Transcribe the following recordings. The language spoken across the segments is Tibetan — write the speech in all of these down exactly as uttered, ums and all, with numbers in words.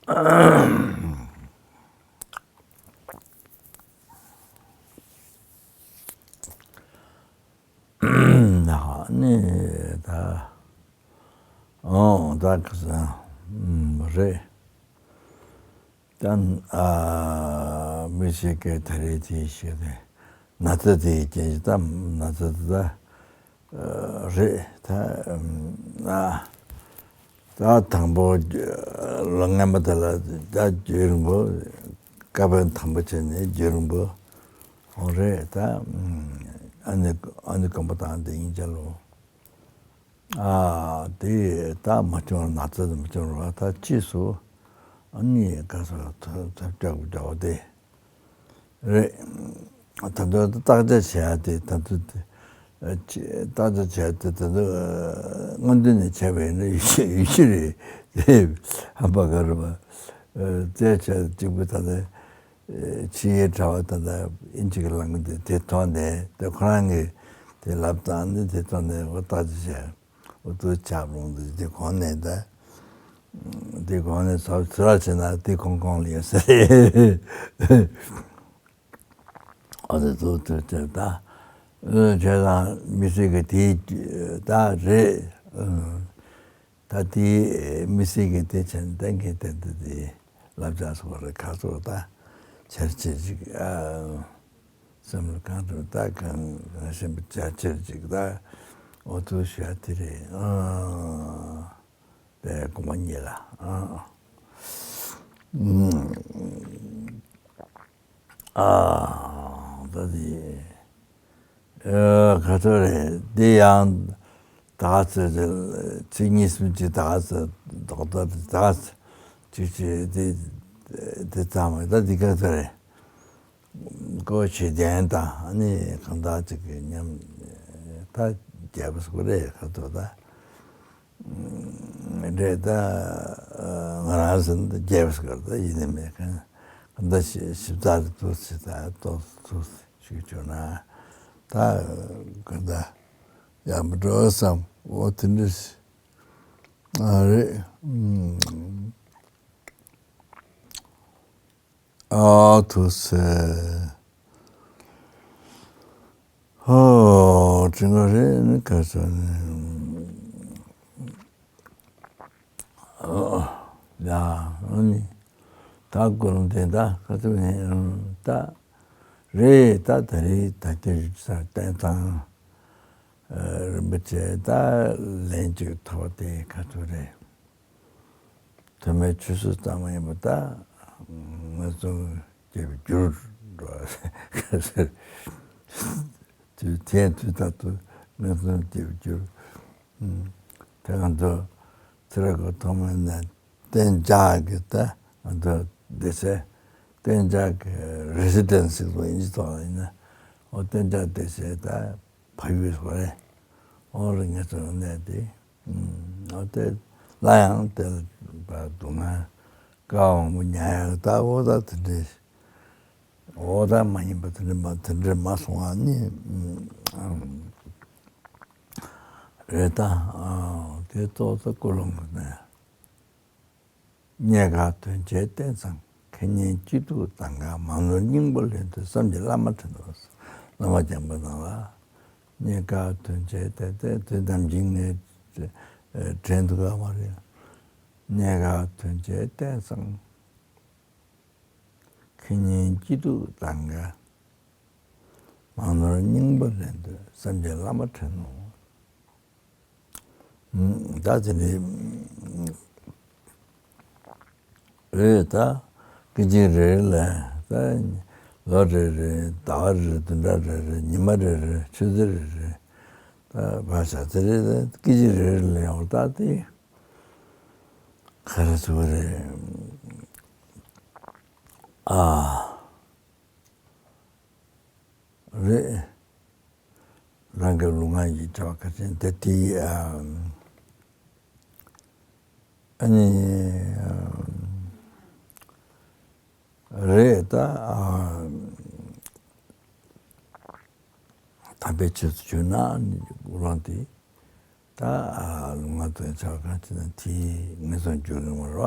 ནི་ད་ཨོ་ད་ག་ས་རེད། ད་ཨ་མི་ཞིག་གིས་ད་རེས་དེ་བཤད་དེ་ན་ཚ་དེའི་རྐྱེན་གྱིས་ད་ན་ཚ་དེ་ད་རེད་ད་ཨ་ད་དང་པོ་ལོ་སྔ་མ་དེ་ལ་ད་རྒྱུན་རིང་པོ་བཀའ་བོན་དང་པོ་བྱས་ནས་རྒྱུན་རིང་པོ་འོ་རེད་ད་ཨ་ནི་ཨ་ནི་དཀོན་པོ་དང་དེ་ཡིན་ཅག་ལོ། ཨ་དེ་ད་མ་བྱུང་ན་ཚ་དེ་མ་བྱུང་ར་ད་ཕྱིས་སུ་ཨ་ནི་ག་ས་ཐབས་ཐབས་སྐྱོ་པོ་འདྲ་བ་དེ་རེད། ད་དུང་བརྟག་དཔྱད་བྱེད་ཡ་དེ་ད་དུང་དེ་བརྟག་དཔྱད་བྱེད་ཡ་དེ་ད་དུང་སྔོན་དུ་ནས་བྱས་པ་ཡིན་ན་ཡུལ་ཤུལ་ཡུལ་ཤུལ་རེད་དེ་ཧམ་པ་ག་རུ་བ་རྩད་བྱས་གཅིག་པུ་ད་ལྟ། ཕྱི་ཡི་གྲྭ་བ་དང་ད་ཨིན་ཇི་གི་ལམ་གི་དེ་དེ་ཐོག་ནས་དེ་ཁོ་རང་གི་དེ་ལབ་སྟངས་ནི་དེ་ཐོག་ནས་འོ་ལྟ་ཅི་བྱས་འོ་དུ་ཆབ་རོང་དུ་དེ་གོང་ནས་ད་དེ་གོང་ནས་ཚོ་ཚོ་ར་བྱས་ན་དེ་གོང་གོང་ལ་ཡོད་ས་རེད། འོ་དེ་དུ་དུ་དེ་ད་འོ་བྱས་ཙང་མི་སེར་གི་དེ་ད་རེད། ད་དེའི་མི་སེར་གྱི་དེ་བྱས་ནས་གཏན་འཁེལ་དེ་འདི་དེ་བསླབ་བྱ་སོགས་རེ་ཁ་ཚོགས་ད་ཆར་ཆེ་ཅིག་ཨ་སེམས་ལ་གང་དུ་ད་གང་གང་ཤེས་པ་ཆར་ཆེ་ཅིག་ད་འོ་ཐུག་ཞུ་ཡ་དེ་རེད། ཨ་པའི་དགོངས་པ་རྙེད་ལ་ཨ་ཨ་ཨ་ད་དེ། ཨ་ག་ཚོད་རེད། འདི་ཡང་ད་ག་ཚོད་ཚེ་གཉིས་གསུམ་གྱི་ད་ག་ཚོད་རྡོག་རྡོག་ད་ག་ཚོད་ཅིག་ཅིག་འདི་འདི་ཙམ་རེད། ད་འདི་ག་ཚོད་རེད། སྒོ་ཕྱེ་ལྡན་དང་ཨ་ནི་གང་དག་ཅིག་གི་མཉམ་ད་རྒྱལ་པོ་སྐུ་རེད་ག་ཚོད་ད། རེད་ད། ང་རང་ཚོ་འདི་རྒྱལ་བ་སྐར་ད་ཡིན་ནི་མེད་མཁན་ད་ཞིབ་ཚགས་ཏུ་ཚིག་ད་ཏོག་ཏུ་ཞིག་བྱུང་ན་ད་ག་ད་ཡག་པོ་འགྲོ་བསམ། འོ་དེ་འདྲ་ཞིག་ཨ་རེད། ཨ་ཐུགས་སྲས། ཧོ་དྲི་ང་རེད་ནི་ག་ས་ནི། ཡ་ཨ་ནི་ད་ཀུན་དེ་ད་ག་ཚོད་ནི་ད་རེད། ད་ད་རེད། ད་དེ་རིག་ས་བསྟན་ཚང་རིན་པོ་ཆེ་ད་ལན་གཅིག་ཐོབ་དེ་ག་ཚོད་རེད། ཐོན་མིའི་ཆུ་ཚོད་ཙམ་ཡིན་པ་ད་ངན་སོང་སྐྱེ་བའི་རྒྱུར་འགྲོ་བ་ཟེར། དུས་ཐན་དུས་ད་དུ་ངན་སོང་སྐྱེ་བའི་རྒྱུར། དེ་ང་ཚོ་ཚེ་རབས་ཀྱི་ཐོག་མའི་ནས་གཏན་འཇགས་ཀྱི་ད་ང་ཚོ་སྡོད་སའི་གཏན་འཇགས་ཀྱི་རེ་སི་ཌེན་སི་ཟེར་བ་ཡིན་གྱི་ཐོག་ལ་ཡིན་ན་འོ་གཏན་འཇགས་སྡོད་སའི་ད། ཕ་ཡུལ་སོགས་རེད། འོ་རེད། ངེད་ཚོ་གནས་དེ། འོ་དེ་ལ་ཡང་དེ་ལ་སྡུག་བསྔལ་དཀའ་བ་མང་པོ་མྱངས་ཡག་ད་འོ་ད་དེ་འདྲའི་འོ་ད་མ་ཡིན་པ་དེ་འདྲ་མ་དེ་འདྲ་མ་སོང་བ་ནི་རེད་ད། དེ་ཏོག་ཙམ་ཀུན་སློང་གི་ནས། རྙེད་དཀའ་དོན་ཆེན་བསྟན་ཙང་། ཁེ་ཉེན་སྐྱིད་སྡུག་དང་འགལ། མང་ནོར་སྙིང་པོ་ལེན་འདོད། བསམ་གྱིས་བླ་མ་དྲན་ནོ། བླ་མ་སྐྱེངས་པ་ནང་ལ། རྙེད་དཀའ་དོན་ཆེན་བསྟན་ཏེ་དོན་ནམ་རྒྱུན་ངས་དྲན་འདུག་ག་མ་རེད། རྙེད་དཀའ་དོན་ཆེན་བསྟན་ཙང་། ཁེ་ཉེན་སྐྱིད་སྡུག་དང་འགལ། མང་ནོར་སྙིང་པོ་ལེན་འདོད། བསམ་གྱིས་བླ་མ་དྲན་ནོ། ད་དེ་ནི་རེད་ད། སྐད་ཅིག་རེ་རེ་ལ་ད་ལོ་རེ་རེ་ཟླ་བ་རེ་རེ་བདུན་ཕྲག་རེ་རེ་ཉི་མ་རེ་རེ་ཆུ་ཚོད་རེ་རེ་ད་བར་ཞག་ཚེ་རེ་ད་སྐད་ཅིག་རེ་རེ་ལ་ཡང་ད་དེ་ག་རེ་ཟེར་བ་རེད། ཨ། རེད། རང་གི་ལུས་ངག་ཡིད་གྲྭ་བ་ཁ་ཆེན་དེ་དེ་ཨ་ནི་རེད་ད། དམ་པའི་ཆོས་སུ་གྱུར་ན་ནི་རང་དེ་ད་ལུས་ངག་དང་བྱ་བ་གང་བྱེད་ན་དེ་ངན་སོང་འགྱུར་ཡོང་བ་རེད་བ།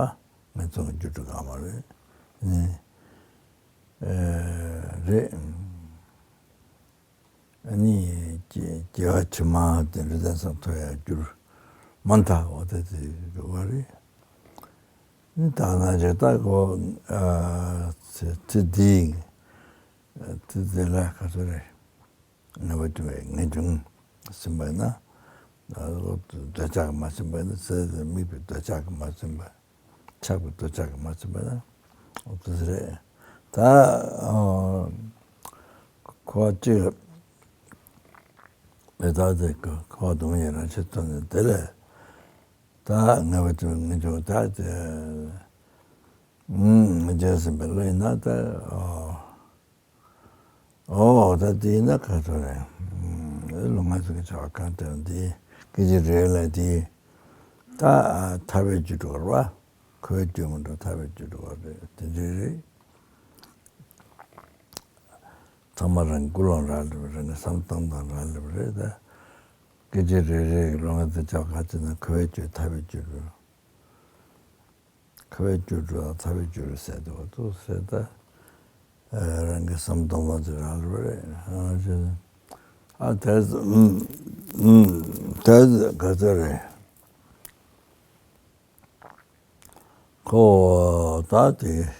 ངན་སོང་གི་རྒྱུ་འགྲོ་ག་མ་རེད། ནི་ཨེ་རེད། ཨ་ནི་སྐྱེ་སྐྱེ་བ་ཕྱི་མ་དེ་འདྲ་དེང་སང་ཐོབ་ཡ་རྒྱུར་མ་མཐའ་འོ་དེ་དེ་འགྲོ་བ་རེད། ནི་ད་ན་རེ་ད་གོ་ཨ་ཚེ་ཚེ་འདིའི་ཚེ་འདི་ལ་ག་ཚོད་རེད། ངེས་པ་དུ་བས་ངེས་འབྱུང་ཟིན་པ་ན། འདོད་ཆགས་མ་ཟིན་པ་ན་ཟེར་དེ་དམིགས་པའི་འདོད་ཆགས་མ་ཟིན་པ། ཆགས་པའི་འདོད་ཆགས་མ་ཟིན་པ་ན། འོ་དེ་རེད། ད་ཨ་ཁོ་གཅིག་ལ་མེ་ཏོག་དེ་ཁོ་གདོང་ཡི་རང་ཆས་ཐོབ་ནས་དེ་ལས་ད་ངེས་པ་དུ་ངེས་འབྱུང་ད་དེ་ངེས་འབྱུང་ཟིན་པའི་བློ་ཡིན་ན་ད་ཨ། ཨོ་ད་དེ་ན་ག་ཚོད་རེད། ལོ་ང་ཚོ་གི་བྱ་བ་གང་ལྟར་འདི་སྐད་ཅིག་རེ་ལ་དེ་ད་ཐར་པའི་རྒྱུ་འགྲོ་བར་བ། འཁོར་བའི་རྒྱུ་མི་འགྲོ་ཐར་པའི་རྒྱུ་འགྲོ་བ་རེད། དེ་འདྲ་རེད། ཚང་མ་རང་ཀུན་སློང་རག་ལས་པ་རེད། ངས་བསམ་བཏང་དང་རག་ལས་པ་རེད། ད་སྐད་ཅིག་རེ་རེ་ལོ་ང་ཚོ་བྱ་བ་གང་བྱེད་ན་འཁོར་བའི་རྒྱུ་ཐར་པའི་རྒྱུ་འགྲོ། འཁོར་བའི་རྒྱུ་འགྲོ་དང་ཐར་པའི་རྒྱུ་རུ་ཟེར་དུས་ཐུག་ཟེར་ད། རང་གི་བསམ་སྟོང་པ་ཅིག་རག་ལ་རེད། ཨ་དེ་ཨུམ་ཨུམ་དེ་ག་ཚོད་རེད། ཁོ་ད་དེ་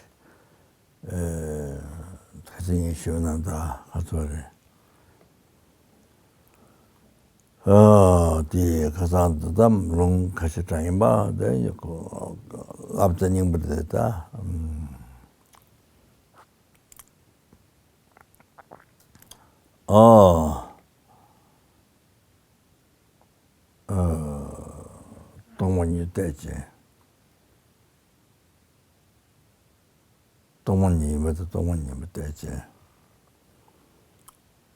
ཨེ་ད་ཅི་ངས་ཞུས་ན་ད་ག་ཚོད་རེད། ཨ་དེ་ཁ་སང་འདི་ཙམ་ལུང་ཁ་ཤས་དྲངས་ཡིན་པ་དེ་ཡོད་ཁོ། བསླབ་བྱ་རྙིང་པ་དེ་ད་ཨ་ཨ་སྟོང་པ་ཉིད་བལྟས་ཅན། སྟོང་པ་ཉིད་ཡིན་པ་དང་སྟོང་པ་ཉིད་མ་བལྟས་ཅན།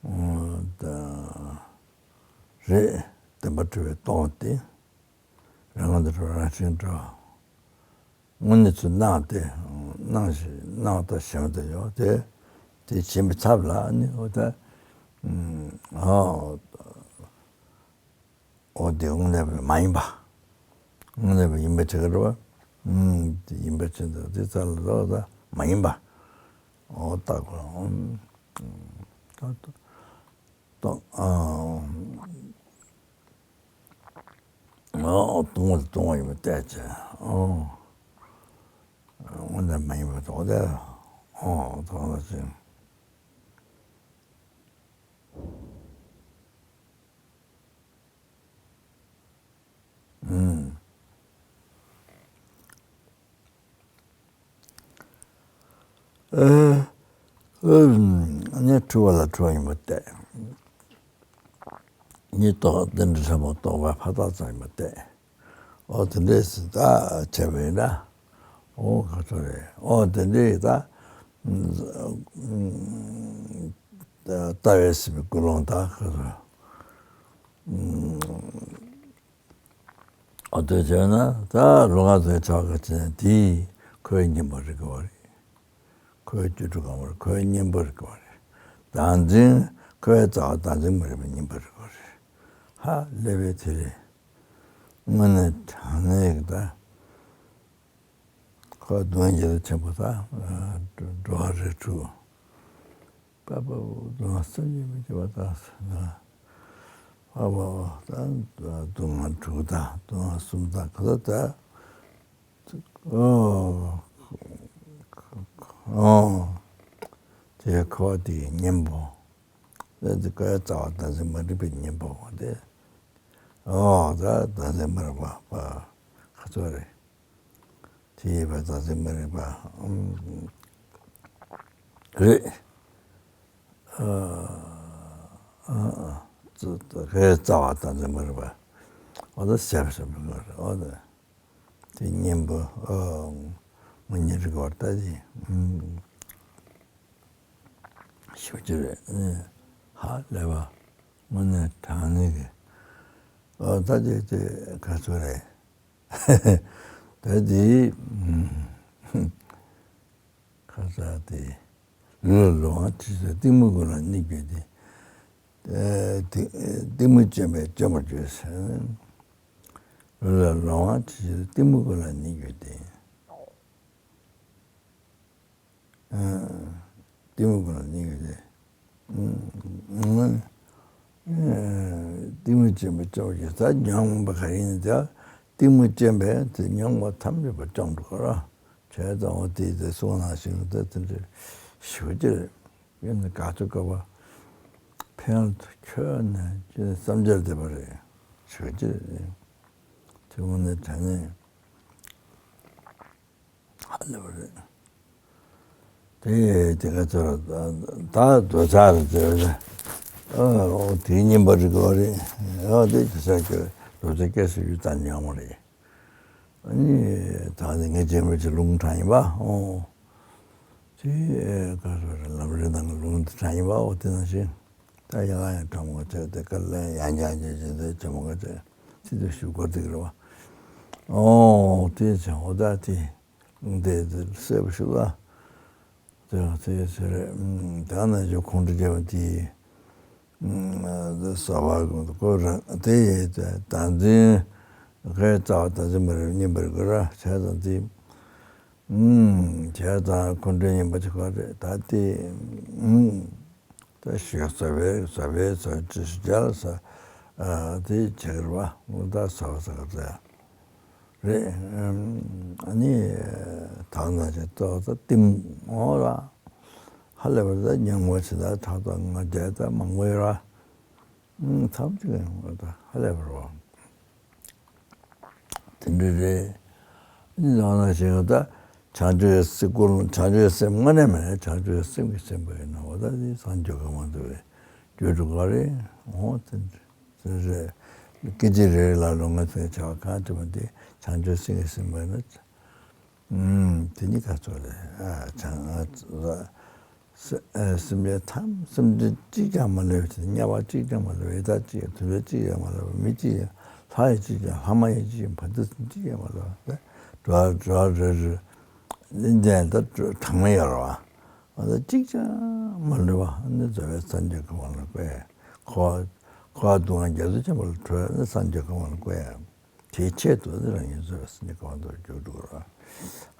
ཨོ་ད་རེད། བདེན་པར་གྲུབ་པའི་སྟོང་པ་སྟེ། རང་ངོ་དང་གྲུབ་རང་བཞིན་གྲུབ། དངོས་གནས་ཚུལ་སྣང་སྟེ། སྣང་ཞིང་སྣང་བ་ལྟར་ཞེན་པ་དང་ཡོད་དེ། དེ་ཞེན་པའི་ཚབ་ལ་ནི་འོ་ད་ཨོ། འོ་དེ་དངོས་གནས་པ་མ་ཡིན་པ། དངོས་གནས་པ་ཡིན་པ་ཆགས་ཀྱི་རེད་པ། ཨུམ་དེ་ཡིན་པ་ཆེན་པོ་དེ་རྩ་ལ་རོ་ད་མ་ཡིན་པ། འོ་ད་གོ་ཨུམ་ད་ད་ད་ཨ་འོ་སྟོང་པ་སྟོང་པ་ཡིན་པ་བལྟས་ཚེ་ཨོ་དངོས་གནས་མ་ཡིན་པ་དོགས་ཏེ་ཨོ་དོགས་ལ་ཅིང་། ཨུམ། ཨེ། ཨུམ། ནི་འཁྲུལ་བ་ལ་འཁྲུལ་བ་ཡིན་པ་སྟེ། ནི་རྟོག་དེ་འདྲ་ཕྲ་མོ་རྟོག་པ་ཕ་རྟགས་ཙམ་ཡིན་པ་སྟེ། ཨོ་དེ་འདྲས་སུ་ད་བྱས་པ་ཡིན་ན། ཨོ་ག་ཚོད་རེད། ཨོ་དེ་འདྲས་ད། ལྟ་བས་ཟིན་པའི་ཀུན་སློང་དག་ག་ཚོད། ཨོ་དེ་བྱས་ན་ད་ལུང་ང་ཚོའི་ཆགས་ཀ་ཅན་དེས་ཁོའི་གཉེན་པོ་རིག་གི་བ་རེད། ཁོའི་བཅུ་དྲུག་གང་བར་ཁོའི་གཉེན་པོ་རིག་པ་རེད། བདག་འཛིན་ཁོའི་རྩ་བ་བདག་འཛིན་མ་རིག་པའི་གཉེན་པོ་རིག་པ་རེད། ཧ་ལས་པའི་དེ་རེད། དངོས་གནས་དྲང་གནས་ཀྱི་ད། ཁོ་གདོང་འགྱེལ་ཆེན་པོ་ད། འགྲོ་བ་རིགས་དྲུག་པ་པ་གདོང་སེམས་ཉིད་མི་སྐྱེ་བ་ད། པ་པ་ད་གདོང་དྲུག་ད་གདོང་གསུམ་ད་ག་ད་ད། ཨོ། ཨོ། དེ་ཁོ་དེའི་གཉེན་པོ། དེ་ཀ་རྩ་བ་བདག་འཛིན་མ་རིག་པའི་གཉེན་པོ་དེ། ཨོ་ད་བདག་འཛིན་མ་རིག་པ་པ་ཁ་ཚོ་རེད། དེ་ཡིན་པ་བདག་འཛིན་མ་རིག་པ་ཨམ་རེད། ཨ་ཨ་ཨ་ཀ་རྩ་བ་བདག་འཛིན་མ་རིག་པ། ཨོ་ད་ཞབས་ཞུ་མི་དགོས་རེད། ཨོ་ད། དེ་གཉེན་པོ་ཨོ་མ་ཉེ་རིག་བར་ལྟ་ཅི་ཞུ་རྒྱུ་རེད། ཧ་ལས་པ་དངོས་གནས་དྲང་གནས་ཀྱི་ཨོ་ད་དེ་དེ་ག་ཚོད་རེད། ད་དེ་ཁ་ས་དེ། ལུས་ལ་ལོང་བ་དྲི་ཟ་གཏི་མུག་ཀུན་ལ་གནས་གྱུར་ཏེ། གཏི་གཏི་མུག་སྐྱོན་པས་སྐྱོན་པར་འགྱུར་ཟེར། ལུས་ལ་ལོང་བ་དྲི་ཟ་གཏི་མུག་ཀུན་ལ་གནས་གྱུར་ཏེ། གཏི་མུག་ལ་སྙིང་རྗེ། གཏི་མུག་ཅན་པའི་སྐྱོབ་ཀྱི་ད་མྱོང་བ་ག་རེ་ཡིན་ད། གཏི་མུག་ཅན་པས་དེ་མྱོང་བ་ཐམས་ཅད་པ་སྐྱོབ་འགྲོ་ག་ར། བྱས་ཙང་འོ་དེ་དེ་གསུང་ནང་བཞིན་དུ་དེ་འདྲ་ཞུ་རྒྱུ་རེད། ཡིན་ན་དགའ་ཚོར་དགའ་བ་ཕན་ཁྱོད་ནས་ཅི་བསམ་འཆར་བདེ་བ་རེད་ཞུ་རྒྱུ་རེད། དེ་འོ་ནས་དྲན་ནས། ཧ་ལས་པ་རེད། དེ་དེ་ག་ཚོད་ད་རྡོ་ཆག་རེད་ཟེར་བས། ཨོ་དེ་ཉིན་པ་རེད་གོ་རེད། ཨོ་དེ་དེ་ས་ཁྱོད་རྡོ་ཆག་སྐྱེས་སུ་ཡུལ་དང་ཉམས་རེད། ཨ་ནི་ད་ནི་ངས་རྗེས་མ་ཅིག་ལུང་དྲངས་ཡིན་པ། ཨོ་དེ་ག་ཚོད་རེད། ལམ་རིམ་ནང་གི་ལུང་དེ་དྲངས་ཡིན་པ། ཨོ་དེ་ནང་བཞིན། ད་ཡང་ཡང་དྲང་མོ་བྱས་ཏེ་དཀའ་ལས་ཡང་བསྐྱར་བྱས་བྱས་ཏེ་བྱེད་མོ་ག་ཚད་ཚིག་ཏུ་ཞུ་དགོས་དེ་རེད་བ། ཨོ་དེ་བྱས་འོ་ད་དེ་ལུང་དེ་དེ་གསལ་པོ་ཞུ་ལ། དེ་དེ་ཟེར་ད་ན་ཇོ་ཁོང་ཁྲོ་རྒྱལ་བ་དེ་ས་བ་ཀུན་ཏུ་ཀོ་ར་དེ་ཡེ་དེ་ད་འཛིན་ཁའི་རྩ་བ་ད་འཛིན་པར་སྙིང་པར་དགོས་ར་བྱས་ཙང་དེ། ཨུམ། བྱས་ཙང་ཁོང་ཁྲོའི་ཉིན་པ་ཅིག་ཁོ་རེད་ད་དེ། ཨུམ། ད་ཞོགས་ཟ་བའི་ཟ་བའི་ཟ་ཅི་ཞིག་རྒྱལ་ཟ། ཨ་དེ་བྱེད་ཀྱི་རེད་བ། ད་ཟ་བ་ཟ་ག་ཟ་ཡ་རེད། ཨུམ། ཨ་ནི་ད་ང་ཅིག་ཏོག་ཙམ་གཏི་མུག་ལ་ཧ་ལས་པ་ད་ཉམས་མྱོང་ཆེ་ད་ད་ད་ང་རྒྱལ་ད་མང་པོ་ཡོད་ར། ཐམས་ཅད་ཡོང་བ་དང་ཧ་ལས་པར་བ། དེ་འདྲ་རེད། ཨིན་ཙང་ན་ཞེས་པ་ད་བྱང་ཆུབ་སེམས་ཀུན་བྱང་ཆུབ་སེམས་དངོས་གནས་མེད་ན་བྱང་ཆུབ་སེམས་ཀྱི་སེམས་པ་ཡིན་ན་འོ་ད་དེ་སངས་རྒྱས་གོ་མ་འདུག་པས་རྒྱུ་དྲུག་ག་རེད། འོ་དེ་འདྲ་རེད། སྐད་ཅིག་རེ་རེ་ལ་ལོ་ལྔ་ཚན་བྱ་བ་གང་བྱེད་པ་འདི་བྱང་ཆུབ་སེམས་ཀྱི་སེམས་པ་ཡིན་ན། ཨུམ། དེ་གཉིས་ཀ་ཚོ་རེད། ཨ་བྱང་ཨ་ས་ཨ་སེམས་ཅན་ཐམས་སེམས་ཅན་གཅིག་ཀྱང་མ་ལུས་ཏེ་དམྱལ་བ་གཅིག་ཀྱང་མ་ལུས། ཡི་དྭགས་གཅིག་ཀྱང་དུད་འགྲོ་གཅིག་ཀྱང་མ་ལུས། མི་གཅིག་ཀྱང་ལྷ་ཡི་གཅིག་ཀྱང་ལྷ་མ་ཡིན་གཅིག་ཀྱང་བ་དུ་གཅིག་ཀྱང་མ་ལུས། འགྲོ་བ་འགྲོ་བ་རེ་རེ་ལན་ཅན་ད་གྲངས་མེད་ཡོད་རེད་བ། ཨ་ད་གཅིག་ཀྱང་མ་ལུས་པ་ནི་རྫོགས་པའི་སངས་རྒྱས་གོ་འཕང་ལ་བཀོད། འཁོར་བ་འཁོར་བ་སྡུག་བསྔལ་རྒྱ་མཚོ་ཆེན་པོ་ལས་གྲོལ་ནི་སངས་རྒྱས་གོ་འཕང་ལ་བཀོད། དེའི་ཆེད་དུ་ནི་རང་ཉིད་རྫོགས་པའི་སངས་རྒྱས་གོ་འཕང་དུ་འགྱུར་འགྲོ་གི་རེད།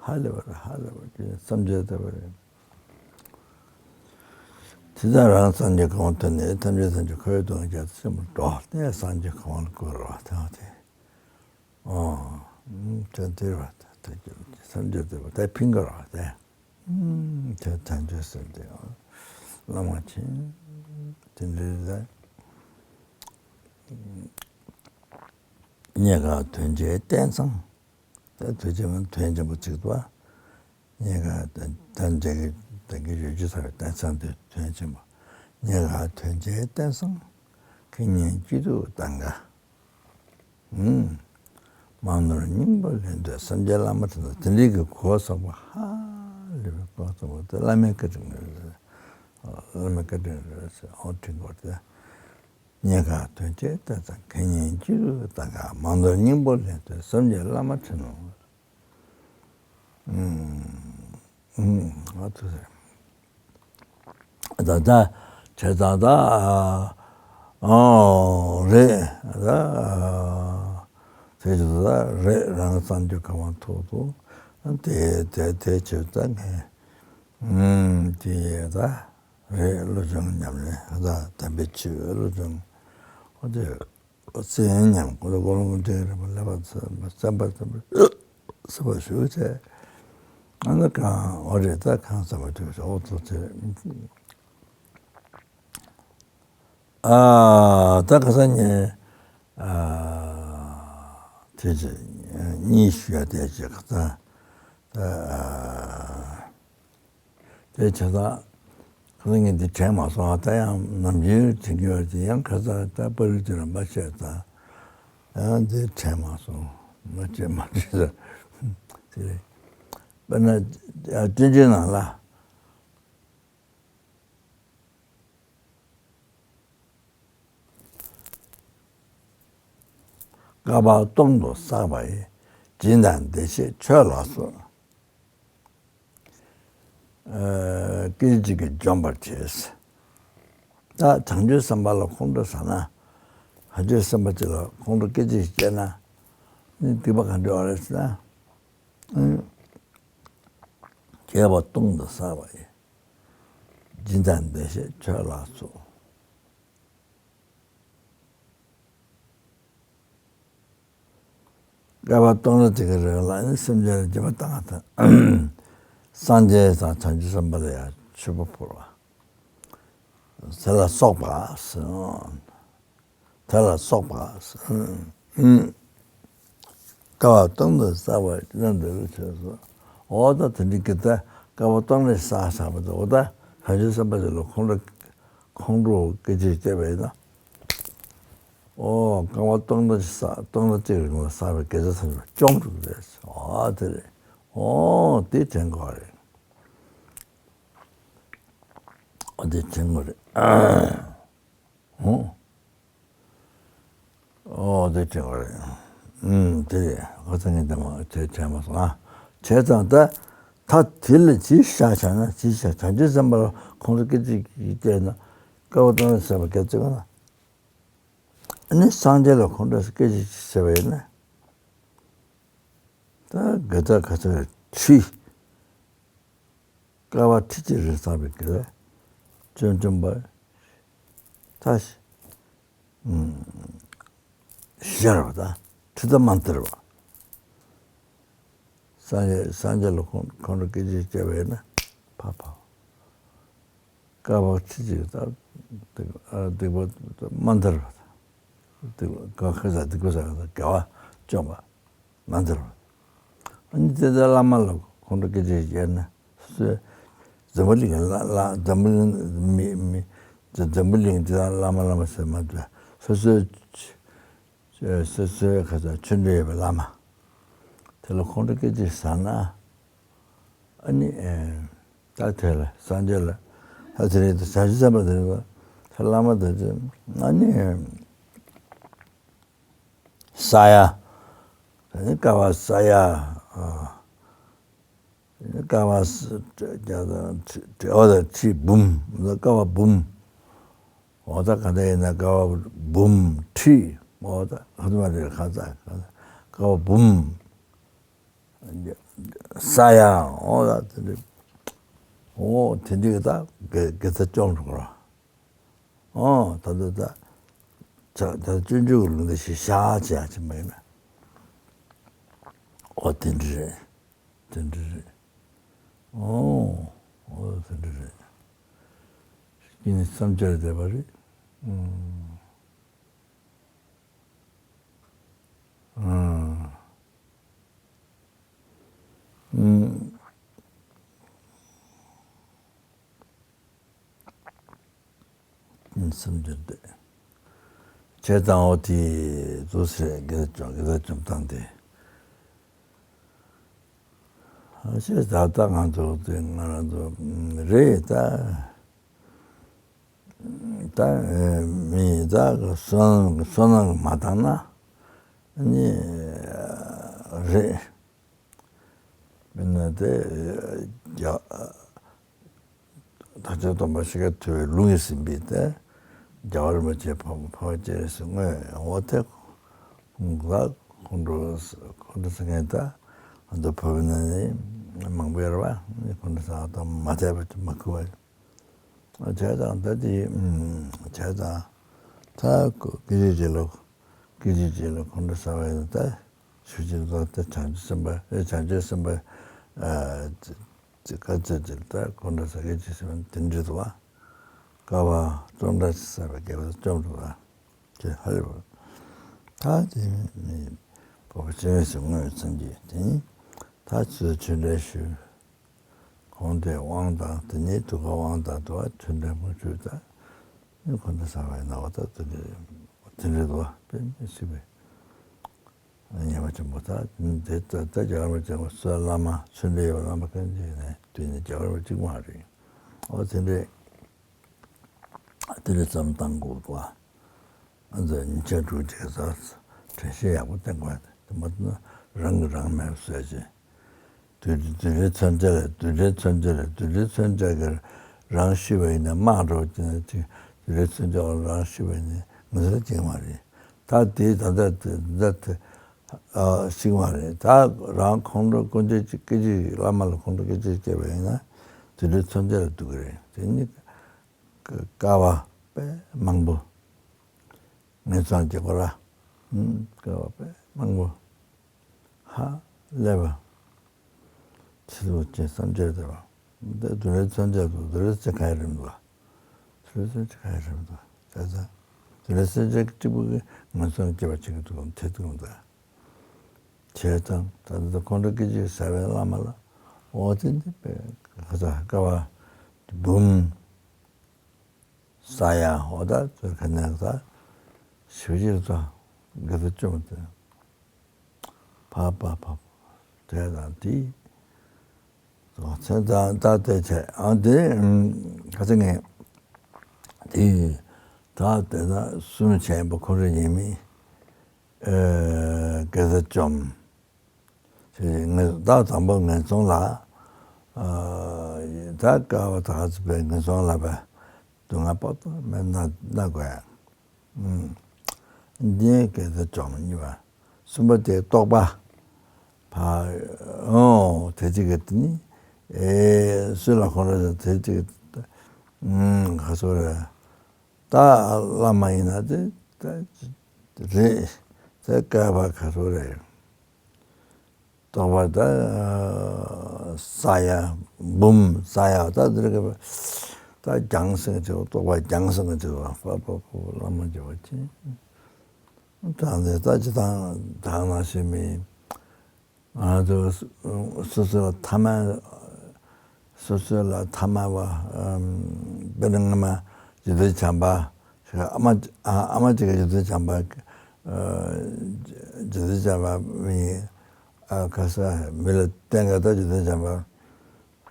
ཧ་ལས་པ་རེད། ཧ་ལས་པ་ཅིག་བསམ་འཆར་ལྟ་བུ་རེད། དེ་ལྟར་རང་སངས་རྒྱས་གོ་འཕང་ཐོབ་ནས་ཐམས་ཅད་སངས་རྒྱས་འཁོར་བའི་སྡུག་བསྔལ་རྒྱ་མཚོ་ཆེན་པོར་འགྲོ་སྟེ་སངས་རྒྱས་གོ་འཕང་ལ་བཀོད་རེད་བ། དེ་ཡང་དེ། ཨོ། དེ་འདིར་བ་དེ་དེ་བསམ་འཆར་ལྟ་བུ་དེ་ཕིང་གི་རེད་བ་དེ། དེ་ཐམས་ཅད་སེམས་དེ་བླ་མ་མཁྱེན། དེ་འདྲའི་ལ་རྙེད་དཀའ་དོན་ཆེན་བསྟན་བཟང་། ད་དོན་ཆེན་པོ་དོན་ཆེན་པོ་ཚིག་ཏུ་རྙེད་དཀའ་དོན་ད་འདྲ་གི་དོན་གྱི་ཡོད་རྒྱུ་ཚ་བའི་བསྟན་བཟང་དེ་དོན་ཆེན་པོ། རྙེད་དཀའ་དོན་ཆེན་བསྟན་བཟང་། ཁེ་ཉིན་སྐྱིད་སྡུག་དང་དགའ། མང་ནོར་སྙིང་པོ་ལེན་འདོད་སེམས་ཅན་བླ་མ་དྲིན་ལ་དེ་འདྲའི་གི་གོ་བ་བཟང་པོ་ཧ་ལས་པའི་གོ་བ་བཟང་པོ་དེ་བླ་མའི་བཀའ་དྲིན་རེད། བླ་མའི་བཀའ་དྲིན་རེད་ཟེར་ཨོ་དྲིན་གོ་དེ། རྙེད་དཀའ་དོན་ཆེན་བསྟན་བཟང་ཁེ་ཉིན་སྐྱིད་སྡུག་དང་དགའ། མང་ནོར་སྙིང་པོ་ལེན་འདོད་སེམས་ཅན་བླ་མ་དྲིན་ལ། ཨ་ཐུ་སེ། ད་ད་བྱས་ཙང་ད་ཨ་རེད་ད། དེ་ཅི་ད་རེད། རང་སངས་རྒྱས་གོ་འཕང་ཐོག་ཏུ་དེ་དེ་དེ་བྱས་ད་ངས་དེ་ད་རེད། བློ་སྦྱོང་ཉམས་ལེན་ད་དམ་པའི་ཆོས་བློ་སྦྱོང་ཨོ་དེ། ཚེ་ཡང་ཉམས་ཀུན་ཏུ་ཀུན་སློང་འདྲེན་རིམ་པ་བསླབ་པ་ཚན་པ་བསམ་པ་བསམ་པ་བསམ་པ་ཞུ་བྱས། ཨ་ནི་གང་འོ་རེད་ད་གང་བསམ་པ་དུས་སུ་ཨོ་ཐུག་ཚེ། ཨ་ད་ག་ས་ཉེ་ཨ་དེ་ཅི་གཉིས་ཞུ་ཡ་དེ་ཅི་ག་ད་ད། དེ་བྱས་ཙང་ཁ་སང་ངས་འདི་དྲན་མ་སོང་། ད་ཡང་ནམ་རྒྱུན་དྲན་གྱི་ཡོད་ཅེས་ཡང་ཁ་སང་ད་པར་རིས་དེ་ལ་མ་བཤད་ཙང་ཡང་འདི་དྲན་མ་སོང་། མ་བྱེད་མ་བྱེད་ད་དེ་རེད། དཔེར་ན་སྤྱོད་འཇུག་ནང་ལ། བསྐལ་པ་སྟོང་དུ་བསགས་པ་ཡི། སྦྱིན་དང་བདེ་གཤེགས་མཆོད་ལ་སོགས། ཨ་སྐད་ཅིག་གིས་འཇོམས་པར་བྱེད། ད་བྱང་ཆུབ་སེམས་དཔའ་ལ་ཁོང་ཁྲོ་ཟ་ན། བྱང་ཆུབ་སེམས་དཔའ་ཅིག་ལ་ཁོང་ཁྲོ་སྐད་ཅིག་སྐྱེས་ན། ནི་སྡིག་པ་ག་འདྲ་བ་རེད་ཟེར་ན། བསྐལ་པ་སྟོང་དུ་བསགས་པ་ཡི། སྦྱིན་དང་བདེ་གཤེགས་མཆོད་ལ་སོགས། བསྐལ་པ་སྟོང་ཕྲག་གཅིག་གི་རིང་ལ་ནི་སེམས་ཅན་ལ་སྦྱིན་པ་བཏང་བ་དང་། སངས་རྒྱས་དང་བྱང་ཆུབ་སེམས་དཔའ་ལ་ཡང་མཆོད་པ་ཕུལ་བ། དེ་ལ་སོགས་པ་ཟེར། དེ་ལ་སོགས་པ་ཟེར། བསྐལ་པ་སྟོང་དུ་བསགས་པ་ཅི་ལྟར་འདོད་པའི་ཕྱིར་ཟེར། འོ་ད་དེ་འདྲའི་གི་ད་བསྐལ་པ་སྟོང་ནས་བསགས་བསགས་པ་དང་། འོ་ད་བྱང་ཆུབ་སེམས་དཔའ་ཅིག་ལ་ཁོང་ཁྲོ་ཁོང་ཁྲོ་སྐད་ཅིག་སྐྱེས་པ་ཡིན་ན། ཨོ། བསྐལ་པ་སྟོང་ཕྲག་གཅིག་བསགས། སྟོང་ཕྲག་གཅིག་རིང་ལ་བསགས་པའི་དགེ་རྩ་ཐམས་ཅད་བཅོམ་འགྲོ་གི་རེད། ཨོ་དེ་རེད། ཨོ་དེ་དྲན་དགོས་རེད། ཨོ་དེ་དྲན་དགོས་རེད། ཨོ། ཨོ་དེ་དྲན་དགོས་རེད། ཨུམ་དེ་རེད། ཨོ་ད་ངས་དེ་མ་དེ་དྲན་མ་སོང་ཨ། བྱས་ཙང་ད་ད་དེ་ལ་ཅི་བཞག་བྱ་ན་ཅི་བྱ། བྱང་ཆུབ་སེམས་དཔའ་ལ་ཁོང་ཁྲོ་སྐད་ཅིག་སྐྱེས་ན། བསྐལ་པ་སྟོང་ཕྲག་བསགས་པའི་དགེ་རྩ་ན། ཨ་ནི་སངས་རྒྱས་ལ་ཁོང་ཁྲོ་སྐད་ཅིག་ཟེར་བ་ཡིན་ན། ད་དགེ་རྩ་ག་ཚོད་ཁྲི། བསྐལ་པ་ཁྲི་གཅིག་རིང་བསགས་པའི་དགེ་རྩ་བཅོམ་བཅོམ་པ། ད་ཤར་བ་དང་ཁྲི་ད་མ་འདར་བ། སངས་རྒྱས་སངས་རྒྱས་ལ་ཁོང་ཁོང་ཁྲོ་སྐད་ཅིག་སྐྱེས་པ་ཡིན་ན་ཕ་ཕ། བསྐལ་པ་ཁྲི་གཅིག་ད་སྡིག་སྡིག་པ་མ་འདར་བ་དང་། སྡིག་པ་ག་ཁ་ས་སྡིག་པ་བསགས་དགེ་བ་བཅོམ་པ་མ་འདར་བ། ཨ་ནི་དེ་ལྟར་བླ་མ་ལ་ཁོང་ཁྲོ་སྐད་ཅིག་སྐྱེས་ན། སོ་སོའི་འཛམ་བུ་གླིང་ལ་ལ་འཛམ་བུ་གླིང་མི་མི་འཛམ་བུ་གླིང་འདི་དག་བླ་མ་བླ་མ་ཟེར་མ་འདུག་སོ་སོའི་སོ་སོའི་ཁ་ཚ་ཆོས་འབྲེལ་ཡོད་པའི་བླ་མ་དེ་ལ་ཁོང་ཁྲོ་སྐད་ཅིག་ཟ་ན། ཨ་ནི་ཨེ་ད་དེ་ལ་སངས་རྒྱས་ལ་ད་དེ་རེད། བྱང་ཆུབ་སེམས་དཔའ་དེ་རེད་པ། ད་བླ་མ་དེ་ཚོས་ཨ་ནི་ས་ཡ། ཨ་ནི་བསྐལ་པ་ས་ཡ། ཨ། བསྐལ་པ་ས་བསྒྲེས་པ་དང་ཁྲི་འབུམ། བསྐལ་པ་འབུམ། འོ་ད་ག་འདྲ་ཡིན་ན་བསྐལ་པ་འབུམ་ཁྲི། འོ་ད་ག་འདྲ་མ་རེད། ག་ཚ་བསྐལ་པ་འབུམ། ས་ཡ། འོ་ད་དེ་འདྲ། འོ་དེ་འདྲའི་ད་དགེ་དགེ་རྩ་བཅོམ་འགྲོ་གི་རེད། ཨོ་ད་ལྟ་ད་ད་ད་སྤྱོད་འཇུག་གི་ལུང་དེ་ཞིག་བཞག་བྱས་ཡག་ཅིག་མ་ཡིན་ན། ཨོ་དེ་འདྲ་རེད། དེ་འདྲ་རེད། ཨོ་ཨོ་དེ་འདྲ་རེད། ཀྱི་ནི་བསམ་འཆར་བསྡད་པ་རེད། ཨུམ། ཨུམ། ཨུམ། སེམས་འགྱུར་ཏེ། བྱས་ཙང་འོ་དེ་རྫོགས་ཟེར་དགེ་རྩ་བཅོམ་དགེ་རྩ་བཅོམ་སྟངས་དེ། ཨ་ཤེས་ད་ལྟ་ང་ཚོ་དེ་ང་རང་ཚོ་རེད་ད། ད་མི་ད་བསོད་ནམས་བསོད་ནམས་མ་བཏང་ན་ནི་རེད། མིན་ན་དེ་རྒྱ་བདག་ཅག་སྟོན་པ་ཤཱཀྱ་ཐུབ་པའི་ལུང་ཡིན་ཟིན་པས་དེ་རྒྱལ་བ་རིན་པོ་ཆེ་འཕགས་པ་སྤྱན་རས་གཟིགས་དངོས་འོ་དེ་ལ་ཁོང་ཁྲོ་ཁོང་ཁྲོ་ཟ་མཁན་ད་ང་ཚོ་བོད་པའི་ནང་ནས་མང་པོ་ཡོད་རེད་པ། ཁོང་ཁྲོ་ཟ་བ་དང་མ་དད་པ་མ་ཁུར་བ། བྱས་ཙང་ད་དེ་བྱས་ཙང་ད་སྐད་ཅིག་ཅིག་ལ་སྐད་ཅིག་ཅིག་ལ་ཁོང་ཁྲོ་ཟ་བ་ཡིན་ད་ཞུ་ཅིག་ལ་ད་བྱང་ཆུབ་སེམས་དཔའ་ཨེ་བྱང་ཆུབ་སེམས་དཔའ་ཨ་དཀའ་ཚེགས་ཅིག་ད་ཁོང་ཁྲོ་ཟ་སྐད་ཅིག་ཟེར་བ་དེ་འདྲ་འདུག་བ། བསྐལ་པ་སྟོང་ཕྲག་གཅིག་བསགས་པའི་དགེ་བ་བཅོམ་འགྲོ་བ་དེ་ཧ་ལས་པ། ད་དེ་ནི་འཕགས་པ་སྤྱན་རས་གཟིགས་དངོས་ཡོད་ཙམ་གྱིས་དེ་ནི་ད་ཚུར་ཆོས་འབྲེལ་ཞུ། ཁོང་དེ་དབང་དང་དེ་ནས་དུས་ཁ་དབང་དང་དུ་བ་ཐུན་འདྲ་མོ་བྱུས་ད། ནི་ཁོང་དེ་ས་བའི་ནང་བ་ད་དེ་འདྲ་དེ་འདྲ་དུ་བ་དཔེ་མི་སྲིད་པའི་ཉེས་པ་ཆེན་པོ་ད་དེ་ད་ད་རྒྱལ་བ་རིན་པོ་ཆེ་སོགས་བླ་མ་ཆོས་འབྲེལ་ཡོད་བླ་མ་ཀུན་གྱི་ནས་དུས་ནས་རྒྱལ་བ་རིན་པོ་ཆེ་གཅིག་མ་རེད། འོ་དེ་འདྲའི་དེ་འདྲའི་བསམ་བཏང་དགོས་པ། ང་ཚོས་ཉིན་ཞག་དྲུག་ཅིག་ཙམ་དྲན་ཤེས་ཡག་པོ་བསྟེན་དགོས། དེ་མ་ཐུབ་ན་རང་གིས་རང་མེད་པ་བཟོས་བྱས། རྡུལ་རྡུལ་ཕྲན་མཚོན་ཆ་ལས་རྡུལ་ཕྲན་མཚོན་ཆ་ལས་རྡུལ་ཕྲན་མཚོན་ཆ་གིས་རང་ཤི་བ་ཡིན་ན་དམག་འགྲོ་ཅིག་ན་ཅིག་རྡུལ་ཕྲན་མཚོན་ཆ་གིས་རང་ཤི་བ་ཡིན་ན་ང་ཚོ་ལ་ཅིག་མ་རེད། ད་དེ་ད་ལྟ་དེ་ད་དེ་ཨ་ཅིག་མ་རེད། ད་རང་ཁོང་ཁྲོ་ཀུན་སྤྱོད་ཅིག་སྐད་ཅིག་བླ་མ་ལ་ཁོང་ཁྲོ་སྐད་ཅིག་སྐྱེས་པ་ཡིན་ན་རྡུལ་ཕྲན་མཚོན་ཆ་ལ་ཐུག་གི་རེད། དེ་ནི། ཀ་བ་དཔེ་མང་པོ་ངན་སོང་གི་སྐོར་ལ་ཀ་བ་དཔེ་མང་པོ་ཧ་ལས་པ་ཆེ་ཆུང་ཅན་སེམས་ཅན་དེ་བ་འདི་དུ་རེ་མཚོན་ཆ་དུ་དུ་རེ་ཚེ་ག་ཡི་རིམ་དུ་དུ་རེ་ཚེ་ག་ཡི་རིམ་དུ་ད་ད་དུ་རེ་ཚེ་གཅིག་གཅིག་པུ་གི་ངན་སོང་སྐྱེ་བ་ཆེ་གི་འདུག་གམ་ཐེ་འདུག་གམ་ད། བྱས་ཙང་ད་ལྟ་ཁོང་ཁྲོ་སྐད་ཅིག་ཟ་བའི་བླ་མ་ལ་འོ་དེ་འདི་པའི་ཁ་ཚ་ཀ་བ་འབུམ་ས་ཡ་འོ་ད་ཚོད་ཁ་ནས་ད་ཞུ་ཞིག་ཚོ་དགེ་ཚོ་བཅོམ་དེ་ཕ་ཕ་ཕ་དེ་དང་དེ་ཚོ་ཚེ་ད་ད་དེ་བྱས་ཨ་དེ་ཁ་ཚ་ངས་དེ་ད་དེ་ད་གསུམ་བྱས་པ་ཁོང་ཁྲོ་ཉེས་མི། ཨེ་དགེ་རྩ་བཅོམ། ཞེས་ངས་བདག་དང་པོ་ངན་སོང་ལ། ཨ་ད་ཀ་བ་ད་ག་ཚོད་པའི་ངན་སོང་ལ་བས་སྡུག་བསྔལ་དཔག་ཏུ་མེད་མནར་མནར་དགོས་ཡ། ཨུམ། འདི་དགེ་རྩ་བཅོམ་གཉིས་པ། གསུམ་པ་དེ་རྟོག་པ། ཕ་ཨོ་དེ་གཅིག་གི་དེ་ནི་ཨེ་སུ་ལ་ཁོ་ར་དེ་གཅིག་ཨུམ་ག་ཚོད་རེད། ད་བླ་མ་ཡིན་ན་དེ་རེད། དེ་བསྐལ་པ་ག་ཚོད་རེད། རྟོག་པ་ད་ས་ཡ་འབུམ་ས་ཡ་ད་དེ་རེད། ད་རྒྱང་སེང་ཅིག་རྟོག་པ་རྒྱང་སེང་ཅིག་པ་པ་པ་བླ་མ་མཇལ་བ་ཅན། ད་འདི་ད་ཅི་དང་དག་ན་ཞེས་མིན། ང་ཚོ་སོ་སོ་ལ་ཐ་མལ། སོ་སོ་ལ་ཐ་མལ་བ། དཔེར་ན་སྔ་མ་རྗེ་བཙུན་བྱམས་པ། ཨ་མ་ཨ་མ་གཅིག་གིས་རྗེ་བཙུན་བྱམས་པ། རྗེ་བཙུན་བྱམས་པ་མི་ཁ་ས་མི་ལ་བསྟན་ག་ད་རྗེ་བཙུན་བྱམས་པ།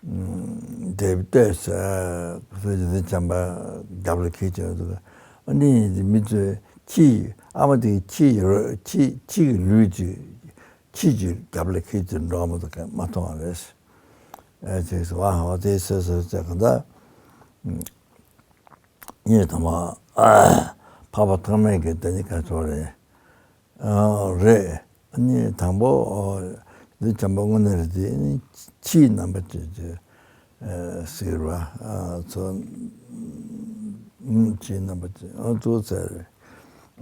དེབ་ལྟོས་ས་ཁ་ས་རྗེ་བཙུན་བྱམས་པ་རྒྱབ་ལ་འཁྱེར་བྱས་འདུག་ཨ་ནི་མི་ཚོས་ཁྱི་ཨ་མ་དེ་ཁྱི་ཡོད་ཁྱི་ཁྱི་གི་ལུས་ཅིག་ཁྱི་ཅིག་རྒྱབ་ལ་འཁྱེར་ཏེ་འགྲོ་མ་ཐུབ་མཁན་མ་མཐོང་བ་རེད། ཨེ་ཅེས་སོ་ཨ་ཧོ་དེ་སོ་སོ་ཅེས་ག་འདྲ། ངས་དང་པོ་འཕགས་པ་ཐོགས་མེད་ཀྱི་དེ་ནི་ག་ཚོད་རེད། རེད། ཨ་ནི་དང་པོ་འདི་བྱམས་པ་དངོས་གནས་རེད་དེ་ནི་ཁྱིའི་རྣམ་པ་ཅན་གྱི་ཟེར་བ་ཚོ། ཁྱིའི་རྣམ་པ་ཅན་ཨ་ཙོ་ཚ་རེད།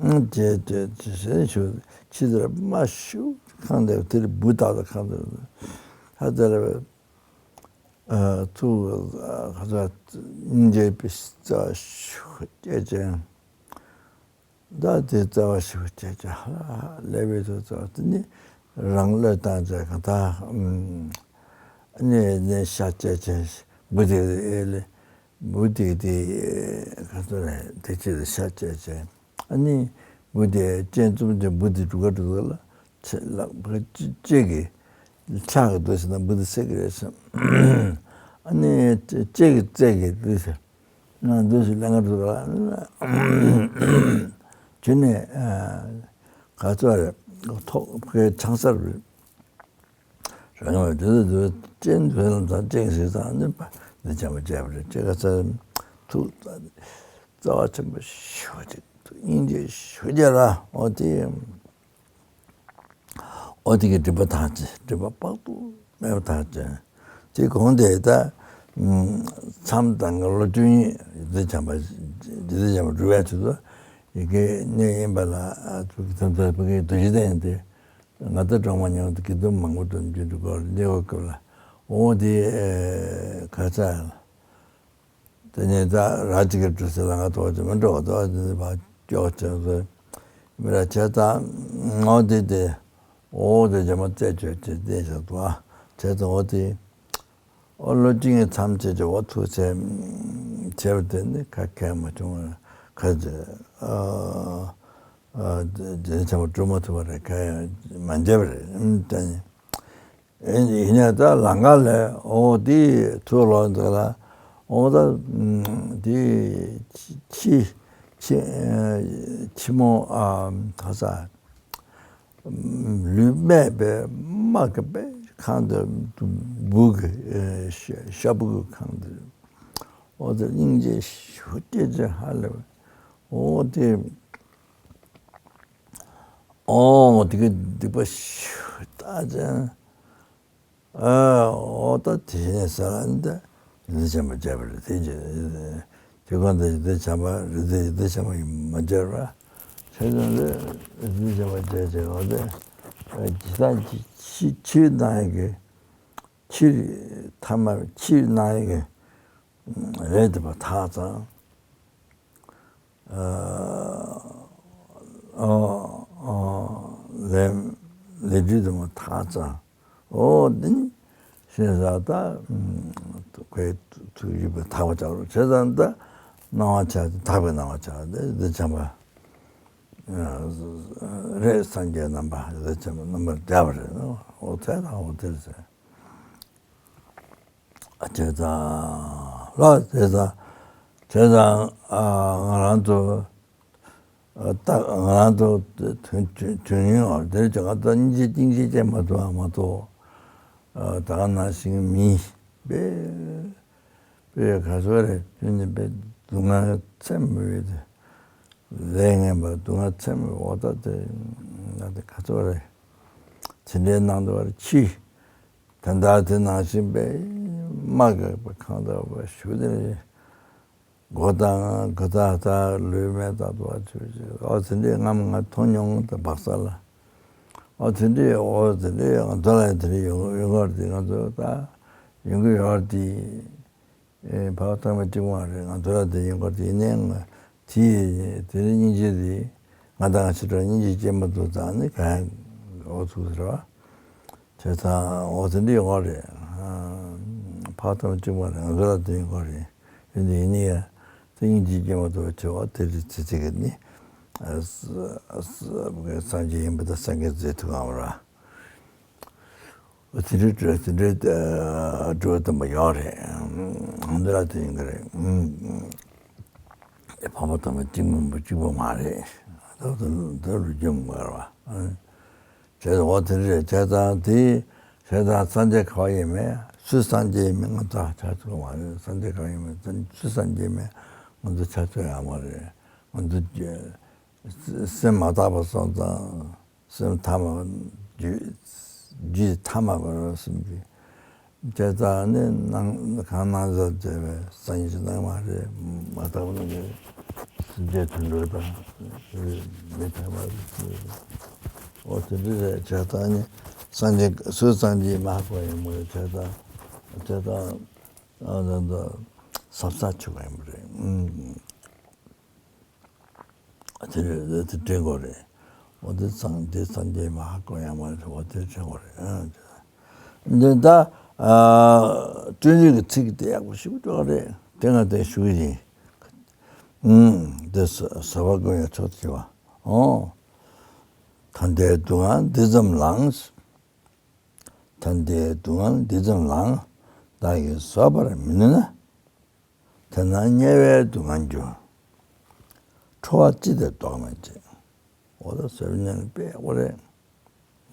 ཨང་ཅེ་ཅེ་ཅེ་ཞེས་ཞུ། ཕྱི་དེར་མ་ཞུ་ཁང་དེར་དེར་འབུ་བཏགས་ཏེ་ཁང་དེར་ཧ་དེར་ཚུགས་ཁ་ཚ་སྙིང་རྗེ་པའི་རྩ་ཞུ་སྐྱེ་ཅན་ད་དེ་རྩ་བ་ཞུ་སྐྱེ་ཅན་ཧ་ལས་པའི་ཚུལ་རྩ་བ་དེ་ནི་རང་བློས་བཏང་ཅན་གང་ལྟར་ཨ་ནི་ནི་ཤ་སྐྱེ་ཅན་འབུ་དེ་ཨེ་ལེ། འབུ་དེ་དེ་ག་ཚོད་རེད་དེ་ཅི་རེད་ཤ་བཅད་བྱས། ཨ་ནི་འབུ་དེ་སྤྱན་བཙུམ་དེ་འབུ་དེ་འགྲུལ་ག་འགྲོ་ག་ལ་ལག་པ་ལྕེ་གི་ལྕགས་ཀྱི་འདུག་ཟེར་ན་འབུ་དེ་བསད་ཀྱི་རེད་ཟེར། ཨ་ནི་ལྕེ་གི་རྩེ་གི་འདུག་ཟེར་ན་འདུག་ཟེར་ལེན་ག་འགྲོ་ག་ལ་ཇུ་ནས་ག་ཚོད་རེད་ཐོག་གི་ཆང་སར་རེད། རང་ཡང་དེ་དུས་དུས་ཅན་དུས་ལ་དང་ཅན་ཞིག་དང་ནི་པ་འདི་བྱ་བ་བྱས་པ་རེད་ཅེས་ཁ་ཚ་ཐུགས་རྩ་བ་ཆེན་པོ་ཞུ་ཅིག་སྙིང་རྗེ་ཞུ་རྒྱ་ར་འོ་དེ་འོ་དེ་གི་སྒྲིབ་པ་དག་ཅིག་སྒྲིབ་པ་དཔག་ཏུ་མེད་པ་དག་ཅིག་དེ་གོང་དེ་ད་མཚམས་དང་གི་ལོ་བཅུ་གཉིས་འདི་བྱ་བ་འདི་བྱ་བ་སྒྲུབ་ཡ་ཆུ་ཚོད་ཡི་གེ་གནས་ཡིན་པ་ལ་ཨ་ཐུག་གི་ཐམས་ཅད་ཕ་གིའི་འདུ་ཤེས་ལྡན་ཏེ། ང་ད་གྲོང་མ་ཉུང་དུ་གི་དུམ་མང་པོ་དུ་འཇུ་འགྲོ་གོ་ལེ་གོ་སྐབས་ལ་འོ་དེ་ཁ་ཚ་དེ་ནས་ད་ར་ཅིག་གི་གྲུ་སེ་ལ་ང་ཐོག་ཅིག་མི་འགྲོ་བ་དོ་དེ་ནས་ཕ་ཀྱོག་ཅིག་སོ་མི་ར་བྱས་ཙང་འོ་དེ་དེ་འོ་དེ་རྗེས་མ་རྩད་གཅོད་ཅིག་བསྡད་བཞག་འདུག་ཨ་བྱས་ཙང་འོ་དེ། ཨོ་ལོ་གཅིག་ངས་མཚམས་བཅད་ཀྱི་འོ་ཐུག་ཚེ་བྱས་པ་དེ་ནི་ཁ་ཁས་མ་བྱུང་བར་ཁ་ཅིག་ཨ་ཨ་རྗེས་ཆེན་པོ་སྒྲུབ་མ་ཐུབ་པ་རེད་ཁ་ཡང་མ་འཇལ་བ་རེད་ཨ་ནི་ཡིན་ཡང་ད་ལམ་ཁ་ལས་འོ་དེ་ཐུག་ལོག་འདུག་ལ་འོ་ད་དེ་ཕྱི་ཕྱི་ཕྱི་མོ་ཨ་ག་ས། ལུས་སྨད་པའི་དམག་གི་པའི་ཁང་དུ་འབུ་གི་ཤ་འབུ་གི་ཁང་དུ་འོ་དེ་སྙིང་རྗེ་ཞུ་སྐྱེ་ཅན་ཧ་ལས་པ་འོ་དེ་འོ་དེ་གི་སྡིག་པ་ཞུ་ད་ཅན། ཨ་འོ་ད་དེ་བཞིན་ས་ལ་འདི་འདི་ཆེན་པོ་བྱས་པ་རེད་དེ་ཅི་ དེ་གོང་དུ་ཡིད་བདེ་བྱམས་པ། རིགས་དེ་ཡིད་བདེ་བྱམས་པ་ཡིས་མ་བྱས་པ། ཆོས་ཀྱང་ལས་རིགས་དེ་བྱམས་པ་བྱས་བྱས་པ་སྟེ། ཇི་ལྟར་ཕྱི་ཕྱིར་སྣང་ཡག་གི་ཕྱིར་ཐ་མར་ཕྱིར་སྣང་ཡག་གི་ལས་སྒྲིབ་པ་དག་ཙང་། ཨ་ཨ་ལས་ལས་སྒྲིབ་སྡུག་བསྔལ་དག་ཙང་། འོ་འདི་ནི་ཤེས་བྱ་ད་ཁོའི་ཐུགས་ཡིད་བདེ་དག་པ་ཆགས་རོགས་བྱས་ཙང་ད་སྣང་བ་ཆགས་ཏེ་དག་པའི་སྣང་བ་ཆགས་ཏེ་འདི་བྱམས་པ་རེད། སངས་རྒྱས་རྣམ་པ་རེད། བྱམས་པ་རྣམ་པར་རྒྱལ་བ་རེད། འོ་དེ་དང་འོ་དེ་རེད་ཟེར། བྱས་ཙང་ལ་བྱས་ཙང་བྱས་ཙང་ང་རང་ཚོ་ད་ང་རང་ཚོ་དུས་ཡུན་འོ་དེར་ཀྱང་ང་ཚོ་སྙིང་རྗེ་སྙིང་རྗེ་ཅན་མ་ཐུབ་པ་མ་གཏོགས། ད་ག་ནང་བཞིན་མི་དཔེ་དཔེ་ག་ཚོད་རེད། དུས་ནི་དཔེ་སྡུག་བསྔལ་ཚད་མེད་པའི་ལས་ངན་པ་སྡུག་བསྔལ་ཚད་མེད་འོ་ད་དེ་ང་དེ་ག་ཚོད་རེད། དེ་འདྲའི་སྣང་དུ་བར་ཕྱི། ད་ལྟ་དེ་ནང་བཞིན་པའི་མ་འགགས་པའི་གང་དག་པ་ཞུ་དེ་རེད། མགོ་དང་ག་ད་ད་ལུས་མེད་ད་དུ་བ་ཆུ་ཆུ་ཨོ་དེ་འདྲའི་རྔམ་ང་མཐོང་མྱོང་ད་བག་ས་ལ། ཨོ་དེ་འདྲའི་ཨོ་དེ་འདྲའི་ང་ཚོ་ལ་དེ་འདྲའི་ཡོང་ཡོང་གར་དེ་ང་ཚོ་ད་ཡོང་གི་ཡོད་དེ། ཨེ་ཕ་ཐང་མ་གཅིག་མ་རེད། ང་ཚོ་ལ་དེ་ཡོང་གར་དེ་ཡིན་ནའི་ང་དེ་དེ་ནི་སྙིང་རྗེ་དེ་ང་དང་ང་ཕྱི་དྲོ་སྙིང་རྗེ་སྐྱེས་མ་ཐུབ་ཙང་ནི་ག་ཡང་ཨོ་ཚུགས་ཟེར་བ། བྱས་ཙང་འོ་དེ་འདྲ་ཡོང་བ་རེད། ཕ་དང་གཅིག་པ་རེད། ང་ཚོ་ལ་དེ་ཡོང་བ་རེད། ཡིན་དེ་ཡིན་ནི་ཡ་དེ་སྙིང་རྗེ་སྐྱེས་མ་ཐུབ་པ་བྱེད་པ་དེ་རེད། ཚེ་ཚེ་གི་ནི་སངས་རྒྱས་ཡིན་པ་དང་སངས་རྒྱས་མཛད་ཐུབ་ཀྱི་ཡོད་རེད། དེ་འདྲའི་དེ་འདྲའི་སྒྲུབ་དམ་པ་ཡོད་རེད། ང་ཚོ་ལ་དེ་ཡོང་གི་རེད། ཕ་མ་དང་མ་གཅིག་མིན་པ་གཅིག་པ་མ་རེད། ད་ད་ལོ་རྒྱུས་མ་དགོས་ར་བ། བྱས་ཙང་འོ་དེ་རེད། བྱས་ཙང་དེ་བྱས་ཙང་སངས་རྒྱས་ག་བ་ཡིན་མིན་སུ་སངས་རྒྱས་ཡིན་མིན་ང་ཚོ་ཆ་ཚང་མ་རེད། སངས་རྒྱས་ག་བ་ཡིན་མིན་སུ་སངས་རྒྱས་ཡིན་མིན་ང་ཚོ་ཆ་ཚང་ཡང་མ་རེད། ང་ཚོ་སེམས་མ་དག་པ་སོང་ཙང་། སེམས་ཐ་མ་རྒྱུད་རྒྱུད་ཐ་མ་བར་བ་སེམས་ཀྱི། བྱས་ཙང་ནི་སྣང་གང་སྣང་བཞག་བྱས་པའི་སངས་རྒྱས་སྣང་མ་རེད། མ་དག་པ་ནི་སེམས་ཅན་དུད་འགྲོ་དང་མི་ཐ་མ་རེད། འོ་དེ་འདྲ་རེད། བྱས་ཙང་ནི་སངས་རྒྱས་སུ་སངས་རྒྱས་མ་གོ་ཡིན་མོད། བྱས་ཙང་བྱས་ཙང་ཨ་ད་ད་ཟབ་ས་ཆུ་ག་ཡིན་པ་རེད། དེ་རེད། དེ་དྲན་དགོས་རེད། འོ་དེ་ཚང་དེ་ཚང་དེ་མ་ཧ་གོ་ཡང་མ་རེད། འོ་དེ་དྲན་དགོས་རེད། ཨ་འདི་ད་ཨ་སྤྲོས་བྲལ་གྱི་ཚིག་དེ་ཡག་པོ་ཞིག་འགྲོ་གི་རེད། དེ་ང་དེ་ཞུ་གི་ཡིན། ཨུམ། དེ་ཟབ་པ་ཀུན་ཡང་མཆོག་ཏུ་གྱུར་པ། ཨོ། ད་ལྟའི་སྡུག་བསྔལ་འདི་ཙམ་ལའང་། ད་ལྟའི་སྡུག་བསྔལ་འདི་ཙམ་ལའང་། བདག་གིས་བཟོད་པར་མི་ནུས་ན། དེས་ན་དམྱལ་བའི་སྡུག་བསྔལ་རྒྱུ། ཁྲོ་བ་ཅི་སྟེ་བཟློག་མི་བྱེད། འོ་ད་ཟེར་ཉན་པའི་འོ་རེད།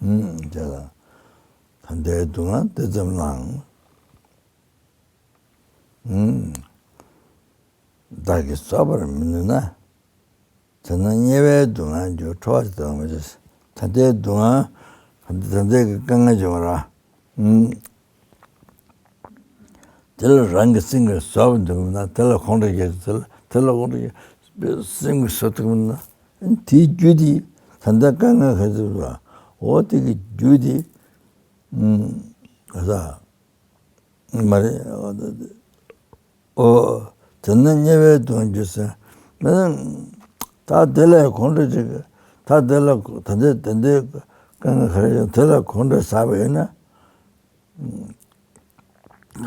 ཨུམ། བྱས་ཙང་། ད་ལྟའི་སྡུག་བསྔལ་འདི་ཙམ་ལའང་། ཨུམ། བདག་གིས་བཟོད་པར་མི་ནུས་ན། དེས་ན་དམྱལ་བའི་སྡུག་བསྔལ་རྒྱུ། ཁྲོ་བ་ཅི་སྟེ་བཟློག་མི་བྱེད། ད་ལྟའི་སྡུག་བསྔལ། ད་ལྟའི་གི་དཀའ་ངལ་བྱུང་བ་ར། ཨུམ། དེ་ལ་རང་གི་སེམས་ཀྱིས་བཟོད་པ་འདུག་ན། དེ་ལ་ཁོང་ཁྲོ་སྐྱེ། དེ་ལ་དེ་ལ་ཁོང་ཁྲོ་སྐྱེ། སེམས་ཀྱིས་བཟོད་ཐུབ་ན། དེའི་རྒྱུ་དེ་ད་ལྟ་དཀའ་ངལ་ག་ཚོད་འོ་དེ་གི་རྒྱུ་དེ་ཨུམ། ག་ས། མ་རེད། འོ་དེ་ནི་དམྱལ་བའི་སྡུག་བསྔལ་རྒྱུ་ཟེར། ད་དེ་ལས་ཁོང་ཁྲོ་ཅིག་ད་དེ་ལ་ད་དེ་དེ་འདྲའི་དཀའ་ངལ་ག་རེ་ཡོད། དེ་ལ་ཁོང་ཁྲོ་ཟ་བ་ཡིན་ན།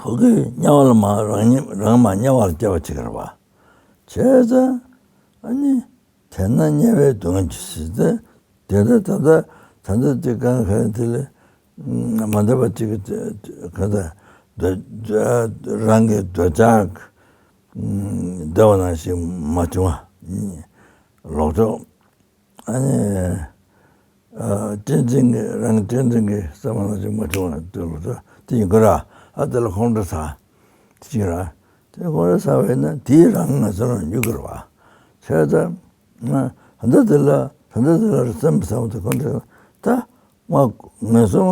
ཁོ་གིས་དམྱལ་བ་ལ་མ་རང་ཉིད་རང་མ་དམྱལ་བ་ལ་སྐྱེ་བ་བྱེད་ཀྱི་རེད་པ། བྱས་ཙང་ཨ་ནི། དེས་ན་དམྱལ་བའི་སྡུག་བསྔལ་རྒྱུ་ཟེར་ཏེ། དེ་ལྟར་ད་ལྟ་ད་ལྟ་དེ་གང་ག་དེ་ལས་མ་འདས་པ་ཅིག་གི་ག་ད་འདོད་རང་གི་འདོད་ཆགས་འདོད་པ་ནང་བཞིན་མ་བྱུང་བ། ལོག་ཕྱོགས་ཨ་ནི་སྤྲན་འཛིན་གྱི་རང་སྤྲན་འཛིན་གྱི་བསམ་པ་ནང་བཞིན་མ་བྱུང་བ་དེ་ལོག་ཕྱོགས་དེ་ཡིན་དགོས་ར། ཨ་དེ་ལ་ཁོང་ཁྲོ་ཟ། དེ་གཅིག་ར། དེ་ཁོང་ཁྲོ་ཟ་བས་ན་དེའི་རང་ང་ཚོ་ལ་འཇུག་དགོས་རེད་པ། བྱས་ཙང་། ད་ལྟ་དེ་ལ་ད་ལྟ་དེ་ལ་སེམས་བསམ་དེ་ཁོང་ཁྲོ་ད་ང་ངན་སོང་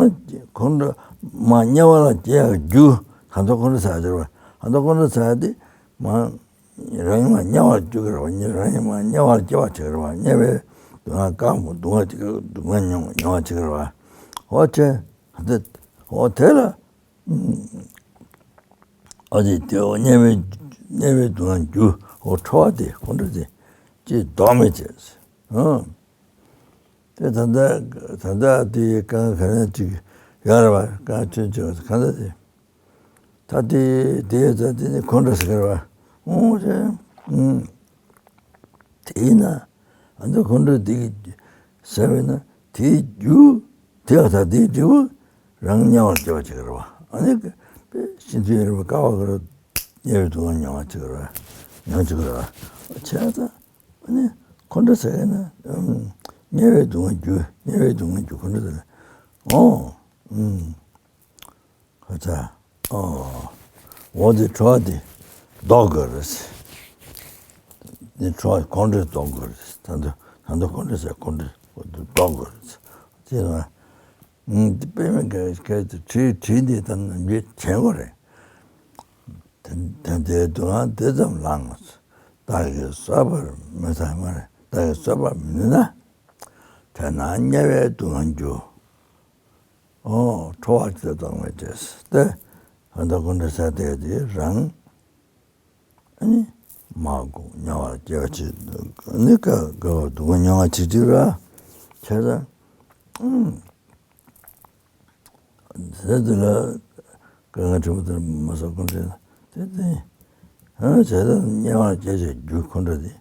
ཁོང་ཁྲོ་མ་དམྱལ་བ་ལ་སྐྱེ་ཡག་རྒྱུ་ད་ལྟ་ཁོང་ཁྲོ་ཟ་ཡག་དེ་རེད་པ། ད་ལྟ་ཁོང་ཁྲོ་ཟ་ཡག་དེ་མ་ རང་ཉིད་མ་དམྱལ་བར་སྐྱེ་གི་རེད་བ། ཉིད་རང་ཉིད་མ་དམྱལ་བར་སྐྱེ་བ་བྱེད་ཀྱི་རེད་བ། དམྱལ་བའི་སྡུག་བསྔལ་དཀར་མོ་སྡུག་བསྔལ་དེ་གི་སྡུག་བསྔལ་མྱོང་མྱོང་བ་བྱེད་ཀྱི་རེད་བ། འོ་བྱས་འདི་འོ་དེ་ལ་ཨ་དེ་དེ་འོ་དམྱལ་བའི་དམྱལ་བའི་སྡུག་བསྔལ་རྒྱུ་འོ་ཁྲོ་བ་དེ་ཁོང་ཁྲོ་དེ་ཅིག་ལྡོག་མི་བྱེད། ཨང་། དེ་ད་ལྟ་ད་ལྟ་དེ་གང་ག་ནས་ཅིག་ཡོད་རེད་བ། གང་ཆོས་ཅིག་གང་ལྟར་དེ། ད་དེ་དེ་ད་དེ་ནི་ཁོང་ཁྲོ་ཟེར་གི་རེད་བ། འོ་ཟེར། ཨུམ། དེས་ན་ཨ་ནི་ཁོང་ཁྲོ་དེ་ཟེར་བས་ན་དེའི་རྒྱུ་དེ་ད་དེའི་འབྲས་བུ་རང་དམྱལ་བར་སྐྱེ་བ་བྱེད་ཀྱི་རེད་བ། ཨ་ནི་དཔེ་ཤིན་ཏུ་ཡོད་རེད་བ། དཀའ་བ་གི་རེད། དམྱལ་བའི་སྡུག་བསྔལ་མྱོང་བ་བྱེད་ཀྱི་རེད་བ། མྱོང་བྱེད་ཀྱི་རེད་བ། བྱས་ཙང་ཨ་ནི་ཁོང་ཁྲོ་ཟེར་གི་ན་ཨུམ་དམྱལ་བའི་སྡུག་བསྔལ་རྒྱུ་དམྱལ་བའི་སྡུག་བསྔལ་རྒྱུ་ཁོང་ཁྲོ་ཟེར་ན་ཨོ་ཨུམ། ཁ་ཚ། ཨོ། འོ་དེ་ཁྲོ་བ་དེ་ལྡོག་དགོས་རེད། དེ་ཁྲོ་བ་ཁོང་ཁྲོས་ལྡོག་དགོས་རེད། ད་དུང་ད་དུང་ཁོང་ཁྲོས་ཟེར་ཁོང་ཁྲོས་ལྡོག་དགོས་རེད། དེ་ན་ཨང་དེ་དཔེ་མི་སྲིད་གལ་ཏེ་དྲི་དྲི་འདི་ད་ནམ་རྒྱུན་དྲན་དགོས་རེད། དེ་དེ་དེ་སྡུག་བསྔལ་དེ་ཙམ་ལངས་སོང་། བདག་གིས་གསོད་པར་མི་བྱ་སྨ་རེ། བདག་གིས་གསོད་པར་མི་ནུས་ན། དེས་ན་དམྱལ་བའི་སྡུག་བསྔལ་རྒྱུ། ཨོ། ཁྲོ་བ་ཅིག་ལྡོག་མི་བྱེད་ཟེར་ཏེ། ཨ་ད་ཁོང་ཁྲོ་ཟ་དེ་དེ་རང་ཨ་ནི་མ་དགོས་དམྱལ་བར་སྐྱེ་བ་ཅིག་ཨ་ནི་དཀའ་དཀའ་བ་སྡུག་བསྔལ་མྱོང་བ་ཅིག་ཅིག་ར་བྱས་ཙང་། ཨུམ། ཟེར་དེ་ལ་དཀའ་ངལ་ཕྲན་བུ་དེ་མ་སོགས་ཁོང་ཁྲོས་དེ་དེ་ཨ་བྱས་ཙང་དམྱལ་བར་སྐྱེ་བྱེད་རྒྱུ་ཁོང་ཁྲོ་དེ་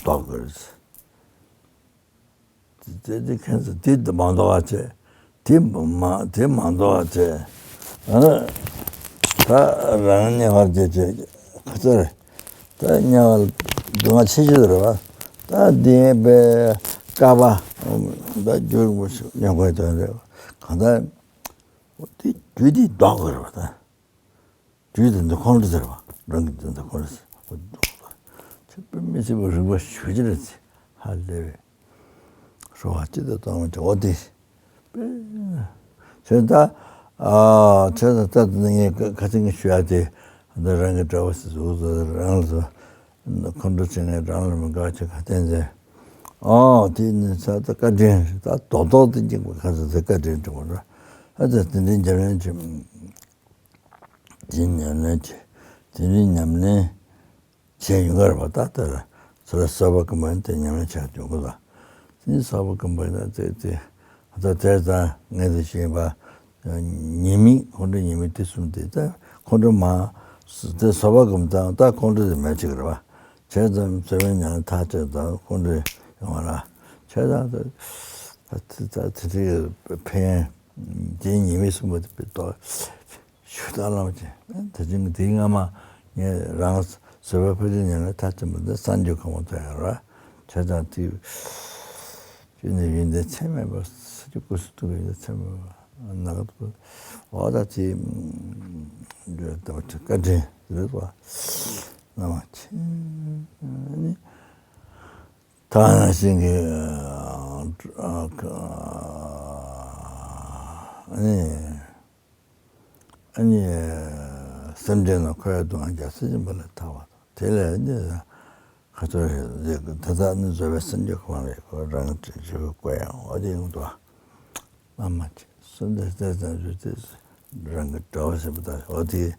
ལྡོག་དགོས་རེད། དེ་དེ་ཁྱེད་ཚོ་དེ་མ་འདོགས་པ་བྱས། དེ་མ་དེ་མ་འདོགས་པ་བྱས། ཨ་ད་རང་དམྱལ་བར་སྐྱེ་བྱེད་ཁ་ཚར། ད་དམྱལ་བ་སྡུག་བསྔལ་ཆེ་ཤོས་རེད་བ། ད་འདི་པའི་བསྐལ་པ་ད་རྒྱུ་རིང་པོ་ཞིག་མྱོང་དགོས་དོན་རེད་བ། གང་ལྟར་དེ་རྒྱུ་དེ་ལྡོག་དགོས་རེད་བ་ད། རྒྱུ་དེ་འདི་ཁོང་ཁྲོ་ཟེར་བ། རང་གི་དེ་འདི་ཁོང་ཁྲོ་ཟེར་བ། ཁྱོད་དཔེ་མི་སྲིད་པ་རིག་པ་ཞེ་ཅིག་རེད་ཟེར། ཧ་ལས་པའི་ཧྲོ་བ་ཅི་ལྟར་གཏོང་བ་བྱ་བ་དེ། དཔེ་ཁྱོད་ད་ཨ་ཁྱོད་ད་ལྟ་འདི་ངས་ཁ་ཚིག་ངས་ཞུ་ཡ་དེ་འདི་རང་གི་གྲྭ་བ་ཟེར་ཟུག་ཟེར་རང་ལ་ཟེར། ཁོང་ཁྲོ་བྱེད་ངས་རང་ལ་མི་དགའ་བྱེད་ཁ་བསྟན་ཟེར། ཨོ་དེ་ནི་ས་ད་བཀའ་དྲིན་ད་རྡོག་རྡོག་དེ་འཇིགས་པ་ཁ་ཚ་ཟེར་བཀའ་དྲིན་དྲི་བ་ར། ཨ་ད་དེ་འདྲའི་འཇམ་ཡང་བྱེད། དེ་ཉམས་ལེན་བྱེད། དེ་འདྲའི་ཉམས་ལེན་བྱས་ཡོང་གི་རེད་པ། ད་ལྟ་ལ་ཚོ་ལ་གསར་པ་ཀུན་པ་དེ་ཉམས་ལེན་བྱ་རྒྱུ་གོ་ལ། དེ་གསར་པ་ཀུན་པ་ན་དེ་དེ་ད་དེ་ད་ངས་དེ་བཤད་པ། ཉེས་དམིགས་ཁོང་ཁྲོ་ཉེས་དམིགས་དེ་གསུམ་དེ་ད་ཁོང་ཁྲོ་མ་དེ་གསར་པ་ཀུན་པ་ད་ད་ཁོང་ཁྲོ་དེ་མེད་ཅིག་རེད་པ། བྱས་ཙང་གསོ་བའི་ཉམས་ལེན་ཐག་བཅད་ཙང་ཁོང་ཁྲོ་ཡོང་བ་ར། བྱས་ཙང་ད་དེ་ད་དེ་དེ་ཕན་དེ་ཉེས་དམིགས་གསུམ་པོ་དེ་དོ། ཞུ་དག་ལམ་གྱི་དེ་བཞིན་དེའི་སྔ་མ་ངས་རང་བཟོད་པའི་ཕ་རྒྱུད་ཉམས་ལེན་མཐར་ཕྱིན་པ་འདི་གསར་འགྱུར་གང་མང་ཐོན་ཡོད་རེད། བྱས་ཙང་དེ་ཅི་ནས་ཡོན་ཏན་ཚད་མེད་པ་ས་ཆུ་སྐུ་གསུང་ཐུགས་ཀྱི་ཡོན་ཏན་ཚད་མེད་པ་ནག་པོ་འོ་ད་དེ་འདྲ་བཀའ་དྲིན་རེད་པ། སྣང་བ་མཁྱེན་ནི་ད་ནང་བཞིན་གྱི་ཨ་ནི། ཨ་ནི་སེམས་ཅན་རྣམས་འཁོར་བའི་སྡུག་བསྔལ་རྒྱལ་སྲས་ཆེན་པོ་ལས་ཐར་བ་དང་དེ་ལས་ནི་ཁ་ཚོ་རེ་རེ་དེ་དག་ནི་བཟོད་པའི་སེམས་ཀྱི་གོ་འཕང་ལས་ཁོ་རང་གི་བྱེད་པའི་སྐོར་ཡང་འོ་དེ་ཡོང་དུ་བ་མ་མ་ཅི་གསོན་དེ་ལྟས་ཙམ་བརྗོད་དེ་རང་གི་དགྲ་བོ་ཟེར་བ་དང་འོ་དེ་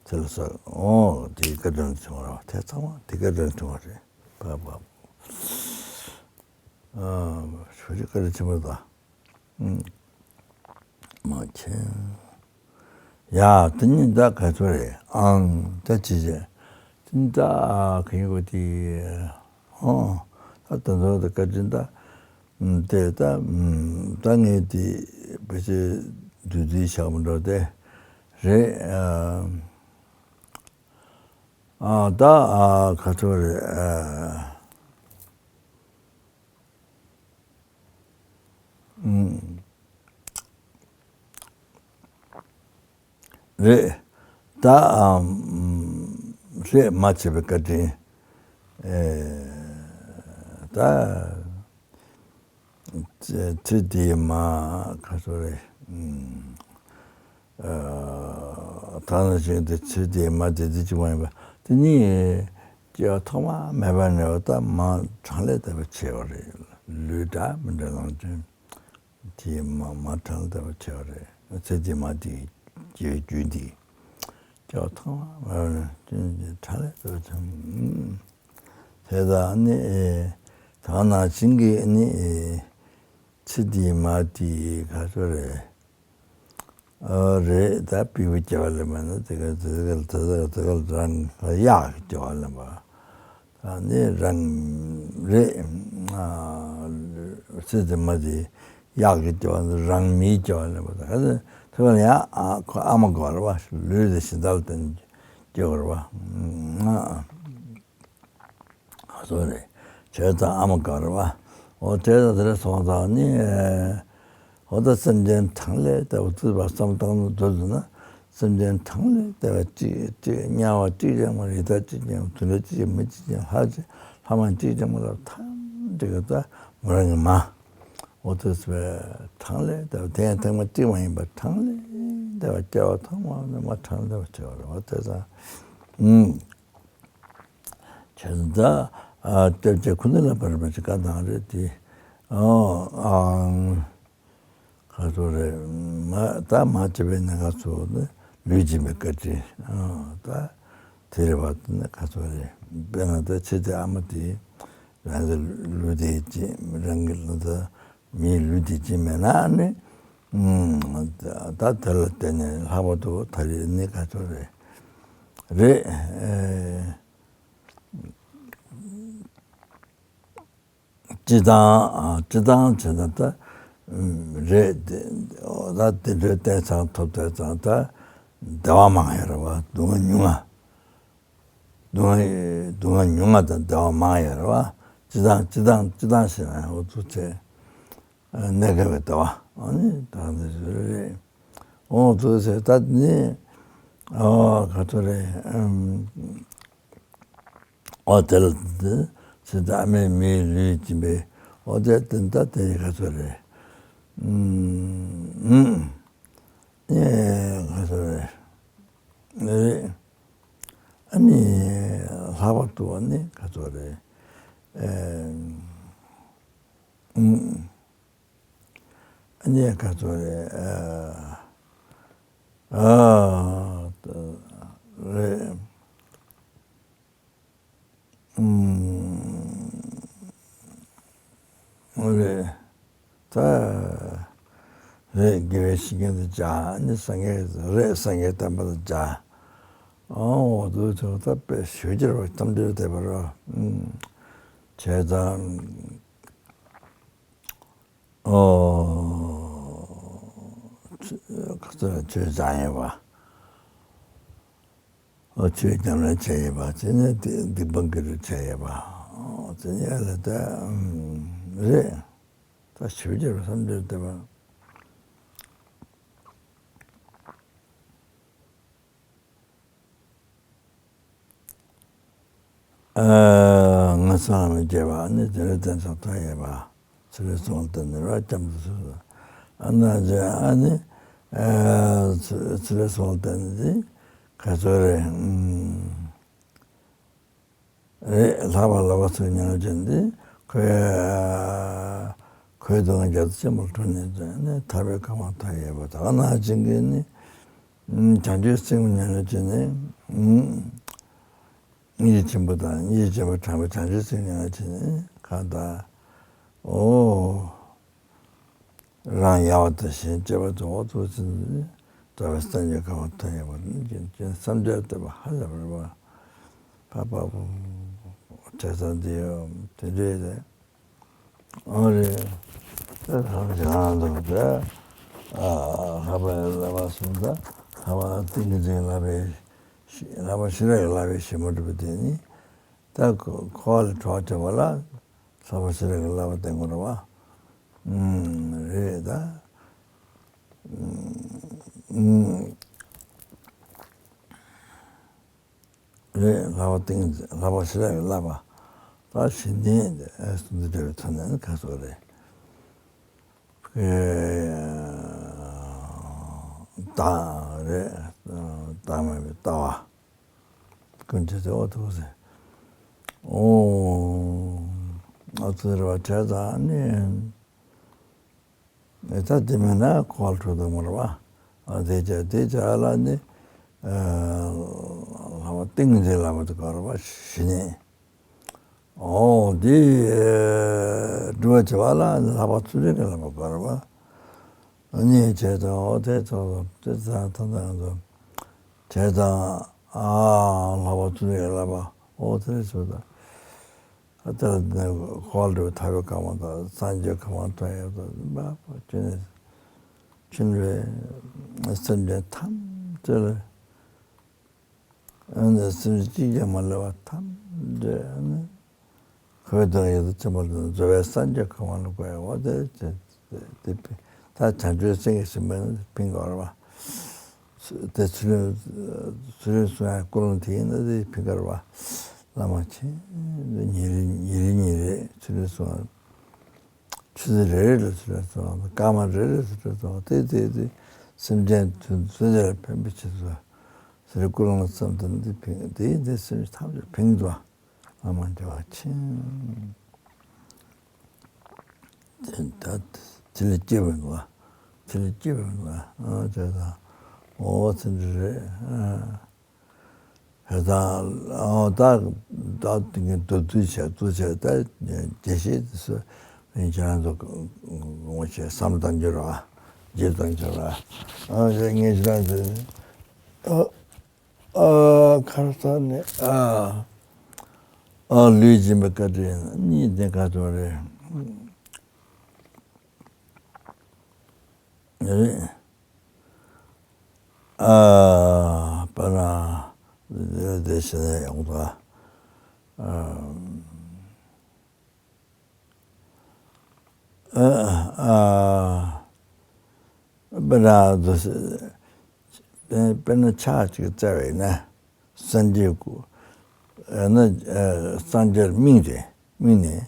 དེ་ལ་སོགས་འོ་དེའི་བཀའ་དྲིན་བྱུང་བ་དེ་ཚང་མ་དེ་བཀའ་དྲིན་བྱུང་བ་རེད། བ་བ་ཨ་ཞུ་ཅི་བཀའ་དྲིན་ཆེན་པོ་དང་། མ་མཁྱེན། ཡ་དེ་ནི་ད་ག་ཚོད་རེད་ཨང་ད་ཅི་བྱེད། དེ་ནི་ད་ག་ཡིན་གོ་དེ། ཨོ་ད་ད་ཚོད་ད་བཀའ་དྲིན་ད། དེ་ད་ད་ངས་དེ་བེད་སྤྱོད་བདུད་རྩིའི་ཞག་མ་འགྲོ་དེ་རེད། ཨ་ད་ག་ཚོད་རེད། རེད། ད་ཨམ་ལྷད་མ་བྱས་པའི་བཀའ་དྲིན། ཨེ་ད་ཚེ་དེའི་མ་ག་ཚོད་རེད། ཨ་ད་ནང་བཞིན་དེ་ཚེ་དེའི་མ་དེ་དེ་གཅིག་མ་ཡིན་པ་དེ་ནི། སྐྱེ་བ་ཐོག་མ་མེད་པ་ནས་བ་ད་མ་གྲངས་ལས་འདས་པ་ཆེ་བ་རེད། ལུས་འདྲ་མི་འདྲ་ལོངས་སྤྱོད་དེ་མ་མ་གྲངས་ལས་འདས་པ་ཆེ་བ་རེད། ཚེ་འདི་མ་འདིའི་སྐྱེ་བའི་རྒྱུ་འདི་སྐྱེ་བ་ཐོག་མ་མེད་པ་ནས་སྐྱེ་བ་གྲངས་ལས་འདས་པ་ཆེ་བ། དེ་དང་ནི་ད་ནང་བཞིན་གྱི་ནི་ཚེ་འདི་མ་འདིའི་ག་ཚོད་རེད། ཨ་རེད། ད་པི་བུ་སྐྱེ་བ་ལེན་པ་ན་དེ་ག་དེ་ག་དེ་ག་དེ་ག་རང་གཡག་གི་སྐྱེ་བ་ལེན་པ། ད་ནི་རང་རེད། ཨ་ཚེ་འདི་མ་འདི་གཡག་གི་སྐྱེ་བ་འདི་རང་མིའི་སྐྱེ་བ་ལེན་པ། ད་ག་དེ་དེ་ག་ཡང་ཨ་ཁོ་ཨ་མ་དགོས་རེད་བ། ལུས་དེ་གཞན་དག་ལ་བརྟེན་སྐྱེ་བ་རེད་བ། ཨ། ཨ་སོ་རེད། བྱས་ཙང་ཨ་མ་དགའ་རེད་བ། འོ་དེ་ལ་དེ་རེད་སོང་ཙང་ནི། འོ་ད་སེམས་ཅན་གྲངས་ལས་འདས་པ་བརྩིས་པ་བསམ་བཏང་ན་འདོད་འདུག་ན། སེམས་ཅན་གྲངས་ལས་འདས་པ་གཅིག་གཅིག་དམྱལ་བ་གཅིག་ཀྱང་མ་རེད། ད་གཅིག་ཀྱང་དུད་འགྲོ་གཅིག་ཀྱང་མི་གཅིག་ཀྱང་ལྷ་གཅིག་ལྷ་མ་གཅིག་ཀྱང་མ་ལ་ཐམས་ཅད་ཀྱི་ད་མོ་རང་གི་མ། འོ་དེ་ཚོ་བས་གྲངས་ལས་འདས་པ་དེ་ཡང་ཐེངས་མ་གཅིག་མ་ཡིན་པར་གྲངས་ལས་འདས་པ་སྐྱེ་བ་ཐོག་མ་ནས་མ་གྲངས་ལས་འདས་པ་ཆེ་བ་རེད་བ། དེ་ཙང་། བྱས་ཙང་ད་ཨ་སྐྱབས་རྗེ་ཁུ་ནུ་ལ་བར་མ་ཅིག་བཀའ་གནང་རེད་དེ། ཨོ་ཨང་། ག་ཚོད་རེད། མ་ད་མ་བྱས་པའི་གནས་སྐབས་ཚོ་ནི་ལུས་སྦྱིན་པའི་བཀའ་དྲིན། ཨོ་ད་དེ་རེད་བ། དེ་ནི་ག་ཚོད་རེད། དཔེར་ན་ད་ཚེ་འདི་ཨ་མ་དེ་རང་གི་ལུས་དེ་སྦྱིན་རང་གི་ལུས་དེ། མིའི་ལུས་དེ་སྦྱིན་མེད་ན་ནི། ཨུམ། ད་དེ་ལ་བརྟེན་ནས་ལྷག་པར་དུ་ད་རེས་ནི་ག་ཚོད་རེད། རེད། ཨེ། སྤྱི་བཏང་ཨ་སྤྱི་བཏང་བྱས་ན་ད། ཨུམ། རེད་དེ། ད་དེ་འདྲའི་བསྟན་ཚང་ཐོབ་བསྡད་ཙང་ད་བདེ་བ་མང་ཡོད་རེད་བ། སྡུག་བསྔལ་ཉུང་ང་། སྡུག་བསྔལ་སྡུག་བསྔལ་ཉུང་ང་དང་བདེ་བ་མང་ཡོད་རེད་བ། སྤྱི་བཏང་སྤྱི་བཏང་སྤྱི་བཏང་ཞེས་ན་འོ་ཚོ་ཚེ། གནས་སྐབས་ཀྱི་བདེ་བ། ཨ་ནི་ད་འདི་ཚོ་རེད། འོ་ཚོ་ཚེ་ད་ནི། ཨོ་ག་ཚོད་རེད། ཨམ། འོ་དེ་ལ་འདི་ཚེ་ད་ཨ་མའི་མིའི་ལུས་སྦྱིན་པའི་འོ་དེ་དེ་ད་དེ་ག་ཚོད་རེད། ཨམ། ཨེ་ག་ཚོད་རེད། རེད། ཨ་ནི་ལྷག་པར་དུ་ཨ་ནི་ག་ཚོད་རེད། ཨེ། ཨུམ། ཨ་ནི་ག་ཚོད་རེད། ཨ། ཨ། རེད། ཨུམ། རེད། ད། རེད། དགེ་བའི་བཤེས་གཉེན་དང་མཇལ། ཨ་ནི་སངས་རྒྱས་རེད། སངས་རྒྱས་བསྟན་པ་དང་མཇལ། ཨོ་དུ་ཚོ་ད་དཔེ་ཞུ་རྒྱུར་བ་ཐམས་ཅད་བདེ་བར་བ། ཨུམ། བྱས་ཙང་། ཨོ། ཁ་ཚ་ཆོས་སྦྱང་ཡོད་པ། ཨོ་ཆོས་ཉམས་ལེན་བྱས་ཡོད་པ། དེ་ནས་སྡིག་སྡིག་སྤོང་གི་རུ་བྱས་ཡོད་པ། ཨོ་དེ་ནས་ལ་ད་རེད། ད་ཆོས་རྒྱལ་བསམ་འགྲུབ་བསྟན་པ། ཨ། ངན་སོང་ལ་མི་སྐྱེ་བ་ནི་དེ་ལས་བརྟེན་ཙང་ཐོབ་ཡོད་པ། ཚུལ་ཁྲིམས་སྲུང་བརྟེན་ནས་ར་སྐྱབས་སུ་སོང་། ཨ་ན་ཅེ་ཨ་ནི། ཨ། ཚུལ་ཁྲིམས་སྲུང་བརྟེན་ནས་ག་ཚོད་རེད། ཨུམ། རེད། ལྷག་པར་ལྷག་པ་ཚོའི་ཉམས་ལེན་ཅན་འདི་ཁོའི་ཁོའི་སྡུག་བསྔལ་རྒྱ་མཚོ་ཆེན་པོར་གྲོལ་ནས་ནི་ཐར་པའི་གོ་འཕང་ཐོབ་ཡོད་པ། ད་ག་ནང་བཞིན་གྱི་ནི་བྱང་ཆུབ་སེམས་ཉམས་ལེན་ཅན་ནི་སྙིང་རྗེ་ཆེན་པོ་དང་། སྙིང་རྗེ་ཆེན་པོ་དྲངས་པའི་བྱང་ཆུབ་སེམས་ཉམས་ལེན་ཅན་ནི་གང་ལྟར། ཨོ། རང་ཡལ་བ་དང་གཞན་གཅེས་པ་དང་། འོ་ཐུགས་ཚིམ་ནས་གྲགས་པའི་སངས་རྒྱས་གོ་འཕང་ཐོབ་ཡོད་པ་ནི་རྒྱུ་མཚན་བསམ་གྱིས་མི་ཁྱབ་པ་ཧ་ལས་པ་རེད་པ། པ་པ་པ། བྲེལ་ཟ་འདི་ཡོད་དེ་འདྲས་རེད། ཨོ་རེད། ད་ཐམས་ཅད་ང་རང་ཚོ་རེད། ཨ། ལྷག་པའི་བསླབ་པ་གསུམ་དང་། ལྷག་པ་ཏིང་ངེ་འཛིན་བསླབ་པའི་ཤེས། ལྷག་པ་ཤེས་རབ་ཀྱི་བསླབ་པའི་ཞིབ་མོ་སྒྲུབ་པ་དེ་ནི། ད་ཁོ་ཁོ་ལ་གྲོགས་བྱེད་པ་ལ་ལྷག་པ་ཤེས་རབ་ཀྱི་བསླབ་པ་བསྟེན་དགོས་རེད་པ། ཨུམ། རེད་ད། ཨུམ། རེད། ལྷག་པ་ཏིང་། ལྷག་པ་ཤེས་རབ་ཀྱི་བསླབ་པ། ད་གཞི་ནས་སུམ་ཅུ་འདྲ་བའི་ཐོག་ནས་ནི་ཁ་སོ་རེད། ཨེ། བདག་རེད། བདག་མེད་པའི་ལྟ་བ། ཀུན་བྱེད་དེ་འོ་ཐུགས་ཟེར། ཨོ། ཨ་ཙི་རེད་བ། བྱས་ཙང་ནི། ཨེ་ད་དེ་མིན་ན་ཁོ་ལ་འགྲོ་དང་མ་རེད་བ། ཨ་དེ་བྱས་དེ་བྱས་ལ་ནི། ཨ་ལྷག་པ་ཏིང་འཛིན་ལ་མ་དུ་ག་རེད་བ་ཞི་ནས། ཨོ་དེ་སྒྲུབ་པ་བྱེད་པ་ལ་ལྷག་པ་ཚུལ་ཁྲིམས་ཀྱི་བསླབ་པ་ག་རེད་བ། གཉིས་བྱས་ཙང་ཨོ་དེ་ཚོ་དེ་ཙང་ད་ད་ང་ཚོ་བྱས་ཙང་ཨ་ལྷག་པ་ཚུལ་ཁྲིམས་ཀྱི་བསླབ་པ་ཨོ་དེ་རེད་ཚོ་ད། ཨ་ད་ནི་ཁོ་ལ་འགྲོ་ཐར་པའི་གང་བ་དང་སངས་རྒྱས་གང་བ་ཐོན་ཡོད་དང་མ་པ་ཅི་ནས་ཕྱིན་པའི་སེམས་ཅན་ཐམས་ཅད་ལ། ཨ་ནི་སེམས་ཅན་གཅིག་ཀྱང་མ་ལུས་པ་ཐམས་ཅད་ཨ་ནི་ཁོའི་དོན་ཡོད་དུ་ཕྱིན་པ་དང་རྫོགས་པའི་སངས་རྒྱས་གང་བ་ལ་བཀོད་ཡོད་པ་དེ་དེ་དེ་ད་བྱང་ཆུབ་སེམས་ཀྱི་ཞིང་པ་ནི་ཕིང་གོ་ར་བ། དེ་ཚུལ་ཚུལ་གསུང་ཡ་ཀུན་སློང་དེ་ཡིན་ན་དེ་ཕིང་གོ་ར་བ། བླ་མ་མཁྱེན། ཉིན་རེ་ཉིན་རེ་ཉིན་རེ་ཚུལ་གསུང་ཡ། ཆུ་ཚོད་རེ་རེ་ལ་ཚུལ་གསུང་ཡ། སྐར་མ་རེ་རེ་ཚུལ་གསུང་ཡ། དེ་དེ་དེ་སེམས་ཅན་དུ་ཚུལ་དེ་ལ་ཕན་པའི་ཆེད་དུ་ཟེར་ཀུན་སློང་བསམ་དོན་འདི་ཕིང་དེ་དེ་སེམས་ཐམས་ཅད་ཕིང་དུ། བླ་མ་བདེ་བ་ཆེན། དེ་ད་དེ་ལས་སྐྱེ་བ་འདུག་དེ་ལས་སྐྱེ་བ་འདུག་ཨ་དེ་ད་འོ་དེ་འདྲ་རེད། ཨ་དེ་ད་ཨ་ད་ད་དེ་ངས་མདོར་བསྡུས་བྱས་བསྡུས་བྱས་ད་དགེ་བཤེས་དེ་ཚོ་ཁྱེད་རང་ཚོ་ངོ་ཤེས་བསམ་བློ་བཏང་རྒྱུ་ར་བརྗེད་བཏང་རྒྱུ་ར། ཨ་དེ་ངས་ཁྱེད་རང་ཚོ་ཨ། ཨ་ཁར་ས་ནས་ཨ་ཨ་ལུས་སྦྱིན་པའི་བཀའ་དྲིན་གཉིས་ལྡན་ག་ཚོད་རེད། རེད། ཨ་པ་ར་དེ་བྱས་ནས་ཡོང་ད། ཨ་ཨ་ཨ་དཔེར་ན་དུ་དཔེར་ན་ཕྱག་ཅིག་བཙལ་བས་ན་སངས་རྒྱས་སྐུ་ཨ་ན་ཨ་སངས་རྒྱས་དམིགས་ཏེ་དམིགས་ནས་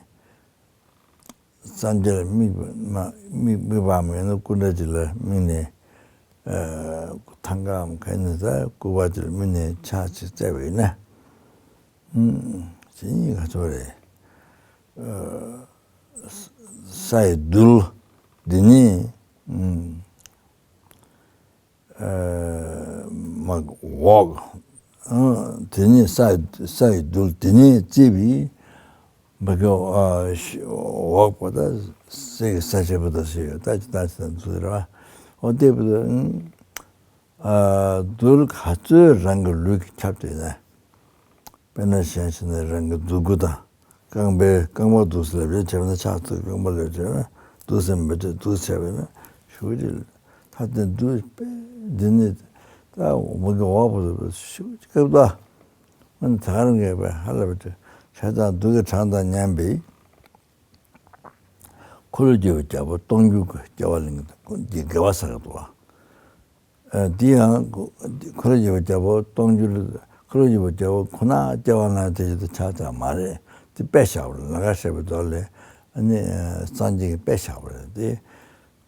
སངས་རྒྱས་དམིགས་པ་མ་དམིགས་དམིགས་པའམ་ཡང་ན་སྐུ་འདྲ་ཅིག་ལ་དམིགས་ནས་ཨ་ཐང་ཀའམ་ག་ནས་ད་སྐུ་པར་ཅིག་ལ་དམིགས་ནས་ཕྱག་ཅིག་བཙལ་བས་ན། དེ་གཉིས་ག་ཚོད་རེད། ས་ཡི་རྡུལ་འདི་ནི་མ་འོག་དེ་ནི་ས་ས་ཡི་རྡུལ་དེ་ནི་བརྩིས་པའི་མ་གི་འོག་པོ་ད་ས་ཡི་ས་ཆེན་པོ་ད་ཟེར་ཡོད་ད་ཅི་ད་ཅི་ད་འཛུལ་ར་འོ་དེ་བུ་ད། རྡུལ་ག་ཚོད་རང་གི་ལུས་ཀྱིས་ཁྱབ་བསྡད་ན། དཔེར་ན་གཞན་ཞིག་ནས་རང་གི་སྡུག་གུ་དང་རྐང་པའི་རྐང་པ་སྡུག་ས་ལབ་བྱས་བྱས་པ་ན་ཕྱག་ཚོད་རྐང་པ་ལབ་བྱས་ན་སྡུག་ས་མི་འདྲ་སྡུག་ཚད་པས་ན་ཞུ་རེ་ད་དེ་སྡུག་པས་འདི་ནི་ད་མ་གི་འོག་པོ་ཞུ་སྐབས་ད་མ་ནི་ད་ག་རང་གི་པས་ཧ་ལབ་བྱས་བྱས་ཙང་སྡུག་གི་གྲངས་དང་མཉམ་པའི། འཁོར་ལོས་སྒྱུར་བའི་རྒྱལ་པོ་སྟོང་རྒྱུད་ཀྱི་སྐྱེ་བ་ལེན་གྱི་དགེ་བ་བསགས་འདུག་བ། ཨ་འདི་ཡང་འཁོར་ལོས་སྒྱུར་བའི་རྒྱལ་པོ་སྟོང་རྒྱུད་འཁོར་ལོས་སྒྱུར་བའི་རྒྱལ་པོ་ཁོ་ན་སྐྱེ་བ་ལེན་དེ་བཞིན་དུ་ཆགས་ཀྱང་མ་རེད། དེ་དཔེ་བཞག་པ་རེད། ལང་ཀ་བཤད་པའི་མདོ་ལས་ཨ་ནི་སངས་རྒྱས་ཀྱི་དཔེ་བཞག་པ་རེད་དེ།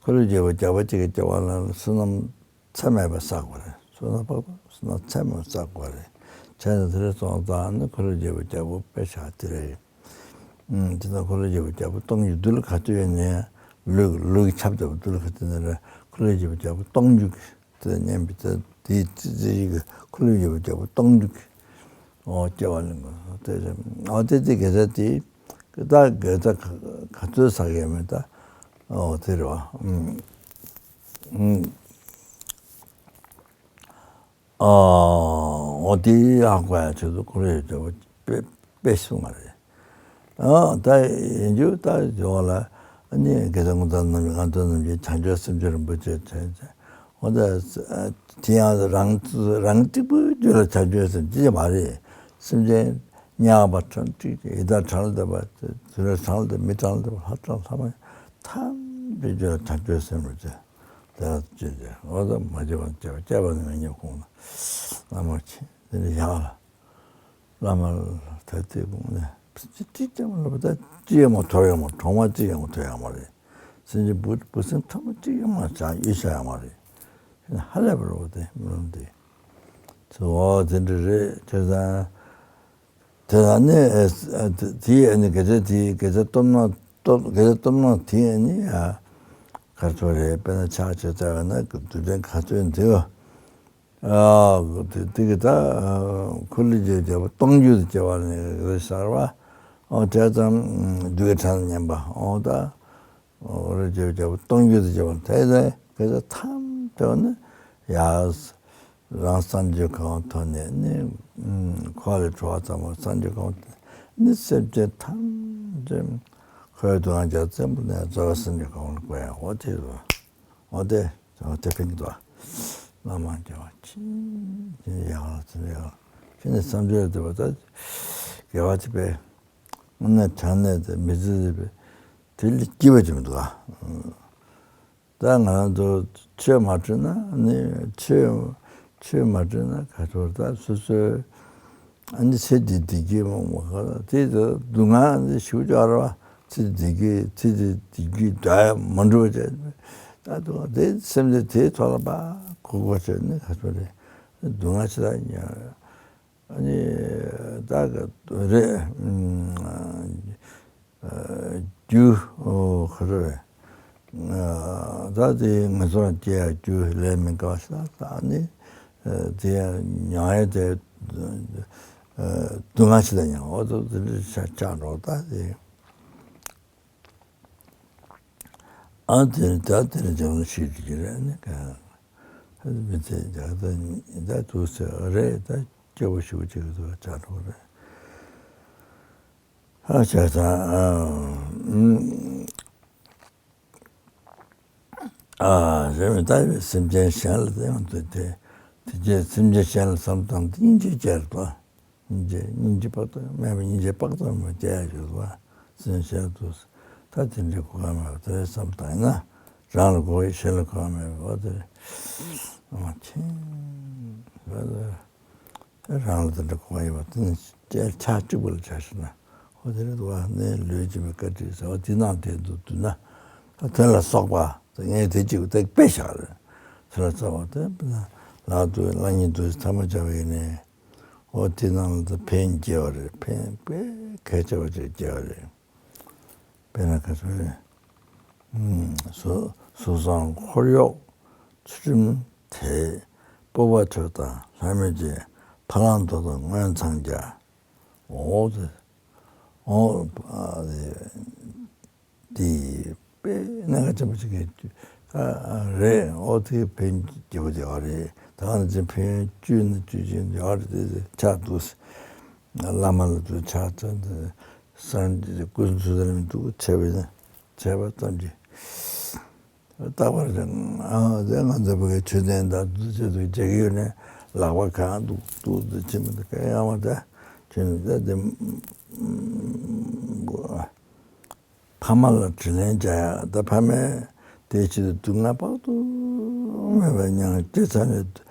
འཁོར་ལོས་སྒྱུར་བའི་རྒྱལ་པོ་གཅིག་གི་སྐྱེ་བ་ལེན་བསོད་ནམས། ཚད་མེད་པ་བསགས་པ་རེད། བསོད་ནམས་འཕགས་པ་བསོད་ནམས་ཚད་མེད་པ་བསགས་པ་རེད། བྱས་ཙང་དེ་རེད་སོང་ཙང་ནི་འཁོར་ལོས་སྒྱུར་བའི་རྒྱལ་པོ་དཔེ་བཞག་དེ་རེད། ཨུམ་དེ་ན་འཁོར་ལོས་སྒྱུར་བའི་རྒྱལ་པོ་སྟོང་རྒྱུད་རྡུལ་ག་ཚོད་ཡོད་ནའི་ལུས་ལུས་ཀྱིས་ཁྱབ་བསྡད་པ་རྡུལ་ག་ཚོད་ནི་རེད། འཁོར་ལོས་སྒྱུར་བའི་རྒྱལ་པོ་སྟོང་རྒྱུད་ཀྱི་དེ་མཉམ་པའི་དེ་དེའི་ཙི་ཙི་ཡི་གི་འཁོར་ལོས་སྒྱུར་བའི་རྒྱལ་པོ་སྟོང་རྒྱུད་ཀྱི་ཨོ་སྐྱེ་བ་ལེན་དགོས་དེ་རེད། ཨོ་དེ་དེ་དགེ་རྩ་དེ་ད་དགེ་རྩ་ག་ག་ཚོད་བསགས་ཡོད་མེད་ད་ཨོ་དེ་རེད་བ། ཨུམ། ཨུམ། ཨ། འོ་དེ་ཧ་གོ་ཡ་ཆེད་དུ་ཁོ་རེ་དེ་དཔེ་དཔེ་གསུངས་པ་རེད། ཨ་ད་ཡིན་རྒྱུ་ད་ཡོང་ལ་ཨ་ནི་དགེ་རྩ་ངོ་མཚར་རྣམ་བཞི་ང་ཚོ་རྣམས་ཀྱི་བྱང་ཆུབ་སེམས་མཆོག་རིན་པོ་ཆེ་དྲན་ཅིང་འོ་ད་དེ་ཡང་རང་རང་གཅིག་པུའི་རྒྱུད་ལ་བྱང་ཆུབ་སེམས་ཅི་ཡང་མ་རེད། སེམས་ཅན་དམྱལ་བ་གྲངས་ཀྱི་ཡི་དྭགས་གྲངས་ལས་འདས་པ་དུད་འགྲོ་གྲངས་ལས་འདས་མི་གྲངས་ལས་འདས་པ་ལྷ་གྲངས་ལྷ་མ་ཐམས་ཅད་རྒྱུད་ལ་བྱང་ཆུབ་སེམས་རེད་ཅེས། དེ་ལ་ཅི་བྱེད། འོ་ད་མ་བྱས་པ་བྱས་པ་བྱས་པ་ནི་མི་ཉེ་གོང་ན་བླ་མར་ཕྱིན། དེ་ནས་ཡང་བླ་མ་ལ་ད་ལྟའི་དགོངས་ནས་ཅི་ཅི་ཅང་ལབ་ད་ཅི་ཡང་མ་ཐོབ་ཡང་མ་གྲོག་མ་ཅི་ཡང་མ་ཐོབ་ཡང་མ་རེད། སེམས་ཅན་བུ་བུ་སེམས་ཐོག་མ་ཅི་ཡང་མ་བྱ་ཡུལ་བྱ་ཡང་མ་རེད། དེ་ནས་ཧ་ལས་པ་རེད་བ་དེ་མི་རུང་དེ། ཚོ་འོ་དེ་འདྲ་རེད་བྱས་ཙང་། དེ་ལ་ནི་ཨ་དེ་དེའི་ཨ་ནི་དགེ་རྩ་དེའི་དགེ་རྩ་སྟོབས་ན་སྟོབས་དགེ་རྩ་སྟོབས་ན་དེའི་ཨ་ནི་ཡ་གར་ཚོ་རེད། དཔེར་ན་ཕྱག་བྱེད་ཚར་བ་ན་རྡུལ་ཕྲན་ག་ཚོད་འདུག་ཨ་དེ་དེ་གི་ད་ཁོ་ལི་རྗེས་བྱས་པ་སྟོང་རྒྱུ་དུ་སྐྱེ་བ་ནི་རེད་ཤར་བ། ཨོ་དེ་ཙམ་རྡུལ་གྱི་ཕྲན་མཉམ་པ་ཨོ་ད། འོ་རེ་བྱེད་བྱེད་པ་སྟོང་རྒྱུ་དེ་བྱེད་པ་དེ་ལས་དེ་ཚོ་ཐམས་ཅད་ནི་ཡ་རང་སངས་རྒྱས་གང་ཐོག་ནས་ནི་འཁོར་བའི་འགྲོ་བ་ཚང་མ་སངས་རྒྱས་གང་ཐོག་ནི་སེམས་ཅན་ཐམས་ཅད་འཁོར་བའི་སྡུག་བསྔལ་རྒྱ་ཆེན་པོ་ནས་རྫོགས་པའི་སངས་རྒྱས་གང་ལ་བཀོད་ཡ་འོ་དེ་རུ་འོ་དེ་འོ་དེ་ཕན་གྱི་འདུག་བླ་མ་དགེ་བ་ཅི་ཡག་ལ་ཅི་ཡག་ལ་ཅི་ནས་བསམ་སྦྱོར་དེ་བ་ད་དགེ་བ་ཅི་པས་དངོས་གནས་དྲང་གནས་དེ་མི་ཚེ་ཟེར་བའི་དེ་ལས་སྐྱིད་པ་ཅིག་མི་འདུག་ཨ། ད་ང་རང་ཚོ་ཆོས་མ་ཁྲིད་ན་ནི་ཆོས་ཆོས་མ་ཁྲིད་ན་ག་ཚོད་ད་སོ་སོའི་ཨ་ནི་ཚེ་འདི་བདེ་སྐྱིད་མང་པོ་ག་དེ་ཚོ་སྡུག་བསྔལ་འདི་ཞུ་ཅོག་ར་བ་ཚེ་འདི་བདེ་སྐྱིད་ཚེ་འདི་བདེ་སྐྱིད་འདྲ་མ་འགྲོ་བྱས་ད་དུང་དེ་སེམས་ཅན་དེའི་ཐོག་ལ་པ་གོ་གོ་བྱས་ནི་ག་ཚོད་རེད། སྡུག་བསྔལ་ཆེ་ད་ཉར། ཨ་ནི་ད་ག་རེད། རྒྱུ་ཁོ་རེ་རེད། ད་དེ་ངན་སོང་སྐྱེ་ཡ་རྒྱུ་ལས་མི་དགའ་ཤ་ད་ནི་དེ་ཡང་མྱང་ཡ་དེ་སྡུག་བསྔལ་ཆེ་ད་ཉང་འོ་ད་དེ་འདྲ་ཆགས་ཆགས་འགྲོ་ད་དེ། ཨ་དེར་ད་དེར་སྦྱང་བ་ཞུས་ཀྱི་རེད་ནི་ག་མི་ཚེ་རྒྱག་ད་ད་དུས་ཚོད་རེད་ད་སྐྱོ་པོ་ཞུ་ཅིག་ཏུ་ཆགས་འགྲོ་རེད། ཨ་ཆགས་ད་ཨ་ཨ་རེད་མི་ལྟ་བའི་སེམས་ཅན་གཞན་ལ་དེ་ཡང་དེ་དེ་དེ་རྗེས་སེམས་ཅན་གཞན་ལ་བསམ་བཏང་སྙིང་རྗེ་སྐྱེ་རེད་དོ། སྙིང་རྗེ་སྙིང་རྗེ་དཔག་ཏུ་མེད་པ་སྙིང་རྗེ་དཔག་ཏུ་མེད་པ་སྐྱེ་ཡ་ཡོད་པ་སེམས་ཤར་དུ་ད་དེ་འདྲའི་གོ་སྐབས་མེད་པ་དེ་བསམ་བཏང་ན་རང་ལ་གོ་བའི་གཞན་ལ་གོ་བ་མེད་པ་དེ་ཨ་ཁྱེད་རང་ལ་དེ་འདྲ་གོ་བ་ཡོད་པ་དེ་ནི་ཆ་གཅིག་པུ་ལ་ཆ་ཤེས་ན་ཨོ་དེ་རེད་བ་ནས་ལུས་ཀྱི་བཀའ་དྲིན་ཟེར་བ་དེ་ནང་དེ་འདུག་འདུག་ན་ད་དེ་ལ་སོགས་པ་ངས་དེ་གཅིག་དེ་དཔེ་བཞག་རེད་ཟེར་ལ་རྩ་བ་དེ་ལ་དུ་ལ་ཉིད་དུ་ཐ་མ་བྱ་བའི་ནས། འོ་དེ་ནང་ལ་ད་ཕན་སྐྱེ་བ་རེད། ཕན་དཔེ་གལ་ཆེ་བ་ཅིག་སྐྱེ་བ་རེད། དཔེར་ན་ག་ཚོད་རེད། གཟུགས་བཟང་འཁོར་གཡོག་ཚུལ་ཁྲིམས་དེ་སྤོབས་པ་ཁྲོད་དང་ལྷ་མོས་བྱས་ཕ་ལང་དོ་དང་མངོན་འཚང་རྒྱ། འོ་དེ་འོ་དེ། དེ་དཔེ་གནད་འགག་ཆེན་པོ་ཞིག་གི་ཨ་རེད། ཨོ་དེ་ཕན་སྐྱིད་པོ་དེ་ཨ་རེད། ད་ང་ཚོ་ཕན་བཅུ་ནི་བཅུ་ཅན་དེ་ཨ་རེད། དེ་དེ་ཆགས་འདུག་བླ་མ་ལ་དུ་ཆགས་ཚར་འདི་སངས་རྒྱས་ཀུན་འཚོ་དེ་ལ་མི་འདུག་བྱས་པ་ཡིན་ན་བྱས་པ་ཙམ་གྱིས་རྟག་པར་ཀྱང་ཨ་དེ་ང་ཚོ་བོད་ཀྱི་ཆོས་ལྡན་དང་དུ་ཆེད་དུ་བྱེད་ཀྱི་ཡོད་ནས་ལག་པ་གང་འདུག་འདུག་འདུག་ཕྱིན་མི་འདུག་ག་ཡང་བ་དེ་ཁྱོད་ནི་དེ་དེ། ཕ་མ་ལ་དྲིན་ལན་འཇལ་ཡ་ད་ཕ་མས་དེའི་ཆེད་དུ་སྡུག་བསྔལ་དཔག་ཏུ་མེད་པ་མྱངས་ཏེ་ཚ་ནས་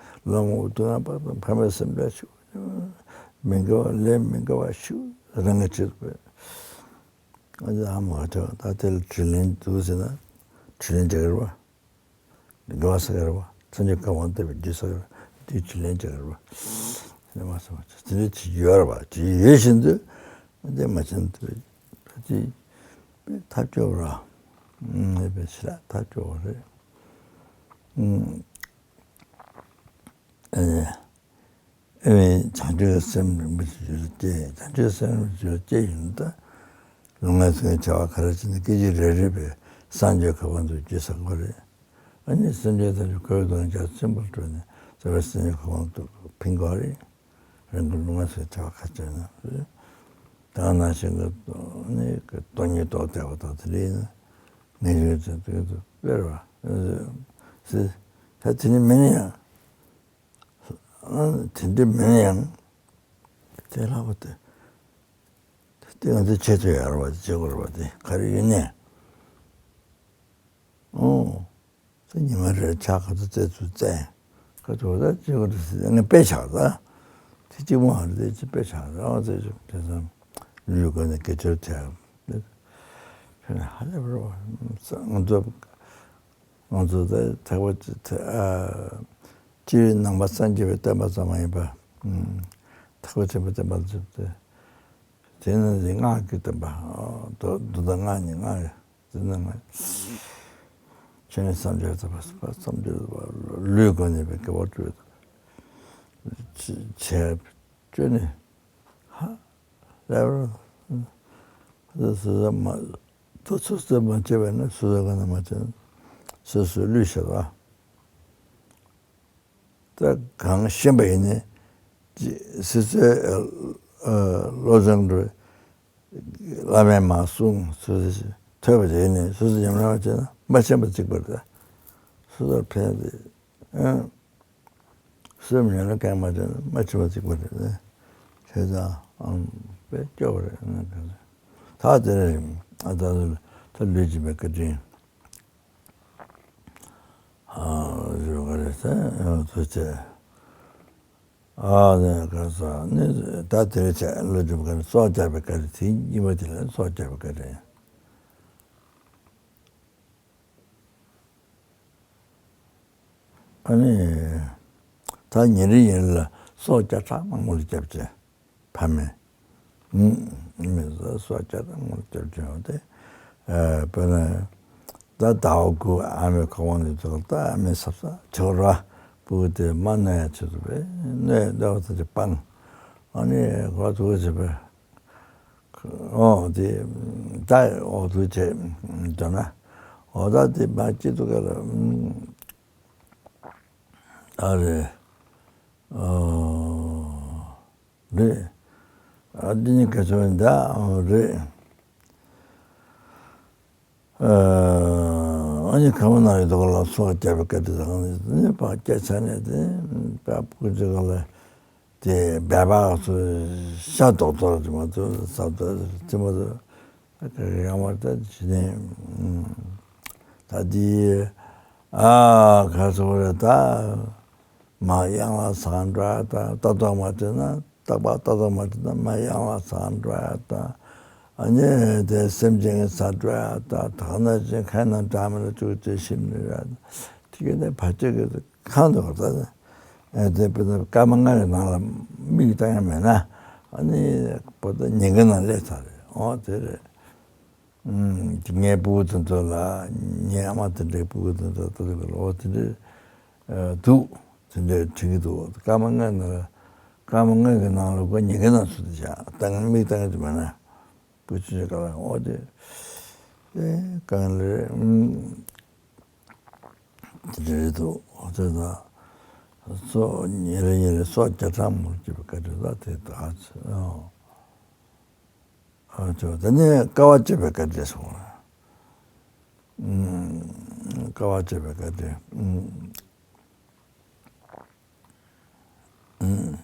ལོ་ངོ་སྡུག་བསྔལ་དཔག་ཏུ་ཕ་མའི་སེམས་ཁྲལ་ཞིག་མི་དགེ་བ་ལས་མི་དགེ་བ་ཞིག་རང་གི་ཆེད་དུ་ཨ་ཙི་ཨ་མ་ཧ་ད་དེ་ལ་དྲིན་ལན་འདུག་ཟེར་ན་དྲིན་ལན་འཇལ་གི་རེད་བ། དགེ་བ་བསགས་ཀྱི་རེད་བ། སངས་རྒྱས་བཀའ་དབང་བསྟན་པའི་རྒྱུ་བསགས་ཀྱི་རེད་བ། དེའི་དྲིན་ལན་འཇལ་གྱི་རེད་བ། དེ་མ་སོང་བ་དེ་འདྲ་བྱེད་ཀྱི་ཡོད་རེད་བ། དེ་ཡོད་བཞིན་དུ་དེ་མ་བྱེད་དུ་དེ་ཐབས་སྐྱོ་བ་ར། ཨུམ་ཨེ་པའི་ཕྱིར་ཐབས་སྐྱོ་བ་རེད། ཨུམ་ཨེ། ཨེ་བྱང་ཆུབ་སེམས་རིན་པོ་ཆེ་རྒྱུད་ལ་སྐྱེས། བྱང་ཆུབ་སེམས་རིན་པོ་ཆེ་རྒྱུད་ལ་སྐྱེས་ཡིན་ད། ལུས་ངག་ཡིད་གསུམ་གྱི་བྱ་བ་ག་རེ་བྱས་ནས་སྐད་ཅིག་རེ་རེ་བའི་སངས་རྒྱས་གོ་འཕང་དུ་བགྱི་ས་གོ་རེད། ཨ་ནི་སེམས་ཅན་ཐམས་ཅད་འཁོར་བའི་སྡུག་བསྔལ་རྒྱ་ཆེན་པོར་སྤྲོད་ནས་རྩ་བའི་སེམས་ཅན་གོ་འཕང་དུ་ཕན་གོ་རེད། རང་གི་ལུས་ངག་ཡིད་གསུམ་གྱི་བྱ་བ་ག་ཚོད་ན་རེད། ད་ག་ནང་བཞིན་གྱི་ནི་སྟོང་ཉིད་རྟོགས་བསྡད་པ་དང་དེ་འདྲ་ཡིན་ན་ངེས་ཤེས་ཅན་དུ་སྤེལ་བ་སྲིད། ད་དེ་ནི་མིན་ཡང་། དེ་འདྲ་མིན་ཡང་། དེ་ལྷག་པ་དེ། དེ་ང་ཚོའི་ཆེད་དུ་ཡོད་རེད་བ་དེ་བྱེད་དགོས་རེད་བ་དེ་ག་རེ་ཡིན་ནས། ཨོ། དེ་ཉི་མ་རེར་ཕྱག་ག་ཚོད་བཙལ་ཚུལ་བཙལ། ག་ཚོད་ད་བྱེད་དགོས་རེད་ཟེར་ནས་དཔེ་ཆགས་ད། དེ་གཅིག་མ་རེད་དེ་གཅིག་དཔེ་ཆགས་ད་ཨོ་དེ་དེ་ཚང་ལུས་ཀ་ནས་དགེ་སྦྱོར་བྱས། ཧ་ལས་པ་རེད་བ། ང་ཚོ། ང་ཚོ་ད་ཐེག་པ་ཆེ་ཨ་སྤྱིར་ནང་པ་སངས་རྒྱས་པའི་བསྟན་པ་ཙམ་མ་ཡིན་པ། ཐེག་པ་ཆེན་པོའི་བསྟན་པ་ཚོ་དེ་ དེ་ནི་སྔགས་ཀྱི་བསྟན་པ། མདོ་མདོ་དང་སྔགས་གཉིས། སྔགས་དེ་ནི་སྔགས། ཆོས་ནི་བསམ་སྦྱོར་དང་བསམ་སྦྱོར་ལུས་གོ་ནས་པའི་དགེ་བ་སྤྲོད། བྱས་བཅོས་ནས། ཧ། ལས་པར། སོ་སོ་མ། ད་སོ་སོ་མ་བྱས་པ་ན་སོ་སོ་ག་ན་མ་བྱས་ན་སོ་སོའི་ལུས་ཤེས་པ། ད་གང་ཤེས་པ་ཡིན་ནའི། སོ་སོའི་བློ་སྦྱོང་འགྲོ། བླ་མས་མ་གསུངས་སོ་སོ་ཐོས་པ་དེ་ཡིན་ནའི་སོ་སོ་ཉམས་ལེན་བྱས་ན་མ་ཤེས་པ་གཅིག་པ་རེད། སོ་སོར་ཕན་ཏེ། སེམས་ཉམས་ལེན་གང་མ་བྱས་ན་མ་བྱས་པ་གཅིག་པ་རེད། བྱས་ཙང་ཨང་དཔེ་སྐྱོ་བ་རེད། ད་དེ་རེད། ད་ད་ལུས་སྦྱིན་པའི་བཀའ་དྲིན། ཨ་ཞུ་ག་རེད་ཟེར་ཐུགས་རྗེ་ཆེ། ཨ་ནི་ག་ས་ནི་ད་དེ་རེད་ཆེ་ལུས་སྦྱིན་པའི་བཀའ་དྲིན་སྲོག་སྐྱབས་པའི་བཀའ་དྲིན་དེ་གཉིས་པ་དེ་ལ་སྲོག་སྐྱབས་པའི་བཀའ་དྲིན། ཨ་ནི། ད་ཉིན་རེ་ཉིན་རེ་ལ་སྲོག་བརྒྱ་ཕྲག་མང་པོ་ལ་བརྒྱབ་བྱས། ཕ་མས། ཨུམ། མི་ཚོ་སྲོག་བརྒྱ་ཕྲག་མང་པོ་ལ་བརྒྱབ་བྱས་ཡོང་སྟེ། ཨ་དཔེར་ན། ད་ཟླ་བ་དགུ་ཨ་མའི་ཁ་བ་ནས་ཚོ་ད་ཨ་མའི་སབ་ས་ཆོག་ར། སྤུ་གུ་དེ་མ་གནས་ཡ་ཆེད་དུ་བས་གནས་གནས་པ་ཚོ་ཅིག་སྤང་། ཨ་ནི་ཁོ་ཚོ་བྱས་པས། ཨོ་དེ་ད་ཨོ་དུ་བྱས་འདོད་ན་ཨོ་ད་དེ་མ་སྐྱིད་སྡུག་ག་ལ་ཨ་རེ་ཨོ་རེ་ཨ་འདི་ནི་ག་ཚོད་ད་ཨོ་རེ། ཨ་ནི་ཁ་མ་ན་ཡི་དོག་ལ་སོགས་བརྒྱབ་པའི་བཀའ་དྲིན་དང་ནི་པ་སྐད་ཆ་ནས་དེ་པ་སྤུ་གུ་ཅིག་ལ་དེ་སྦལ་པ་ཚོ་ཤ་རྡོག་རྡོག་ཅིག་མ་ཚོ་ས་རྡོག་ཅིག་མ་ཚོ་ཡང་མ་ད་ཇི་ནས་ད་དེ་ཨ་ག་ཚོད་རེད་ད། མ་གཡང་ལ་ཟ་འགྲོ་ཡ་དང་ལྟ་རྟོག་མ་བྱས་ན་རྟག་པར་ལྟ་རྟོག་མ་བྱས་ན་མ་གཡང་ལ་ཟ་འགྲོ་ཡ་དང་། ཨ་ནི་དེ་སེམས་ཅན་གྱི་ཟ་འགྲོ་ཡ་དང་དག་ན་ཅན་ཁ་ན་འདྲ་མི་ལ་བཅུག་ཅེས་ཤིམ་ནི་ར། དེ་གི་ནས་བར་ཆད་ཀྱི་ཁང་དུ་བར་ད་ཨེ་དེ་དཔེར་ན་སྐར་མ་ལྔ་གི་ནང་ལ་མིག་བཏང་ཡ་མེད་ན་ཨ་ནི་པོ་ད་ཉིན་གི་ནང་སླེབས་ཚར་རེད། ཨོ་དེ་རེད། ངའི་སྤུ་གུ་དེ་ཚོ་ལ་ངའི་ཨ་མ་དེ་འདྲའི་སྤུ་གུ་དེ་ཚོ་ལྟ་དུས་ལོ་དེ་འདྲའི་འདུག་དེ་འདྲའི་དྲན་གྱི་འདུག་སྐར་མ་ལྔ་ནང་ལ་སྐར་མ་ལྔ་གི་ནང་ལ་ཁོ་ཉིན་གི་ནང་སུ་དེ་བཞག་བཏང་མིག་བཏང་གི་འདུག་མ་ན་སྤུ་ཆུ་ཆུ་ག་ལ་འོ་དེ་དེ་གང་ལེར་དེ་འདྲའི་འདུག་འོ་དེ་ད་སོ་ཉིན་རེ་ཉིན་རེ་སོ་བརྒྱ་ཕྲག་མང་སྐྱེས་པའི་བཀའ་དྲིན་ད་དེ་ད་ཨོ། ཨ་ཅོ་དེ་ནས་དཀའ་བ་སྤྱད་པའི་བཀའ་དྲིན་སོང་། ཨུམ། དཀའ་བ་སྤྱད་པའི་བཀའ་དྲིན། ཨུམ། ཨུམ།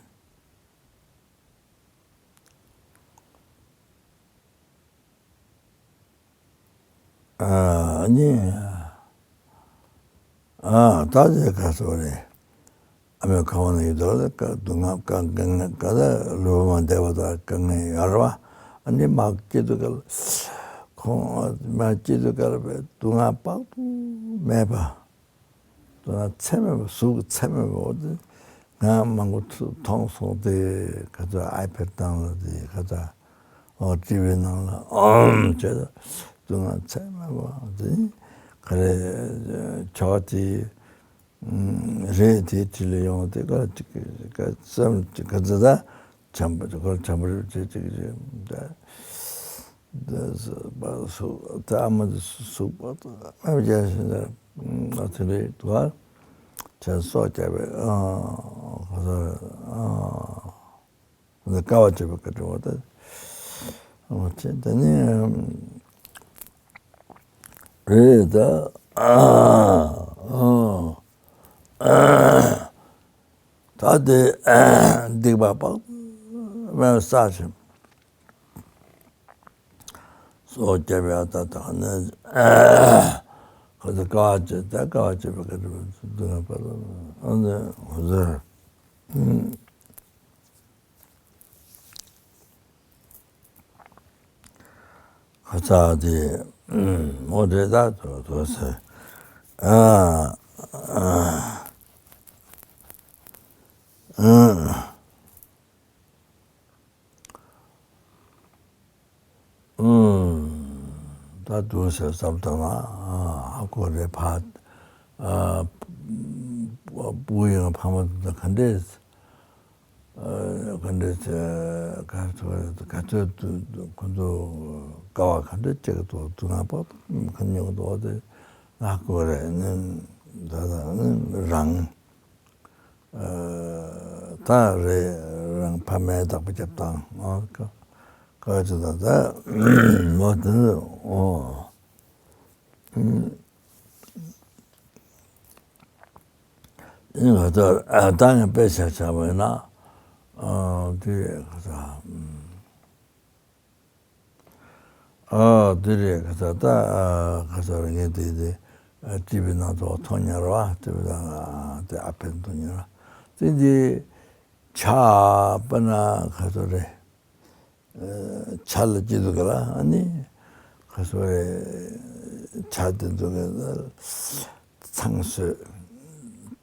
ཨ་ནི། ཨ་ད་དེ་ག་སོ་རེད། ཨ་མའི་ཁ་བ་ན་ཡོད་དོ་ལ་སྡུག་བསྔལ་དཀའ་ངལ་ག་ད་ལུས་པོ་མ་བདེ་བ་དང་དཀའ་ངལ་ཡོད་རེད་བ། ཨ་ནི་མ་སྐྱིད་སྡུག་ག་ལ་ཁོང་མ་སྐྱིད་སྡུག་ག་ལ་བའི་སྡུག་བསྔལ་དཔག་ཏུ་མེད་པ། སྡུག་བསྔལ་ཚད་མེད་པ་གཟུགས་ཀྱི་ཚད་མེད་པ་འོ་དེ་ང་མང་པོ་མཐོང་སོང་སྟེ་ག་ཚོད་ཨའི་པེ་ཌི་སྟེང་ལ་དེ་ག་ཚོད་ཨོ་ཊི་བི་ནང་ལ་ཨོམ་བྱས་ད་སྡུག་བསྔལ་ཚད་མེད་པ་དེ་ག་རེ་ཆོག་དེ། རེད་དེ་དྲི་ལ་ཡོང་དེ་ག་ཅིག་ག་བསམ་ག་ཚོད་ད་བྱམས་པ་ཅིག་ག་བྱམས་པ་རེད་ཅིག་ཅིག་ཅིག་ད་ད་སུ་ད་ཨ་མ་དེ་སུ་པ་ད་ཨ་མ་རྒྱ་ཞིག་ད་ཨ་དེ་རེད་དུ་བ་བྱས་སྲོག་བསྐྱབས་པས་ཨ་ག་ཚོད་རེད་ཨ། དཀའ་བ་སྤྱད་པའི་བཀའ་དྲིན་འོ་ད། འོ་ཅེ་ད་ནི་རེད་ད། ད་དེ་སྡིག་པ་དཔག་མེད་བསགས་ཤིང་། སྲོག་བསྐྱབས་ཡ་ད་ད་ནི་ཁོ་ཚོ་དཀའ་བ་སྤྱད་ད་དཀའ་བ་སྤྱད་པའི་བཀའ་དྲིན་འོ་ད་འོ་ཟེར། ཁ་ཚ་དེ་མོ་དེ་ད་དོ་དོ་ཟེར། ཨ་ཨ་ཨ་ ད་དུང་ཟེར་བསམ་བཏང་ན་ཧ་གོ་རེད། ཕ་ཨ་སྤུ་གུ་ཡང་ཕ་མ་དང་ག་འདྲས་ག་འདྲས་ག་ཚོད་ག་ཚོད་ཁོ་ཚོ་དཀའ་བ་ག་འདྲས་སྤྱད་ཀྱི་འདུག་དུས་ང་པག་ཁ་ཉོ་གི་འདུག་དེ་ང་གོ་རེད། ནི་ད་ད་ནི་རང་ད་རེད། རང་ཕ་མའི་བདག་པོ་རྒྱབ་དང་ཨ་ཀ་ཀ་ཅི་ད་ད་མོ་དེ་ཨོ། ང་ཚོ་ད་ངས་དཔེ་ཆ་བཞག་པ་ཡིན་ན། དེ་ཁ་ཚ་ཨ་དེ་རེད། ཁ་ཚ་ད་ཁ་ཚ་རེད། ངས་དེ་དེ་ཊི་ཝི་ནང་ཐོག་མཐོང་མྱོང་ར་བ། ཊི་ཝི་ནང་དེ་ཨ་ཕས་མཐོང་མྱོང་ར། དེ་འདི་ཆ་པ་ན་ཁ་ཚ་རེད། ཆ་ལ་སྐྱིད་འདུག་ག་ལ། ཨ་ནི་ག་སོ་རེ་ཆ་དེ་འདུག་ག་ལ། ཚང་སོས།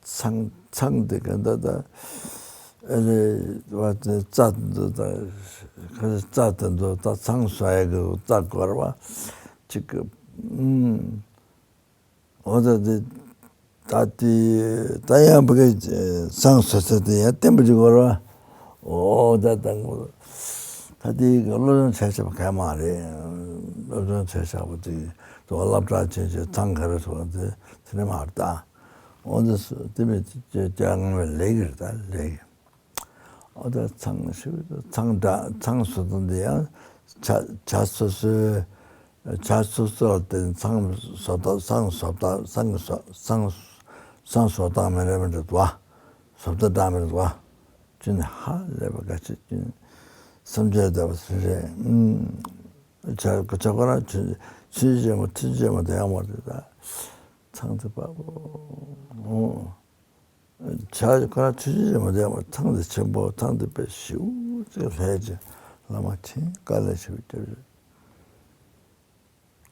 ཚང་ཚང་དེ་ག་ད་ད་ཨ་རེ་བ་དེ་རྩ་དེ་འདུག་ད་ག་རེ་རྩ་དེ་འདུག་ད་ཚང་སོ་ཡ་གི་རྩ་དགོས་ར་བ་ཅིག་གི་ཨུམ། འོ་ད་དེ་ད་དེ་ད་ཡང་བུ་གའི་སང་སོ་ས་དེ་ཡང་བརྟན་པོ་ཅིག་དགོས་ར། འོ་ད་དང་པོ་ད་དེ་གི་སློབ་སྦྱོང་བྱས་བྱས་པ་ག་མ་རེད། སློབ་སྦྱོང་བྱས་བྱས་པ་དེ་དོ་སློབ་གྲྭ་ཆེན་ཆེ་ཚང་ག་རེ་སོང་དེ་དེ་ནས་མ་རེད་ད། འོ་ད་དེ་མི་ཅེ་ཅེ་ངང་བའི་ལས་ཀྱི་རེད་ད་ལས་ཀྱི། ཨོ་ད་ཚང་ཞིག་ཚང་འདྲ་ཚང་བཟོ་སྟངས་འདི་ཡང་ཇ་ཇ་སོ་སོའི་ཇ་སོ་སོ་ལ་བརྟེན་ཚང་བཟོ་སྟངས་ཚང་བཟོ་སྟངས་ཚང་བཟོ་ཚང་ཚང་བཟོ་སྟངས་མི་འདྲ་མི་འདྲ་འདུག་ཨ། བཟོ་ལྟ་འདྲ་མི་འདྲ་འདུག་ཨ། ཅི་ནས་ཧ་ལས་པ་ག་ཚོད་ཅི་ནས་སེམས་ཅན་བདེ་བ་སུ་རེད། ཨུམ། ཇ་ཇ་ཁོ་རང་ཆུ་ཆུ་ཆེན་མོ་ཆུ་ཆེན་མོ་དེ་ཡང་མ་རེད་ད། ཚང་དེ་པ་པོ། ཇ་ཁོ་རང་ཆུ་ཆུ་ཆེན་མོ་དེ་ཡང་མ་ཚང་དེ་ཆེན་པོ་ཚང་དེ་དཔེ་ཞེ་པོ་ཅིག་ལྷས་ཀྱི་བླ་མ་མཁྱེན། དཀའ་ལས་ཞེ་པོ་བརྒྱབ་ཀྱི།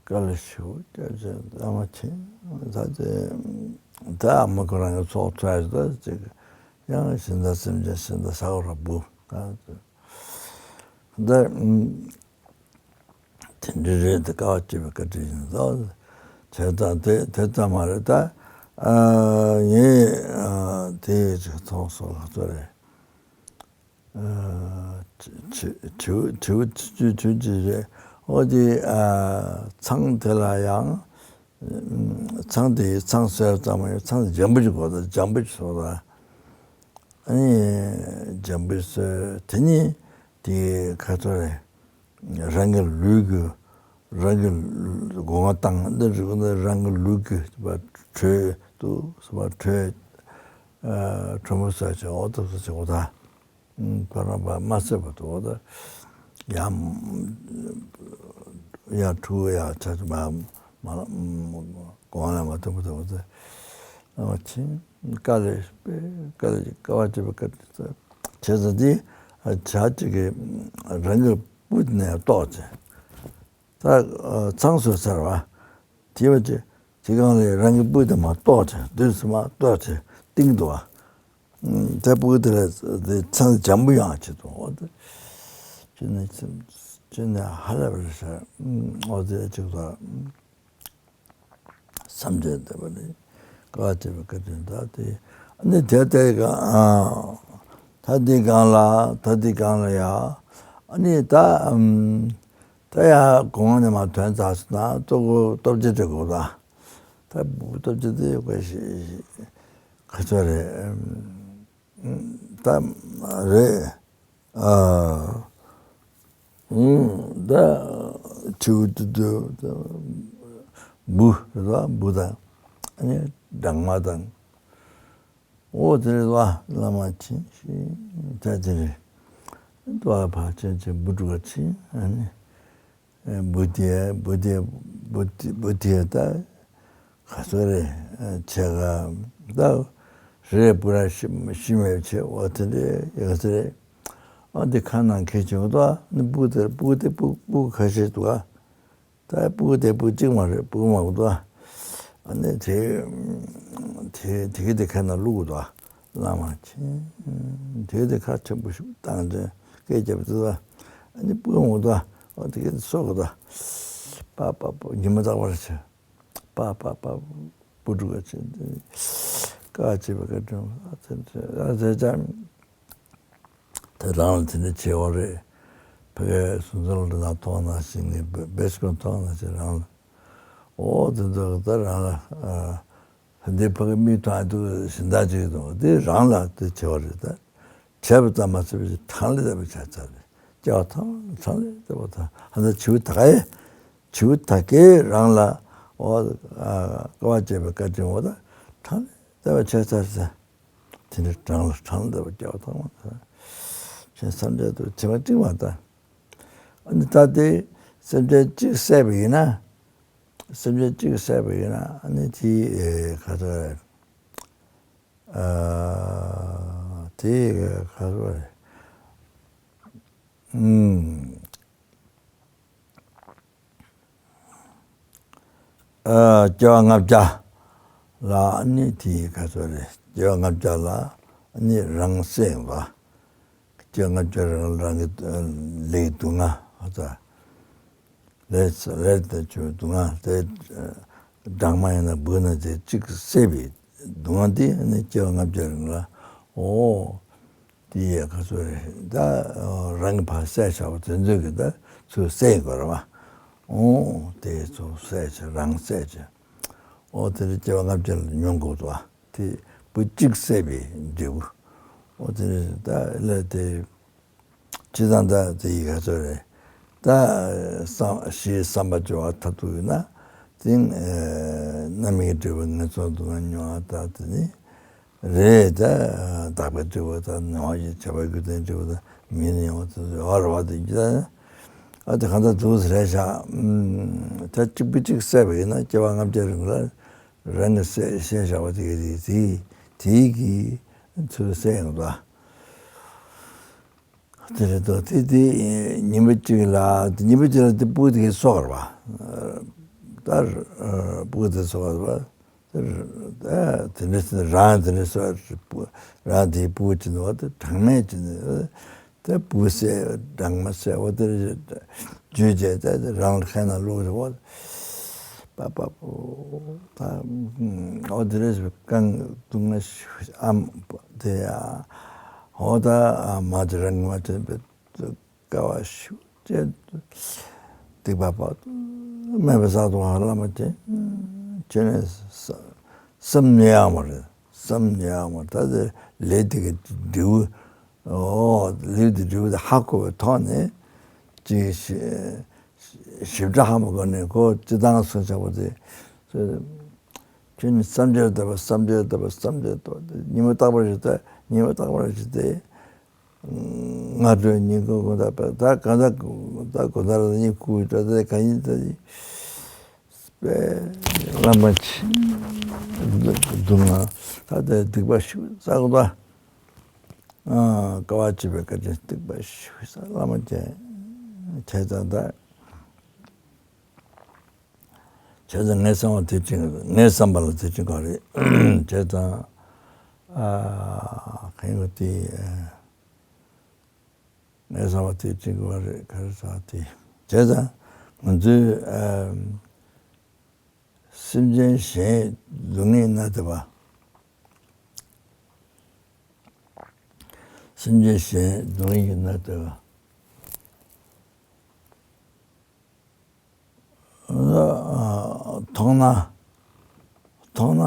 དཀའ་ལས་ཞེ་པོ་བརྒྱབ་ཀྱི་བླ་མ་མཁྱེན། ད་དེ་ད་ཨ་མ་ཁོ་རང་གི་ཚོགས་ཚོགས་ད་ཅིག་ཡང་ཤིང་རྟ་སེམས་ཅན་ཤིང་རྟ་ས་འོག་ར་བུ་ད་དེ། དེ་འདྲ་རེད་དེ། དཀའ་བ་སྤྱད་པའི་བཀའ་དྲིན་ཡིན་ཙང་། བྱས་ཙང་དེ་དེ་ཙམ་མ་རེད་ད། ཨ་ངས་ཨ་དེ་ཅིག་ཐོག་སོ་ལ་ཚོ་རེད། ཨ་དྲི་དྲི་དྲི་དྲི་དྲི་དྲི་ཅིག་རེད། ཨོ་དེ་ཨ་ཚང་དེ་ལ་ཡང་ཚང་དེ་ཚང་ཟེར་ཙམ་མ་ཡོད། ཚང་དེ་འཇམ་པོ་ཅིག་དགོས་ད། འཇམ་པོ་ཅིག་བཟོ་ད། ཨ་ནི་འཇམ་པོ་ཅིག་བཟོས་དེ་ནི་དེ་ག་ཚོད་རེད། རང་གི་ལུས་ཀྱི་རང་གི་སྒོ་ང་བཏང་འདི་རིག་ནི་རང་གི་ལུས་ཀྱི་བ་དྲོད་དུ་བ་དྲོད་ཨ་དྲོན་མོ་ཟ་བྱས་འོ་ཐུག་ས་བྱས་འོ་ད། ཁོ་རང་བ་མ་ཟད་པ་དུ་འོ་ད་ཡང་ཡང་ཕྲུ་གུ་ཡང་ཆ་ཆ་མ་མ་གོང་ལ་མ་ཐུབ་པ་དུ་འོ་ད། ཨ་ཆེན་དཀའ་ལས་དཔེ་དཀའ་ལས་དཀའ་བ་སྤྱད་པའི་བཀའ་དྲིན་ས། བྱས་ཙང་དེ་བྱ་གཅིག་གིས་རང་གི་སྤུ་ནས་ལྟོགས་ཚེ། ད་ཚང་བཟོས་ཚར་བ། དེ་བ་ཅི་དེ་གང་ལས་རང་གི་སྤུ་དེ་མ་ལྟོགས་ཚེ་དུས་སུ་མ་ལྟོགས་ཚེ་གཏིང་དུ་བ། དེ་སྤུ་དེ་ལ་དེ་ཚང་འཇམ་པོ་ཡང་བྱེད་དོ། འོ་དེ་ཅི་ནས་ཅི་ནས་ཧ་ལས་པ་རེད་ཤག་འོ་དེ་ཅིག་ལ། སེམས་ཅན་བདེ་བ་ནི་དཀའ་བ་སྤྱད་པའི་བཀའ་དྲིན་དག་སྟེ། ཨ་ནི་དེ་ལྟའི་གང་ད་འདི་གང་ལ་ད་འདི་གང་ལ་ཡ། ཨ་ནི་ད་ད་ཡ་གོང་ནས་མ་ཐོན་ཚར་སོང་ན་གཙོ་བོ་སྟོབས་ཆེན་དྲི་གོ་ད། ད་སྟོབས་ཆེན་དེ་ཡོད་པ་ཞིག་ག་ཚོད་རེད། ད་རེད། ཨ། ཨུམ། ད་ཁྱེའུ་དུ་དུ་ད་འབུ་རེད་པ། འབུ་དང་ཨ་ནི་སྦྲང་མ་དང་། འོ་དེ་རེད་པ། བླ་མ་ཆེན་ཞིག་ད་དེ་རེད། ཏོ་ཨ་ཕ་ཆེན་ཆེན་འབུ་ཕྲུག་ཆེན་ཨ་ནི། འབུ་དེ་འབུ་དེ་འབུ་དེ་འབུ་དེ་ད་ག་ཚོད་རེད། ཆེ་ག་ད་རེད། སྤུ་ར་ཤི་ཤི་མེད་ཆེ་འོ་དེ་འདྲས་ཡོད་ཚེ་རེད། ཨ་འདི་ཁ་ནང་ཁེལ་བྱུང་ད་ནི་སྤུ་དེ་སྤུ་དེ་སྤུ་སྤུ་ཁ་ཤས་འདུག་ཨ། ད་སྤུ་དེ་སྤུ་གཅིག་མ་རེད། སྤུ་མང་པོ་འདུག་ཨ། ཨ་ནི་དེ་དེ་དེ་གི་དེ་ཁ་ནང་བླུག་འདུག་ཨ། བླ་མ་ཆེན་དེ་དེ་ཁ་ཆེན་པོ་ཞིག་བཏང་དེ་སྐད་རྒྱབ་དུས་ཨ་ནི་སྤུ་མང་པོ་འདུག་ཨ། འོ་དེ་གི་དེ་སོག་གི་འདུག་ཨ། པ་པ་པ་ཉི་མ་རྟག་པར་བྱེད། པ་པ་པ་པུ་ཕྲུག་ག་ཆེ་ཀ་ཆེ་བ་ཀ་ཀྲུང་ཨ་ཚེ་ཚེ་ཨ་ཚེ་ཅང་དེ་རང་ལ་དེ་འདྲ་བྱེད་བ་རེད། ཕ་གའི་སུན་ཙོལ་འདྲ་ན་ཐོག་ན་ཞིག་ནི་བེ་སི་ཀོན་ཐོག་ན་ཞིག་རང་ལ་ཨོ་དེ་འདྲ་ད་རང་ལ་ཨ་འདི་ཕ་གི་མིག་མཐོང་ཡ་འདུག་གཞན་དག་ཅིག་དང་འདི་རང་ལ་དེ་བྱེད་བ་རེད་ད། བྱས་པ་ཙམ་མ་ཟད་པའི་གྲངས་ལས་འདས་པ་བྱས་ཚར་རེད། སྐྱེ་བ་ཐམས་ཅད་གྲངས་ལས་འདས་པ་དང་ཨ་ད་བྱིའུ་ད་ག་ཡེ་བྱིའུ་ད་གའི་རང་ལ་འོ་ཨ་དཀའ་བ་སྤྱད་པའི་བཀའ་དྲིན་འོ་ད་གྲངས་ལས་འདས་པ་བྱས་ཚར་ཟེར། དེ་འདྲ་གྲངས་ལས་གྲངས་ལས་འདས་པ་སྐྱེ་བ་ཐམས་ཅད་ཁྱེད་སེམས་ཅན་དུ་བྱེ་བ་སྤྲིང་བ་དང་། ཨ་ནི་ད་དེ་སེམས་ཅན་གཅིག་བསད་པ་ཡིན་ན། སེམས་ཅན་གཅིག་བསད་པ་ཡིན་ན་ཨ་ནི་དེ་ག་ཚོད་རེད། ཨ་དེ་ག་ཚོད་རེད། ཨུམ། ཨ་སྐྱེ་བ་ལྔ་བརྒྱ་ལ་ནི་དེའི་ག་ཚོད་རེད། སྐྱེ་བ་ལྔ་བརྒྱ་ལ་ནི་རང་བསད་ཡོང་བ། སྐྱེ་བ་ལྔ་བརྒྱ་རང་རང་གི་ལས་སྡུག་བསྔལ་ཧ་ཙ་ལས་ལས་དང་བྱུང་སྡུག་བསྔལ་དེ་སྦྲང་མ་ཡིན་ན་འབུ་ན་དེ་གཅིག་བསད་པའི་སྡུག་བསྔལ་དེ་ནི་སྐྱེ་བ་ལྔ་བརྒྱ་རིང་ལ་འོ། དེ་ཡི་ག་ཚོད་རེད་ད། རང་གི་ཕར་བསད་བཞག་པ་དེ་ཚོས་ཀྱི་ད་ཚུར་བསད་ཡིན་དགོས་རེད་བ། འོ་དེ་ཚོ་བསད་བྱས་རང་བསད་བྱས། འོ་དེ་ལ་སྐྱེ་བ་ལྔ་བརྒྱ་ལ་མྱོང་དགོས་འདུག་བ། དེ་བུ་གཅིག་བསད་པའི་འབྲས་བུ། འོ་དེ་ལ་ད་ལ་དེ་སྤྱི་བཏང་ད་དེ་ཡི་ག་ཚོད་རེད་ད། བསམ་ཞེས་བསམ་པ་སྦྱོར་བ་མཐར་ཐུག་ཡོད་ན་དེ་རྣམ་སྨིན་འབྲས་བུ་ངན་སོང་སྡུག་བསྔལ་མྱོང་བ་ད་དེ་ནི། རེད་ད། བདག་པོའི་སྤྲེའུ་དང་ནང་བཞིན་བྱ་བ་རྒྱུ་ལྡན་སྤྲེའུ་དང་མི་ནི་ཡོང་དུ་ཡོད་རེད་བ་དེ་འདྲ། ཨ་དེ་གང་ལྟར་འདུག་ཟེར་བཞག་ད་གཅིག་པུ་གཅིག་བསད་པ་ཡིན་ན་སྐྱེ་བ་ལྔ་བརྒྱ་རིང་ལ་རང་གི་བསད་བསད་བཞག་པ་དེ་གི་དེ་དེ་གི་ཚུལ་བསད་ཡོང་ད། དེ་རེད་དོ་དེ་དེ་ཉིན་པ་གཅིག་ལ་དེ་ཉིན་པ་གཅིག་ལ་དེ་སྤུ་གུ་དེ་གི་སོ་གར་བ། ད་སྤུ་གུ་དེ་སོ་གར་བ། དེ་འདྲ་ཟེར་རང་དེ་འདྲ་ཟེར་རང་དེའི་སྤུ་གུ་ཅི་འདུག་བ་དེ་གྲངས་མེད་ཅི་འདུག་དེ་སྤུ་གུ་བསད་སྦྲང་མ་བསད་འོ་དེ་རྗོད་བྱས་ཏེ་རང་ལ་ཁ་ན་བླུགས་རེ་འོ་པ་པ་པོ་ད་འོ་དེ་རེ་ཟེར་རྐང་དུང་ང་ཨམ་དེ་ཡ་འོ་ད་མ་དེ་རང་མ་དྲན་པའི། དཀའ་བ་ཞུ་ཅེས། སྡིག་པ་དཔག་ཏུ་མེད་པ་བསགས་འདུག་བ་བླ་མ་ཅན། ཁྱོད་ནི་བསམ་ནི་ཡང་མ་རེད། བསམ་ནི་ཡང་མ་རེད། ད་དེ་ལས་དེ་གི་འབྲས་བུ། ཨོ་ལས་དེ་འབྲས་བུ་དེ་ཧ་གོ་བའི་ཐོག་ནས་ཅིག་ཞིབ་ཕྲ་ཧ་མ་གོ་ནས་ཁོ་སྤྱི་བཏང་སོང་ཆགས་པ་དེ། ཁྱོད་ནི་བསམ་བྱར་འདོད་པ་བསམ་བྱར་འདོད་པ་བསམ་བྱར་འདོད་པ་དེ་ཉི་མ་རྟག་པར་ཞིག་དེ་ཉི་མ་རྟག་པར་ཞིག་དེ། སྔ་དྲོ་ཉིན་གུང་དགོང་དག་པས་ད་གང་ལྟར་ད་དགོང་དག་ལ་གཉིད་ཁུག་ད་ལྟ་གང་ཡིན་ད་ཡིན་པས་བླ་མ་ཆེ་སྡུག་བསྔལ་ད་ལྟ་སྡིག་པ་ཞིག་བསགས་པ་དཀའ་བ་སྤྱད་པའི་བཀའ་དྲིན་སྡིག་པ་ཞིག་བསགས་བླ་མ་ཆེ་བྱས་ཙང་ད། བྱས་ཙང་ངའི་བསམ་པ་དེ་དྲན་ངའི་བསམ་པ་ལ་དེ་དྲན་ག་རེད། བྱས་ཙང་ཨ་གང་ཡིན་པ་དེ་ངའི་བསམ་པ་དེ་དྲན་ག་རེད་ག་རེ་ཟ་དེ་བྱས་ཙང་ང་ཚོའི་ཨ་སེམས་ཅན་གཞན་སྡུག་བསྔལ་ན་དེ་བ། སེམས་ཅན་གཞན་སྡུག་བསྔལ་ན་དེ་བ། མཐོང་ན་མཐོང་ན་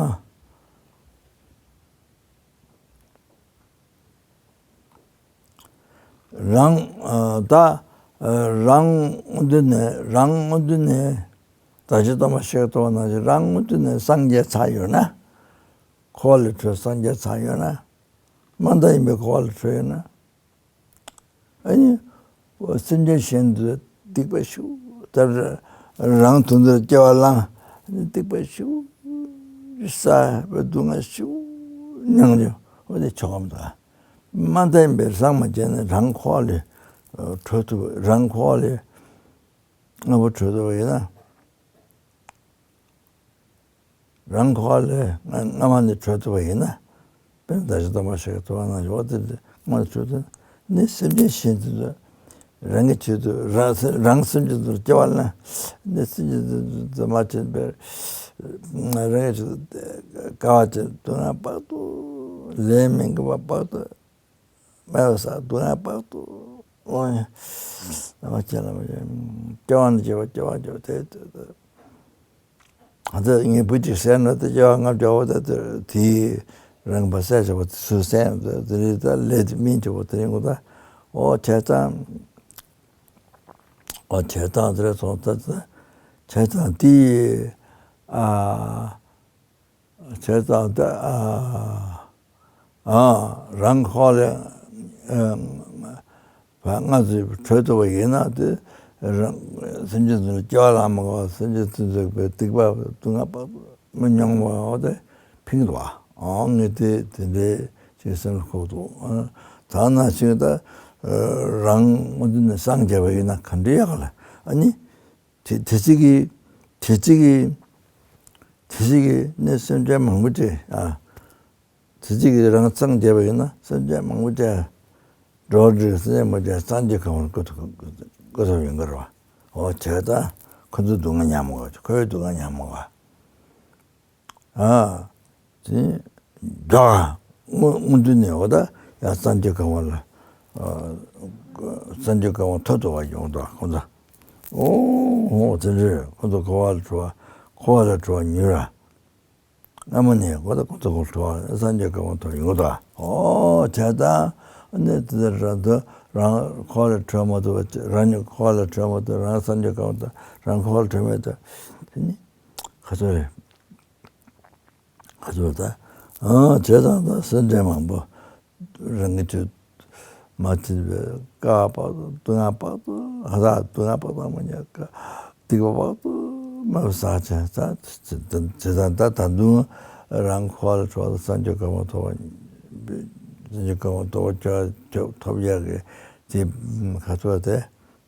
རང་ད་རང་དངོས་དུ་ནས་རང་དངོས་དུ་ནས་ད་ཅི་ལྟ་མ་ཤེས་ཐོག་ན་རང་དངོས་དུ་ནས་སངས་རྒྱས་ཚར་ཡོད་ན་འཁོར་བ་ལས་གྲོལ་སངས་རྒྱས་ཚར་ཡོད་ན་མ་མཐའ་ཡིན་པའི་འཁོར་བ་ལས་གྲོལ་ཡོད་ན། ཨ་ནི། སེམས་ཅན་གཞན་དུ་སྡིག་པ་ཞུ། ད་རང་དོན་དུ་སྐྱེ་བ་བླངས། སྡིག་པ་ཞུ། བསགས་པའི་སྡུག་བསྔལ་ཞུ། མྱང་རྒྱུ་འོ་དེ་ཆོག་གམ་ད། མ་མཐའ་ཡིན་པའི་སངས་མ་རྒྱས་ནས་རང་འཁོར་བ་ལས་གྲོལ་ཐུབ་རང་འཁོར་བ་ལས་སྔ་པོ་གྲོལ་ཐུབ་པ་ཡིན་ན། རང་འཁོར་བ་ལས་སྔ་མ་ནས་གྲོལ་ཐུབ་པ་ཡིན་ན། དཔེར་ན་བདག་ཅག་སྟོང་པ་ཤཱཀྱ་ཐུབ་པ་ནང་བཞིན་འོ་དེ་སྔ་མ་ནས་གྲོལ་ཐུབ་ན་ནི་སེམས་ཅན་གཞན་དེ་ཚོ་ རང་གི་ཆེད་དུ་རང་སེམས་རང་སེམས་ཅན་དུ་སྐྱེ་བ་ལེན། འདི་སེམས་ཅན་དུ་མ་བྱས་པར་རང་གི་ཆེད་དུ་དཀའ་བ་སྤྱད། སྡུག་བསྔལ་དཔག་ཏུ་ལས་མི་དགེ་བ་དཔག་ཏུ་མེད་པ་བསགས། སྡུག་བསྔལ་དཔག་ཏུ་འོང་ཡང་ལམ་ཁྱེད་ལ་མ་བྱས། སྐྱེ་བ་ནས་སྐྱེ་བ་སྐྱེ་བ་འགྱུར་ཏེ། ད་ངའི་བུ་གཅིག་བསད་ན་ད་སྐྱེ་བ་ལྔ་བརྒྱ་འོ་ད་དེ་དེའི་རང་པ་བསད་བྱ་བ་དེ་སུ་བསད་ན་དེ་རེད། ད་ལས་དེ་སྨིན་བྱ་བ་དེ་རིང་གོ་ད། ཨོ་བྱས་ཙང་ཨོ་བྱས་ཙང་དེ་རེད་སོང་ད། བྱས་ཙང་དེ་ཨ་བྱས་ཙང་ད་ཨ་ཨ་རང་ཁོག་ལས་ཨ་བ་ལྔ་ཚོས་གྲོལ་ཐུབ་པ་ཡིན་ན་དེ་རང་སེམས་ཅན་ཚོ་ལ་སྐྱེ་བ་ལ་མ་དགའ་བ། སེམས་ཅན་དེ་ཚོའི་པའི་སྡིག་པ་སྡུག་བསྔལ་དཔག་ཏུ་མི་མྱོང་བ་འོ་དེ་ཕིང་འདུག་བ། ཨོ་ངས་དེ་དེ་འདྲའི་ཅིག་སེམས་ལ་འཁོར་འདུག་ད་ནང་བཞིན་ད་རང་དངོས་དོན་ནས་སངས་རྒྱས་པ་ཡིན་ན་ག་འདྲའི་ཡག་ལ། ཨ་ནི་དེ་དེ་ཚིག་གི་དེ་ཚིག་གི་དེ་ཚིག་གི་ནི་སེམས་ཅན་མང་པོ་ཅིག་ཨ། དེ་གཅིག་གིས་རང་སངས་རྒྱས་པ་ཡིན་ན་སེམས་ཅན་མང་པོ་ཅིག་འགྲོ་བ་སེམས་ཅན་མང་པོ་ཅིག་སངས་རྒྱས་གང་བར་བཀོད་ཐུབ་བཀོད་ཐུབ་ཡོང་གི་རེད་བ། འོ་བྱས་ཙང་ཁོ་ཚོའི་སྡུག་བསྔལ་མྱངས་མ་དགོས། ཁོའི་སྡུག་བསྔལ་མྱངས་མ་དགོས། ཨ་དེ་འཇོག་དངོས་དངོས་དུ་ནས་འོ་ད་ཡང་སངས་རྒྱས་གང་བ་ལ་ཨ་སངས་རྒྱས་གང་བ་ཐོབ་ཐུབ་པ་ཡོང་འདུག་ཁོ་ཚོ། འོ་འོ་དེ་འདྲས་ཁོ་ཚོ་འཁོར་བ་ལས་གྲོལ་བ་འཁོར་བ་ལས་གྲོལ་བ་མྱུར་ར། སྔ་མོ་ནས་གོ་ད་ཁོ་ཚོ་གོ་ཐོ་སངས་རྒྱས་གང་བ་ཐོ་ཡོང་གོ་ད། ཨོ་བྱས་ཙང་ནས་དེ་ལྟར་རང་དོན་རང་འཁོར་བ་ལས་གྲོལ་མ་ཐུབ་པ། རང་ཉིད་འཁོར་བ་ལས་གྲོལ་མ་ཐུབ། རང་སངས་རྒྱས་གང་བ་ཐོ་རང་འཁོར་བ་ལས་གྲོལ་མེད་དོ། དེ་ནི་ག་ཚོད་རེད། ག་ཚོད་ད། ཨོ་བྱས་ཙང་ད་སེམས་ཅན་མང་པོ་རང་གི་དུས་མ་ཚིམ་པའི་དཀའ་བ་དཔག་ཏུ་སྡུག་བསྔལ་དཔག་ཏུ་ཧ་ད་སྡུག་བསྔལ་དཔག་ཏུ་མ་ཉར་དཀའ་སྡིག་པ་དཔག་ཏུ་མ་བསགས་བྱས་ཙང་ད་ད་དུང་རང་འཁོར་བ་ལས་གྲོལ་སངས་རྒྱས་གང་བ་ཐོབ་པ་སངས་རྒྱས་གང་བ་ཐོབ་པ་ཅོ་ཐོབ་ཡག་གི་དེ་ག་ཚོད་དེ་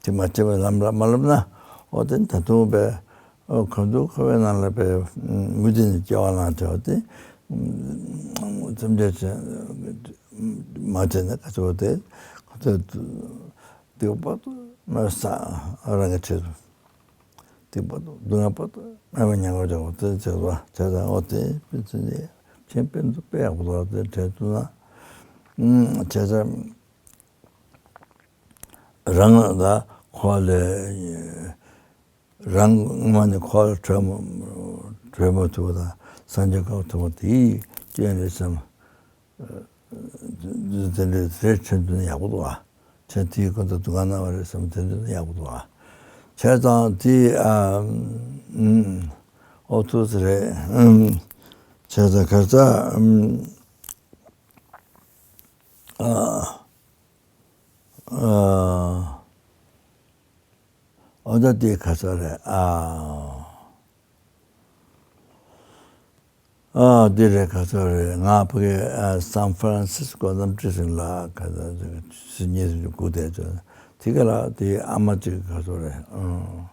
དེ་མ་བྱས་པའི་ལམ་ལ་མ་ལབ་ན་འོ་དེ་ད་དུང་པའི་ཨོ་གང་དུ་ཁོ་བའི་ནང་ལ་པའི་མུ་སྟེགས་ནི་སྐྱེ་བ་ལང་དེ་བ་དེ་བརྩམས་བྱ་ཅན། མ་བྱས་ན་ག་ཚོད་དེ་ཁོ་ཚོས་སྡིག་པ་དཔག་ཏུ་མེད་པ་བསགས། རང་གི་ཆེད་དུ་སྡིག་པ་དཔག་ཏུ་སྡུག་བསྔལ་དཔག་ཏུ་མེད་པ་མྱང་བར་བྱ་བ་དེ་བྱེད་པ་བྱས་ཙང་འོ་དེ་ཕན་ཚུན་ནི་ཁྱེད་ཕན་ཚུན་དཔེ་ཡག་པོ་འདུག་དེ་དྲན་ཐུབ་ན། བྱས་ཙང་རང་ལ་འཁོར་བ་ལས། རང་སྔོན་མ་ནས་འཁོར་བ་ལས་གྲོལ་མ་གྲོལ་མ་ཐུབ་པ་དང་སངས་རྒྱས་གང་ཐུབ་པ་དེའི་སྐྱོན་རེད་བསམ། དེ་འདྲའི་རེ་ཁྲིད་དུ་ཡག་པོ་འདུག་ཨ། ཁྱེད་དེའི་ཁོ་ཚོ་སྡུག་བསྔལ་གནང་བ་རེད་བསམ། དེ་འདྲ་ཡག་པོ་འདུག་ཨ། བྱས་ཙང་དེ་ཨ་ཨོ་ཐུགས་རེད། བྱས་ཙང་གར་ཙ་ཨ་ཨ། ཨོ་ད་དེ་ག་ཚོད་རེད་ཨ། ཨ་དེ་རེད་ག་ཚོད་རེད། ང་ཕ་གི་ཨ་སན་ཧྥ་རན་སིས་ཀོ་རྣམ་འཕྲུལ་སེང་ལ་ག་ཚོད་ཞིག་ཉེ་སུ་སྒུག་བསྡད་ཚོད་དེ་ག་ལ་དེ་ཨ་མ་ཅིག་ག་ཚོད་རེད་ཨ།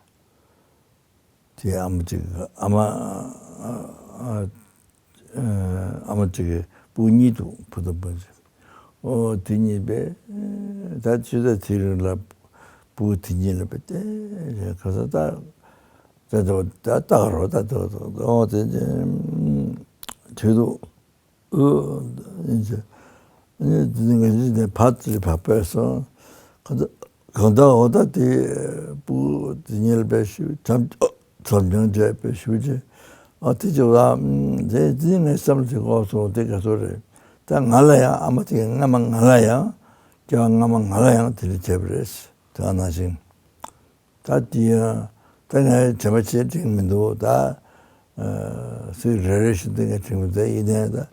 དེ་ཨ་མ་ཅིག་ཨ་མ་ཨ་ཨ་ཨ་མ་ཅིག་གི་བུ་གཉིས་འདུག་བུ་དང་བུ་ཅིག་ཨོ་དེ་གཉིས་པས་ད་ཆུ་ཚོད་དེ་རིང་ལ་བུ་དེ་གཉིས་ལ་བལྟས་ག་ས་ད་ད་ད་ད་ལྟ་རོ་ད་ད་ད་ཨོ་དེ་དེ་དུས་དུ་ཨོ་ཨིན་ཅི་ཨིན་དེ་ང་ཅི་དེ་ཕ་ཙི་ཕ་པས་སོང་གང་ད་གང་ད་ཨོ་ད་དེ་བུ་དེ་གཉིས་ལ་བལྟས་ཞུ་ཙམ། ཚོར་སྣང་འདྲེས་པའི་ཞུ་རྗེས། ཨ་དེ་ཅི་བ། དེ་དེ་ངའི་བསམ་ཚིག་འོག་སོང་དེ་ག་ཚོད་རེད། ད་ང་ལ་ཡང་ཨ་མ་དེ་སྔ་མ་ང་ལ་ཡང་སྐྱེ་བ་སྔ་མ་ང་ལ་ཡང་དེ་འདྲ་བྱས་པ་རེད། དེ་ནང་བཞིན་ད་དེ་ཡང་ད་ངའི་དྲན་པ་བྱེད་དྲན་མི་འདུག་ད་སུས་རེ་རེ་བཞིན་དུ་ངས་དྲན་མི་འདུག་ཡིན་ནའི་ད།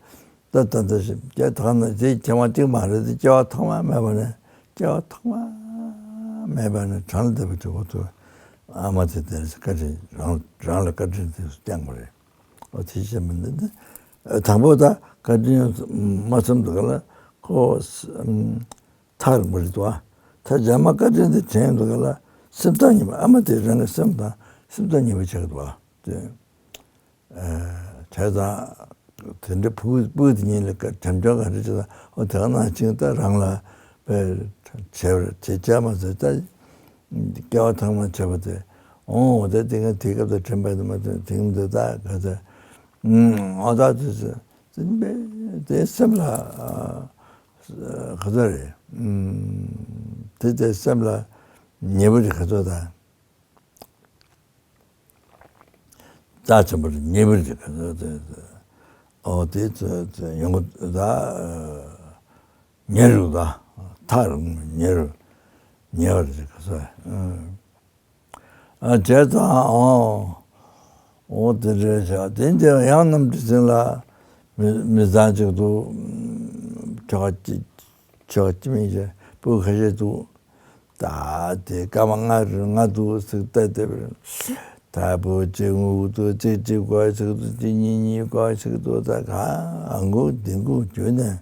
ད་ད་ད་ཞིག་སྐྱེ་ཐོག་ན་དེ་སྐྱེ་བ་གཅིག་མ་རེད་དེ་སྐྱེ་བ་ཐོག་མ་མེད་པ་ནས་སྐྱེ་བ་ཐོག་མ་མེད་པ་ནས་བྲང་ལ་བསྡད་པ་དེ་ཁོ་ཚོ་ཨ་མ་དེ་དེར་བཀའ་དྲིན་རང་རང་ལ་བཀའ་དྲིན་དེ་བསྐྱངས་པ་རེད། ཨོ་དེ་བྱས་མི་འདི་འདི་དང་པོ་ད་བཀའ་དྲིན་མ་ཚིམ་འདུག་ག་ལ་ཁོ་ཐག་རིང་པོ་རེད་དོ། ད་རྗེས་མ་བཀའ་དྲིན་དེ་དྲན་འདུག་ག་ལ་སེམས་ཐག་ཉེ་བ་ཨ་མ་དེ་རང་གི་སེམས་དང་སེམས་ཐག་ཉེ་བ་ཆགས་འདུག་ཨ། དེ། བྱས་ཙང་དེ་འདྲའི་ཕྲུ་གུ་ཕྲུ་གུ་དེ་གཉིས་ལ་དྲན་སྐྱོང་ག་འདྲ་བྱེད་ཙང་ཨོ་དེ་ག་ནང་བཞིན་ད་རང་ལ་དཔེ་བྱས་པར་བྱེད་བྱས་མ་ཟད་ད་ སྐྱེ་བ་ཐོག་མ་བྱས་པ་དེ། འོ་དེ་དེ་ག་དེ་སྐབས་དུ་དྲན་པ་དེ་མ་དེ་དེང་དུ་ད་ག་ཚོད། ཨོ་ད་དེ་ཚོ་དེ་དེ་སེམས་ལ་ག་ཚོད་རེད། དེ་དེ་སེམས་ལ་ཉེ་པོ་རེད་ག་ཚོད་ད། རྩ་ཆེན་པོ་རེད་ཉེ་པོ་རེད་ག་ཚོད་དེ། ཨོ་དེ་ཚོ་ཚོ་ཡོང་གི་ད། ཉེ་རུ་ད། ཐག་རིང་ཉེ་རུ་ཉེ་བ་རེད་ག་ཚོད། ཨ་བྱས་ཙང་ཨོ། ཨོ་དེ་འདྲའི་བྱ་དེ་འདྲ་ཡང་རྣམ་འདྲི་ཟིན་ལ། མི་མི་ཚང་གཅིག་ཏུ། ཆོག་ཅི་ཆོག་ཅི་མིན་གྱི་སྤུ་ཁ་ཤས་འདུག་ད་དེ་སྐར་མ་ལྔ་རེ་ལྔ་འདུག་ཟིག་བལྟས་བལྟས་པར། ད་བུ་གཅིག་ངུ་འདུག་གཅིག་གཅིག་དགོས་ཟིག་འདུག་གཅིག་གཉིས་གཉིས་དགོས་ཟིག་འདུག་ད་ག་ཨ་འགུག་འདི་འགུག་བརྒྱུད་ནས།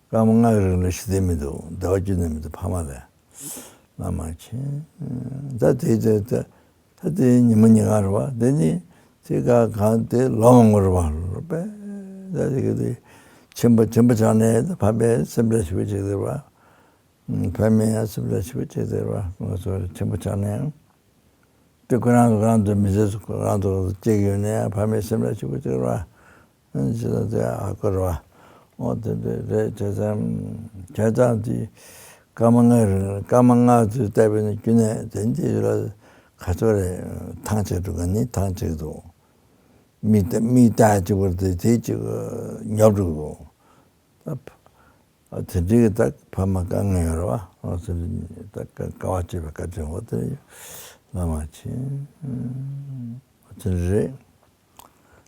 སྐར་མ་ལྔ་རིང་ལ་ཤི་དེ་མི་འདུག་བདེ་བ་བཅུ་ནས་མི་འདུག་ཕ་མ་ལ། ལ་མ་ཁྱེད། ད་དེ་དེ་ད་ད་དེ་ཉི་མ་ཉི་ཤུ་རེད་བ། དེ་ནི་ཚེ་ག་གང་དེ་ལོ་མང་པོ་རེད་བ། པས་ད་དེ་ག་དེ་ཆེན་པོ་ཆེན་པོ་ཆགས་ནས་ད་ཕ་མའི་སེམས་ཁྲལ་ཞེ་པོ་བྱེད་དེ་བ། ཕ་མའི་ཡང་སེམས་ཁྲལ་ཞེ་པོ་བྱེད་དེ་བ། ང་ཚོ་ཆེན་པོ་ཆགས་ནས་ཡང་། དེ་ཁོ་རང་ཚོ་རང་ཚོ་མི་ཚེ་སུ་ཁོ་རང་ཚོ་སྐྱེལ་གྱི་ཡོད་ནས་ཕ་མའི་སེམས་ལ་ཞིབ་པོ་བྱེད་ར། ཨ་ནི་ཇི་ལྟར་དེ་ཨ་ཁོ་ར་བ། འོ་དེ་འདྲ་རེད་བྱས་ཙང་བྱས་ཙང་དེ་སྐར་མ་ལྔ་རིང་སྐར་མ་ལྔ་ཚོད་བལྟས་པས་ན་རྒྱུ་ནས་དེ་འདི་ལ་ག་ཚོད་རེད་ཐང་ཆད་འགྲོ་ག་ནི་ཐང་ཆད་འདུག་མིག་ལྟ་མིག་ལྟ་གཅིག་པར་དེ་དེ་གཅིག་ཉོབ་འགྲོ་གི་འདུག་ཨ་དེ་འདྲའི་ད་ཕ་མ་དཀའ་ངལ་ཡོད་རེད་བ། ཨ་ཚོ་ད་དཀའ་དཀའ་བ་སྤྱད་པའི་བཀའ་དྲིན་འོ་དེ་བླ་མ་ཆེ། ཨ་དེ་རེད།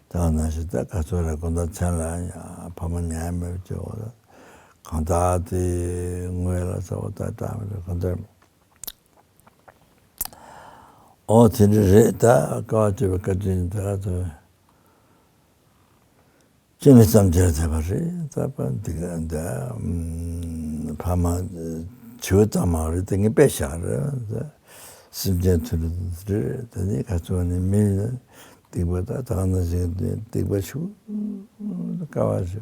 ད་ནང་བཞིན་ད་ག་ཚོད་རེད་དགོང་དག་མཚན་ལ་ཕ་མ་ཉལ་མེད་པ་བྱེད་འོ་ད་གང་ལྟར་དེ་ངོས་ལ་ཚ་བ་ད་དྲག་མི་རེད་གང་ལྟར། ཨོ་དེ་འདྲ་རེད་ད་དཀའ་བ་སྤྱད་པའི་བཀའ་དྲིན་ད་ཚོ། ཅི་ནས་བསམ་འཆར་མཛད་པ་རེད་ད་པ་འདི་ག་འདི་ཕ་མ་བྱིའུ་ཙམ་མ་རེད་དེ་ངས་དཔེ་བཞག་རེད་ད། སེམས་ཅན་ཐུལ་རེད་ད་ནི་ག་ཚོད་ནས་མི་སྡིག་པ་ད་ད་ནང་བཞིན་སྡིག་པ་ཆུ་དཀའ་བ་ཆུ་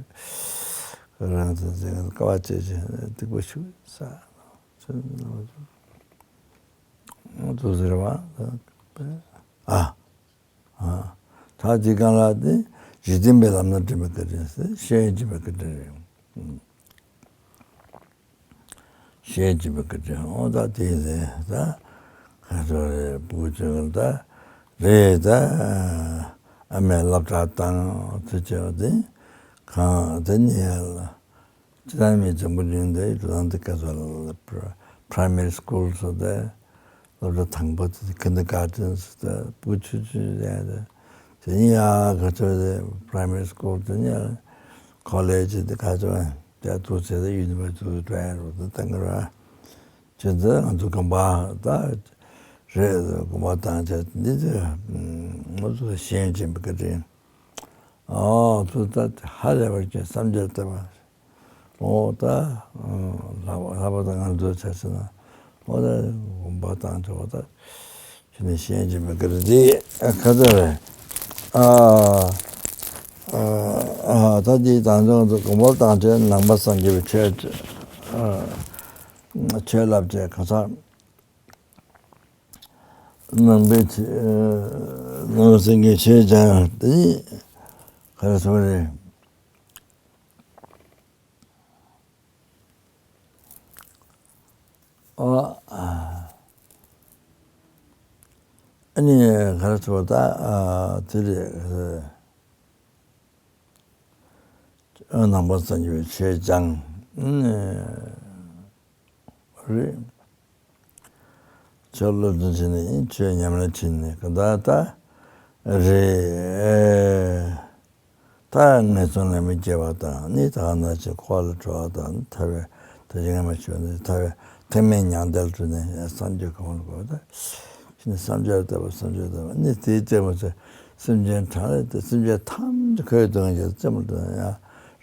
རང་ཚོ་ཚེ་དཀའ་བ་སྤྱད་ཅིང་སྡིག་པ་ཆུ་ས་དུ་ཟེར་བ་ཨ། ད་འདི་གང་ལ་དེ་རྗེ་བཙུན་པའི་ལམ་སྣ་འདྲེན་པའི་བཀའ་དྲིན་ཟེར་ཤེས་ཡོན་སྦྱིན་པའི་བཀའ་དྲིན་རེད། ཤེས་ཡོན་སྦྱིན་པའི་བཀའ་དྲིན་འོ་ད་དེ་ཟེར་ད་ག་ཚོད་རེད་བུ་ཆུང་ད་རེད་ད་ཨ་མས་སློབ་གྲྭ་བཏང་ཚུལ་བྱས་པ་དེ་གང་དེ་ནི་ཡ་ལ། ཅི་ལྟར་མི་འཛམ་བུ་གླིང་འདི་རང་འདི་སྐད་ཚོ་ལ་པྲ་མི་རི་སི་ཀུལ་སོ་དེ་སློབ་གྲྭ་དང་པོ་དེ་ཁིན་ཌར་གྷར་ཏན་སོ་དེ་ཕྲུ་གུ་ཆུང་ཆུང་རེད་དེ། དེ་ནི་ཡ་ག་ཚོད་དེ་པྲ་མི་རི་སི་ཀུལ་དེ་ནི་ཡ་ཁོ་ལེ་ཇི་དེ་ག་ཚོད་དེ་ཐུག་ཚེ་དེ་ཡུ་ནི་བར་སི་ཊི་ཐུག་འགྲོ་ཡ་རོགས་དེ་བཏང་གི་རེད། ཅི་ཚེ་ང་ཚོ་དགོན་པ་ད་རེད་དགོན་པ་བཏང་ཚེ་འདི་ཚེ་ང་ཚོ་ཤེས་ཡོན་སྦྱིན་པའི་བཀའ་དྲིན། ཨོ་ཚོ་ད་ཧ་ལས་པར་ཀྱང་བསམ་འཆར་བཏབ་པ། ཨོ་ད་ལྷག་པ་ལྷག་པ་དང་ང་ཚོ་ཆ་ཟེར་ན་ཨོ་ད་དགོན་པ་བཏང་ཆོག་ད་ཁྱེད་ནས་ཤེས་ཀྱི་མི་དགར་འདི་ཁ་ཚ་རེད། ཨ་ཨ་ད་འདི་དང་ཚོ་དགོན་པ་བཏང་ཆོག་ནང་པ་སངས་རྒྱས་པའི་ཆོས་ཆོས་བསླབ་བྱས་ག་ས། ནང་པའི་ཆོས་ནང་སེང་གེ་ཆོས་སྦྱང་དེ་ག་རེ་ཟེར་བ་རེད། ཨ་ཨ་ནི་ག་རེ་ཟེར་བ་ད་དེ་རེད། ནང་པ་སངས་རྒྱས་པའི་ཆོས་སྦྱང་། རེད། ཆོས་སློབ་སྦྱོང་བྱས་ནས་ཆོས་ཉམས་ལེན་བྱས་ནས་ག་ད་ད་རེད། ད་ངན་སོང་ལ་མི་སྐྱེ་བ་དང་ནི་ད་ན་ཆེ་འཁོར་ལ་གྲོལ་བ་དང་ཐར་པའི་ཐུགས་རྗེ་ངན་པ་ཆོས་ནི་ཐར་པའི་ཐེག་དམན་མྱང་འདས་ལ་འགྲོ་ནས་སངས་རྒྱས་གོང་ལ་གོ་བ་ད་ཕྱིན་བསམ་འཆར་ལྟ་བུ་བསམ་འཆར་ལྟ་བུ་ནི་དེའི་རྩེ་མོ་ཚེ་སེམས་ཅན་གྲངས་ལས་ཏེ་སེམས་ཅན་ཐམས་ཅད་ཁོའི་དོན་གྱི་རྩེ་མོ་དོན་ཡང་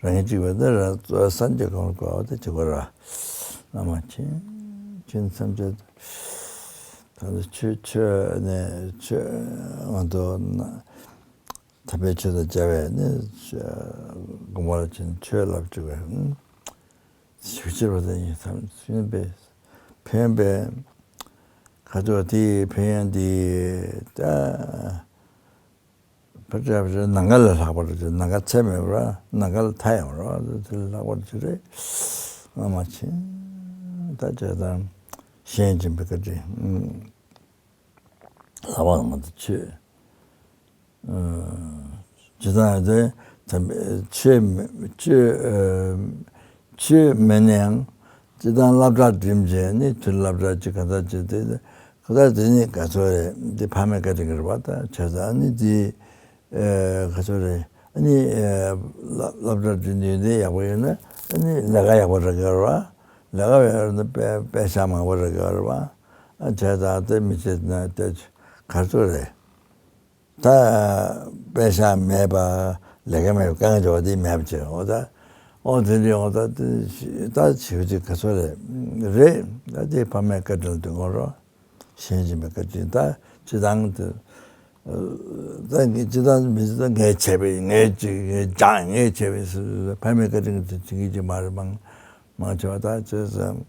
རང་ཉིད་གཅིག་པའི་འདི་རང་གཙོ་བོ་སངས་རྒྱས་གང་དགོས་པ་དེ་བྱེད་དགོས་ར། བླ་མ་མཁྱེན་མཁྱེན་བསམ་འཆར་ད་ནི་ཆོས་ཆོས་ནས་ཆོས་ང་ཚོ་ཐར་པའི་ཆོས་དང་མཇལ་བས་ནི་དགོངས་པ་ལ་ཕྱིན་ཆོས་ལབ་བཅུག་པས། ཞུ་ཕྱིར་བ་དེ་ཡིན་ཙམ་ཕན་པའི་ཕན་པའི་ ཁ་ཐུག་དེ་ཕན་ཡོན་དེ་ད་ཕར་འདྲ་བར་ནམ་མཁའ་ལས་ལྷག་པ་རེད། ནམ་མཁའ་ཚད་མེད་པ་རེད། ནམ་མཁའ་ལས་མཐའ་ཡས་པ་རེད། དེ་ལས་ལྷག་པ་ཅིག་རེད། ང་མ་ཕྱིན་ད་བྱས་ཙང་གཞན་སྦྱིན་པའི་བཀའ་དྲིན། ལྷག་པར་ང་ཚོ་ཆོས། ཇི་ལྟར་དེ་ཆོས་མེད་ཆོས་ཆོས་མེད་ན་ཡང་ཇི་ལྟར་སློབ་གྲྭ་འགྲིམ་བྱས་ནི་དུས་སློབ་གྲྭ་གཅིག་ག་ཚ་གཅིག་དེ་ག་ཚ་དེ་ནི་ག་ཚོད་རེད། འདི་ཕ་མའི་བཀའ་དྲིན་གྱི་རེད་པ། ད་བྱས་ཙང་ནི་འདི་ག་ཚོད་རེད། ནི་སློབ་གྲྭ་འགྲིམ་དུས་འདི་ཡག་པོ་ཡོད་ན་ནི་ལས་ཀ་ཡག་པོ་རག་གི་རེད་པ། ལས་ཀ་ཡག་པོ་ཡོད་ན་དཔེ་དཔེ་ཤག་མང་པོ་རག་གི་རེད་པ། བྱས་ཙང་དེ་མི་བྱེད་ན་དེ་ག་ཚོད་རེད། ད་དཔེ་ཤག་མེད་པ་ལས་ཀ་མེད་པ་རྐང་འཇོག་དེ་མེད་པ་བྱས། འོ་ད་འོ་དེ་འདྲའི་འོ་ད་དེ་ད་བྱེད་ཀྱི་ག་ཚོད་རེད། རེད། ད་དེ་ཕ་མའི་བཀའ་དྲིན་དུ་ངོ་རོ་གཞན་སྦྱིན་པའི་བཀའ་དྲིན། ད་སྤྱི་བཏང་དུ་ད་ངས་སྤྱི་བཏང་མི་ཚེ་ད་ངས་བྱས་པའི་ངས་ཅིག་ངས་སྦྱངས་ངས་བྱས་པའི་ཕ་མའི་བཀའ་དྲིན་གྱི་དེ་བྱེད་ཀྱི་ཅིག་མ་རེད། མང་མང་ཆེ་བ་ད་བྱས་ཙང་།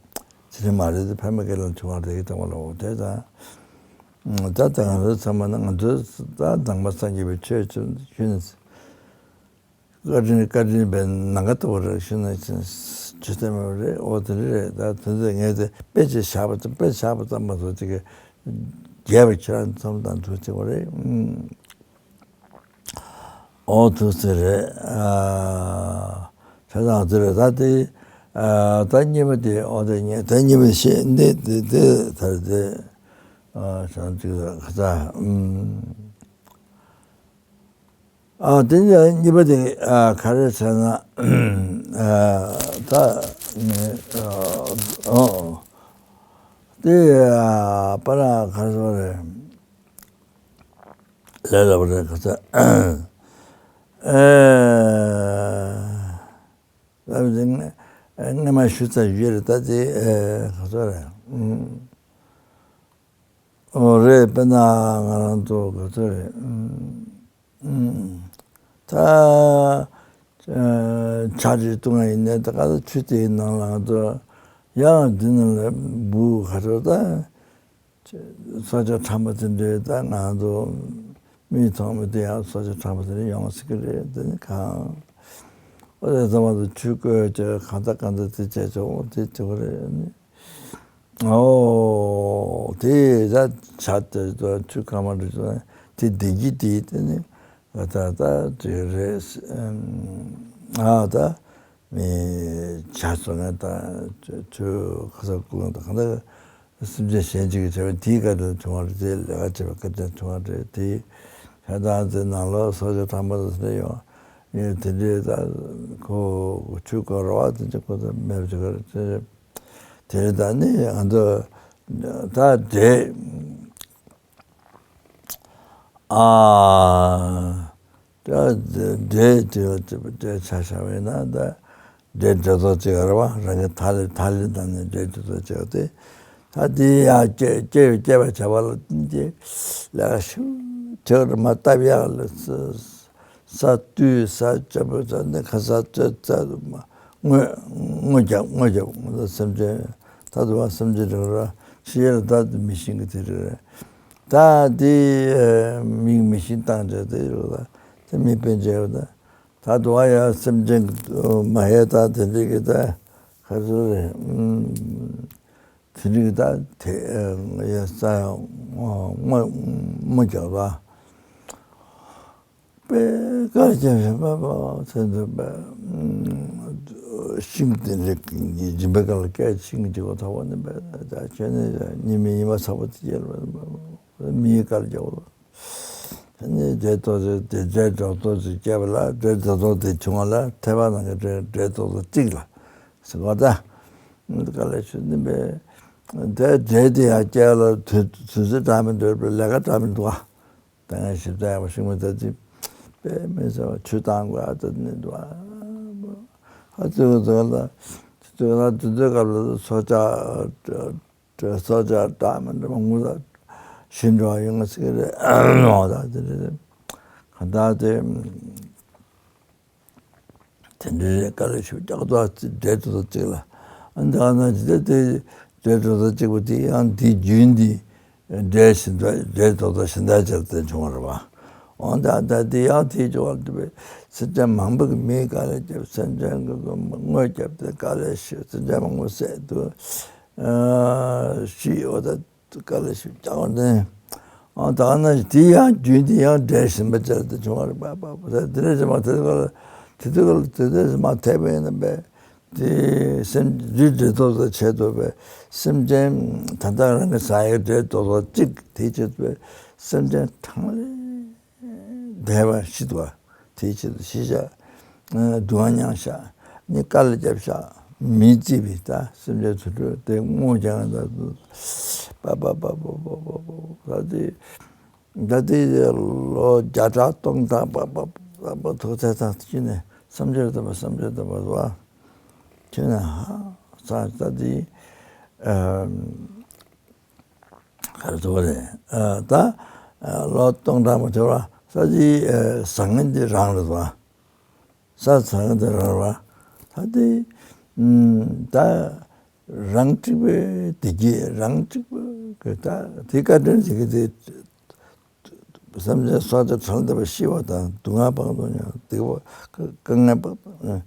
ཇི་ལྟར་མ་རེད་དེ་ཕ་མའི་བཀའ་དྲིན་བྱུང་བ་རེད་དང་བ་ལ། འོ་དེ་དང་། ད་ལྟ་ང་ཚོ་ཚང་མ་ནི་ང་ཚོ་ད་དང་པ་སངས་རྒྱས་པའི་ཆོས་ཚོ་ཞུས་ནས་བཀའ་དྲིན་བཀའ་དྲིན་པའི་ནམ་མཁའ་ལྟ་བུ་རེད་ཞུས་ནས་ཇི་ལྟར་མ་རེད། འོ་དེ་འདྲ་རེད། ད་དེ་ཚོ་ངས་དེ་དཔེ་ཆ་བཞག་པ་དང་དཔེ་བཞག་པ་ཙམ་མ་གཏོགས་ཅིག་གི་རྒྱས་པ་ཁྱེད་རང་ཚོ་དང་ཐུག་ཅིག་བ་རེད། ཨ། འོ་ཐུགས་རྗེ་རེད། ཨ། ཆ་ཚང་ཚོ་རེད། ད་དེ་ཨ། ད་གཉིས་པ་དེ། འོ་དེ་གཉིས་ད་གཉིས་པ་བཤད་འདི་དེ་དེ་ད་དེ་ཨ། བྱང་ཅིག་ལ་ཁ་ཚ། ཨུམ། ཨ། དེ་ནས་གཉིས་པ་དེ་ཨ། ག་རེ་ཟེར་ན། ཨ། ད་ནི་ཨ། འོ་དེ་ཨ། པ་ར་ག་རེ་ཟེར་རེད། ལས་སླ་པོ་རེད་ག་ཚ། ཨེ། ལབ་ཟིན་སྔ་མ་ཞུ་ཚར་ཡོད་རེད། ད་དེ་ཨེ་ག་ཚོད་རེད། ཨོ་རེད། དཔེར་ན་ང་རང་ཚོ་ག་ཚོད་རེད། ད་ཆར་ཆུ་བཏུང་བ་ཡིན་ནའི་ད་ག་ཚོད་ཆུ་དེའི་ནང་ལ་ང་ཚོ་ཡང་འདི་ནང་ལ་འབུ་ག་ཚོད་ད། སྲོག་ཆགས་ཁྲ་མོ་དེ་འདྲའི་ད་ང་ཚོ་མིག་མཐོང་མི་དེ་ཡང་སྲོག་ཆགས་ཁྲ་མོ་དེ་འདྲ་ཡོང་སྲིད་ཀྱི་རེད། དེ་ནི་གང་། ཨོ་དེ་ཚང་མ་དུ་ཆུ་བསྐོལ་བྱས་གང་ལྟར་གང་ལྟར་དེ་བྱས་བྱས་འོ་དེ་དེ་བ་རེད་ནི། ཨོ་དེ་ད་ཆ་དེ་ད་ཆུ་ཁ་མ་འདྲ་བྱུང་དེ་བདེ་སྐྱིད་དེ་དེ་ནི་ད་ད་དེ་རེད། ཨ་ད། མི་ཆ་ཚང་ནས་ད་ཆོས་ཁ་ས་ཀུན་ད་གང་ལྟར་སེམས་ཅན་གཞན་གཅིག་གི་བྱ་བ་དེའི་བཀའ་དྲིན་བྱུང་བ་རེད། དེའི་ལས་ཀ་བྱེད་པའི་བཀའ་དྲིན་བྱུང་བ་རེད། དེ་ཆ་ཚང་དེ་ནང་ལོགས་སྲོག་ཆགས་ཁྲ་མོ་དེ་ཡོང་ཡོད། དེ་འདྲའི་ད་ཁོ་ཆུ་དཀར་བ་དེ་འདྲ་ཁོ་ད་མེད་པ་ཅིག་རེད། དེ་རེད། ད་ནི་ང་ཚོ་ད་དེ། ཨ། ད་འདྲེ་དེ་འདྲེ་ཆ་བཞག་པ་ཡིན་ན་ད་འདྲེ་འདྲེ་ཚོགས་གཅིག་རེད་བ། རང་གི་ཐ་ལི་ཐ་ལི་དང་ནི་འདྲེ་འདྲེ་ཚོགས་གཅིག་དེ་ད་དེ་ཡ་སྐྱེ་སྐྱེ་སྐྱེ་བ་བྱ་བ་ལ་བརྟེན་ཏེ་ལས་ཀ་ཤུགས་ཆེ་བར་མ་བཏབ་ཡག་ལ་ས་ས་བཏུལ་ས་བཅད་པོ་ས་ནི་ཁ་ས་བཙལ་བཙལ་མ། དངོས་དངོས་རྒྱབ་དངོས་རྒྱབ་ང་ཚོ་སེམས་ཅན་ད་དུ་བ་སེམས་ཅན་རེ་རེ་ཕྱི་ཡུལ་ད་དུ་མི་ཤེས་གི་དེ་རེ་རེ་ད་དེ་མིག་མི་ཤེས་བཏང་བྱས་དེ་རེ་ལ་དེ་མི་དཔེ་བྱས་ཡོད། ད་ད་དུ་བ་ཡ་སེམས་ཅན་མ་ཧེ་ད་དེ་འདྲི་གི་ད་ག་ཚོད་རེད། དེ་འདྲི་གི་ད་དེ་ཡ་ས་ཡ་དངོས་དངོས་རྒྱབ་ལ། པའི་དཀར་རྒྱབ་བཞིན་པ་པ་ཚེ་འདོད་པ། ཤིང་དེ་འདྲའི་སྦྱིན་པའི་དཀར་ལ་སྐད་ཤིང་གཅིག་པ་ཐོག་པ་ནི་པའི་ད་ཁྱོད་ནི་ཉི་མ་ཉི་མ་ཚ་པོ་དེ་རྒྱལ་བ་མིའི་དཀར་རྒྱབ་ལ། ནི་འབྲས་ཏོག་ཙེ་དེ་འབྲས་སྒྲོ་ཏོག་ཙེ་སྐྱེས་པ་ལ་འབྲས་སྒྲོ་ཏོག་དེ་བྱུང་བ་ལ་ཐེ་བ་ནང་གི་འབྲས་འབྲས་ཏོག་ཙེ་གཅིག་ལ་ཟེར་བ་ད། དཀར་ལ་ཆུ་ནི་པའི་དེ་འབྲས་དེ་ཡང་སྐྱེས་ལ་དུས་དུས་ཚོད་འདྲ་མི་འདོད་པའི་ལས་ཀ་འདྲ་མི་འདུག་ཨ། ད་ངས་ཞིབ་ཚགས་ཡག་པོ་ཤེས་མ་ཐག་ཅིག་དཔེ་མི་སྲིད་པ་ཆུ་བཏང་དགོས་ཨ་ད་ནི་འདུག་ཨ། ཨ་ཙི་བོ་ཙི་ལ་ཙི་ལ་དུས་ཚོད་སྐབས་ལ་སྲོག་ཆགས་སྲོག་ཆགས་འདྲ་མི་འདྲ་མང་པོ་ལ་ཤི་འགྲོ་བ་ཡོང་ང་ཚིག་རེད་ནོ། ད་དེ་རེད། གང་ལྟར་དེ། དེ་འདྲའི་དཀའ་ལས་ཞིག་རྒྱག་ཐུབ་འབྲས་གྲོ་ཚོ་གཅིག་ལ། ཨ་འདི་ཨ་ན་ཇི་ལྟར་དེ་འབྲས་གྲོ་ཚོ་གཅིག་པོ་དེ་ཡང་དེའི་རྒྱུན་དེ་ འདྲེ་གཞན་དག་འདྲེ་རྡོག་རྡོག་གཞན་དག་ཅིག་དེ་བྱུང་བ་རེད་པ། འོ་ད་ད་དེ་ཡང་དེའི་སྦྱོར་བ་དེ་བས་སེམས་ཅན་མང་པོ་གི་མིས་དཀའ་ལས་བརྒྱབ། སེམས་ཅན་གྱི་དངོས་བརྒྱབ་སྟེ་དཀའ་ལས་ཞིག་སེམས་ཅན་མང་པོ་བསད་དུ་ཤི། འོ་ད་དཀའ་ལས་ཞིག་བརྒྱབ་པ་ནས། ཨ་ད་ན་དེ་ཡང་རྒྱུན་དེ་ཡང་འདྲེ་གཞན་པ་ཅིག་དེ་བྱུང་བ་རེད་པ། པ་པ་དེ་འདྲ་ཞིག་མ་དེ་ག་ལ་དེ་དུས་ག་ལ་དེ་འདྲ་ཞིག་མ་ཐེབས་པ་ཡིན་ན་པས། དེ་སེམས་རྒྱུད་འདྲེ་རྡོག་རྡོག་བྱས་འདུག་པས། སེམས་ཅན་ད་ལྟ་རང་གི་ཟ་ཡག་འདྲེ་རྡོག་རྡོག་གཅིག་དེའི་ཆེད་དུ་པས་སེམས་ཅན་གྲངས་ལས་འདས་པ་ཤི་འདུག་པ། དེའི་ཆེད་དུ་ཤི་ཤག་སྡུག་བསྔལ་མྱངས་ཤག་ནི་དཀའ་ལས་བརྒྱབ་ཤག་མི་བརྩིས་པའི་ད་སེམས་ཅན་དུད་འགྲོ་དེ་སྔོ་རྐྱང་ད་དུ་པ་པ་པ་པ་པ་པ་པ་ད་དེ། ད་ལྟའི་ལོ་བརྒྱ་ཕྲག་སྟོང་ཕྲག་པ་པ་པ་པ་ཐོག་ཚད་ཐག་ཅི་ནས་བསམ་འཆར་ལྟ་བུ་བསམ་འཆར་ལྟ་བུ་བ་ཁྱོད་ནས་ཧ་ས་ད་ལྟའི་ག་རེ་ཟེར་བ་རེད། ད་ལོ་སྟོང་ཕྲག་མ་ཐོན་པ་ས་ཅིའི་བཟང་ངན་འདི་རང་རེད་བ། ས་ཚང་དེ་རང་ར། ད་དེ་ད་རང་གཅིག་པའི་བདེ་སྐྱིད་རང་གཅིག་པའི་གི་ད་དེ་བཀའ་དྲིན་ཟེར་གི་དེ་བསམ་བྱས་སྲོག་དེ་གྲངས་ལས་འདས་པ་ཤི་བ་དང་སྡུག་བསྔལ་སྤངས་ཐུབ་ཀྱང་བདེ་བ་དཀའ་ངལ་སྤངས་ཐུབ་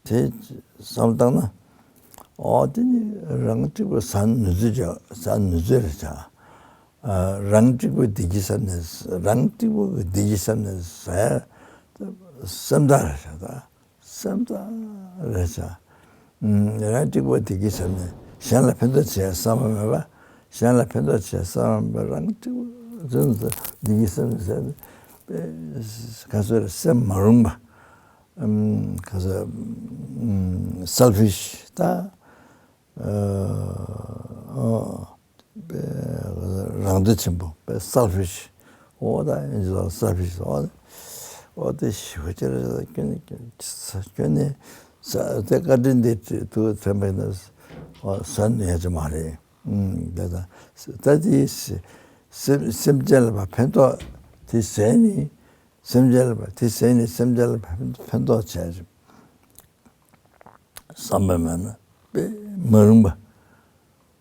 དེ་བསམ་བཏང་ན། ཨོ་དེ་ནི་རང་གཅིག་པུ་ཟ་ནུས་ཚོད་ཅིག་ཟ་ནུས་ཚོད་རེད་ཆ། རང་གཅིག་པུ་བདེ་སྐྱིད་བསམ་ནས་རང་གཅིག་པུ་གི་བདེ་སྐྱིད་བསམ་ནས་ཟ་ཡ་སེམས་ཐག་རེད་ཆ་ད། སེམས་ཐག་རེད་ཆ། རང་གཅིག་པུ་བདེ་སྐྱིད་བསམ་ནས་གཞན་ལ་ཕན་ཐོགས་བྱེད་ཡ་བསམ་པ་མེད་པ། གཞན་ལ་ཕན་ཐོགས་བྱེད་ཡ་བསམ་པ་མེད་པ་རང་གཅིག་པུ་བདེ་སྐྱིད་བསམ་ནས་ཟ་ཡ་ག་ཚོད་རེད་སེམས་མ་རུངས་པ། ཨམ། ག་ས། ཨམ། selfish ད། ཨ། ཨ། རང་འདོད་ཆེན་པོ་selfish འོ་ད་ཨིན་ཇི་ལ་selfish འོ་འོ་དེ་ཞི་བ་ཅི་རེད་ཁྱོད་ནི་ཁྱོད་ནི་ས་དེ་བཀའ་དྲིན་དེ་དུ་ཐོན་པ་ཡིན་ན་ཟ་ནུས་ཡ་ཅི་མ་རེད། ཨམ། དེ་ད་ད་དེ་སེམས་སེམས་ཅན་ལ་ཕན་ཐོགས་དེ་ཟད་ནི། སེམས་ཅན་ལ་བ་དེ་ཟད་ནས་སེམས་ཅན་ལ་ཕན་ཕན་ཐོགས་བྱས་བསམ་པ་མེད་ན་དཔེ་མ་རུངས་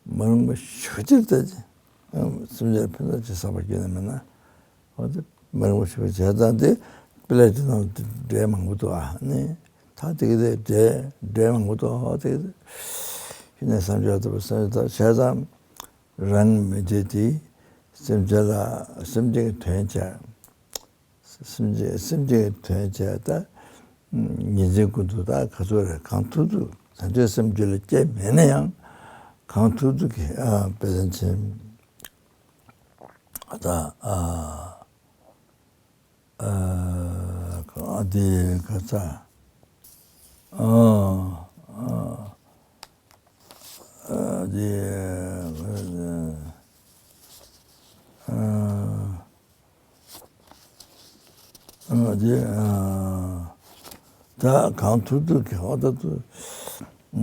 པ། མ་རུངས་པ་ཞེ་ཅིག་ལྟ་ཅི། སེམས་ཅན་ལ་ཕན་ཐོགས་བྱེད་བསམ་པ་སྐྱེས་ན་མེད་ན། འོ་དེ་མ་རུངས་པ་ཞེ་པོ་བྱས་ཙང་དེ་དཔེ་ལས་དེ་ནང་དུ་འདྲེ་མང་པོ་འདུག་ཨ་ནི། ད་དེ་གི་དེ་འདྲེ་འདྲེ་མང་པོ་འདུག་ཨ་དེ་གི་དེ་ཡིན་ན་བསམ་བྱ་ཐུབ་པ་བསམ་བྱ་ཐུབ་བྱས་ཙང་རང་མི་བདེ་དེ་སེམས་ཅན་ལ་སེམས་ཅན་གྱི་དོན་བྱས། སེམས་ཅན་སེམས་ཅན་གྱི་དོན་བྱས་ད། ཉིན་མཚན་ཀུན་ཏུ་ད་ག་ཚོད་རེད་གང་ཐུབ་ཐུབ་བྱང་ཆུབ་སེམས་རྒྱུད་ལ་སྐྱེས་མེད་ན་ཡང་གང་ཐུབ་ཐུབ་ཀྱི་ཨ་དཔེ་ཅན་ཆེན་ད་ཨ་ཨ་གང་ཨ་དེ་ག་ཚ་ཨ་ཨ་ཨ་དེ་ཨ། ཨ་དེ་ཨ་ད་གང་ཐུབ་ཐུབ་ཀྱི་ཧོ་ད་ཐུབ་ཨ་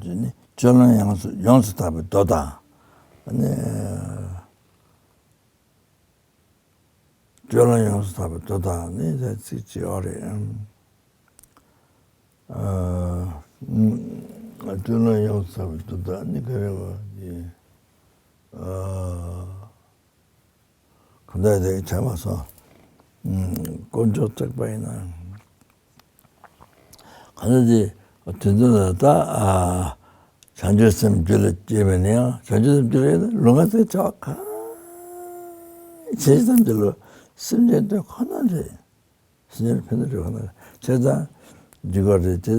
དེ་ནི་སྤྱོད་ལམ་ཡོངས་སུ་ཡོངས་སུ་དག་པའི་མདོ་དང་ཨ་ནི་སྤྱོད་ལམ་ཡོངས་སུ་དག་པའི་མདོ་དང་ནི་ད་ཚིག་གཅིག་ཨོ་རེད་ཨ་སྤྱོད་ལམ་ཡོངས་སུ་དག་པའི་མདོ་དང་ནི་ག་རེ་བ་ཨ། གང་ལྟར་དེ་བྱས་མ་སོང་། དཀོན་མཆོག་བརྩེགས་པ་ཡིན་ན། གང་ལྟར་དེ་དེ་ཚོ་ལ་ད་བྱང་ཆུབ་སེམས་རྒྱུད་ལ་སྐྱེས་པ་ནི་ཡང་བྱང་ཆུབ་སེམས་རྒྱུད་ལ་ཡིན་ན་ལུས་ངག་ཡིད་གསུམ་བྱ་བ་གང་བྱེད་ཙམ་གྱི་ལུས་སེམས་ཅན་དོན་ཁོ་ན་རེད། སེམས་ཅན་ཕན་ཐོགས་རེད་ཁོ་ན་རེད་བྱས་ཙང་འཇིགས་པ་རེད་དེ་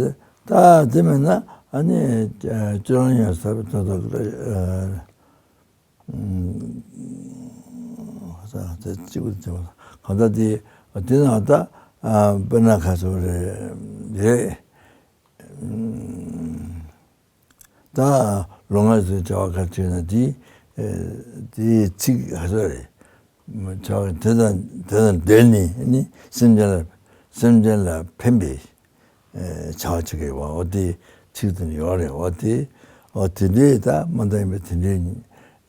ད་དེ་མིན་ན་ཨ་ནི་སྤྱོད་ལམ་ཡོངས་སུ་དག་པའི་དོན་དག་ལ། ད་དེ་གཅིག་པུ་དེ་གང་ལྟར་དེ་དེ་ན་ད་དཔེར་ན་ཁ་སོ་རེ་རེ་ད་ལུས་ངག་ཡིད་གསུམ་བྱ་བ་ག་ཅིག་ན་དེ་དེའི་ཚིག་ཁ་སོ་རེ་བྱ་བ་དེ་དང་དེ་དང་འབྲེལ་ནས་ནི་སེམས་ཅན་ལ་སེམས་ཅན་ལ་ཕན་པའི། བྱ་བ་བྱེད་ཀྱི་ཡོད་པ་འོ་དེ་ཚིག་དེ་ནི་ཡོད་རེད་འོ་དེ་འོ་དེ་འདྲའི་ད་མ་འདང་བའི་དེ་འདྲའི་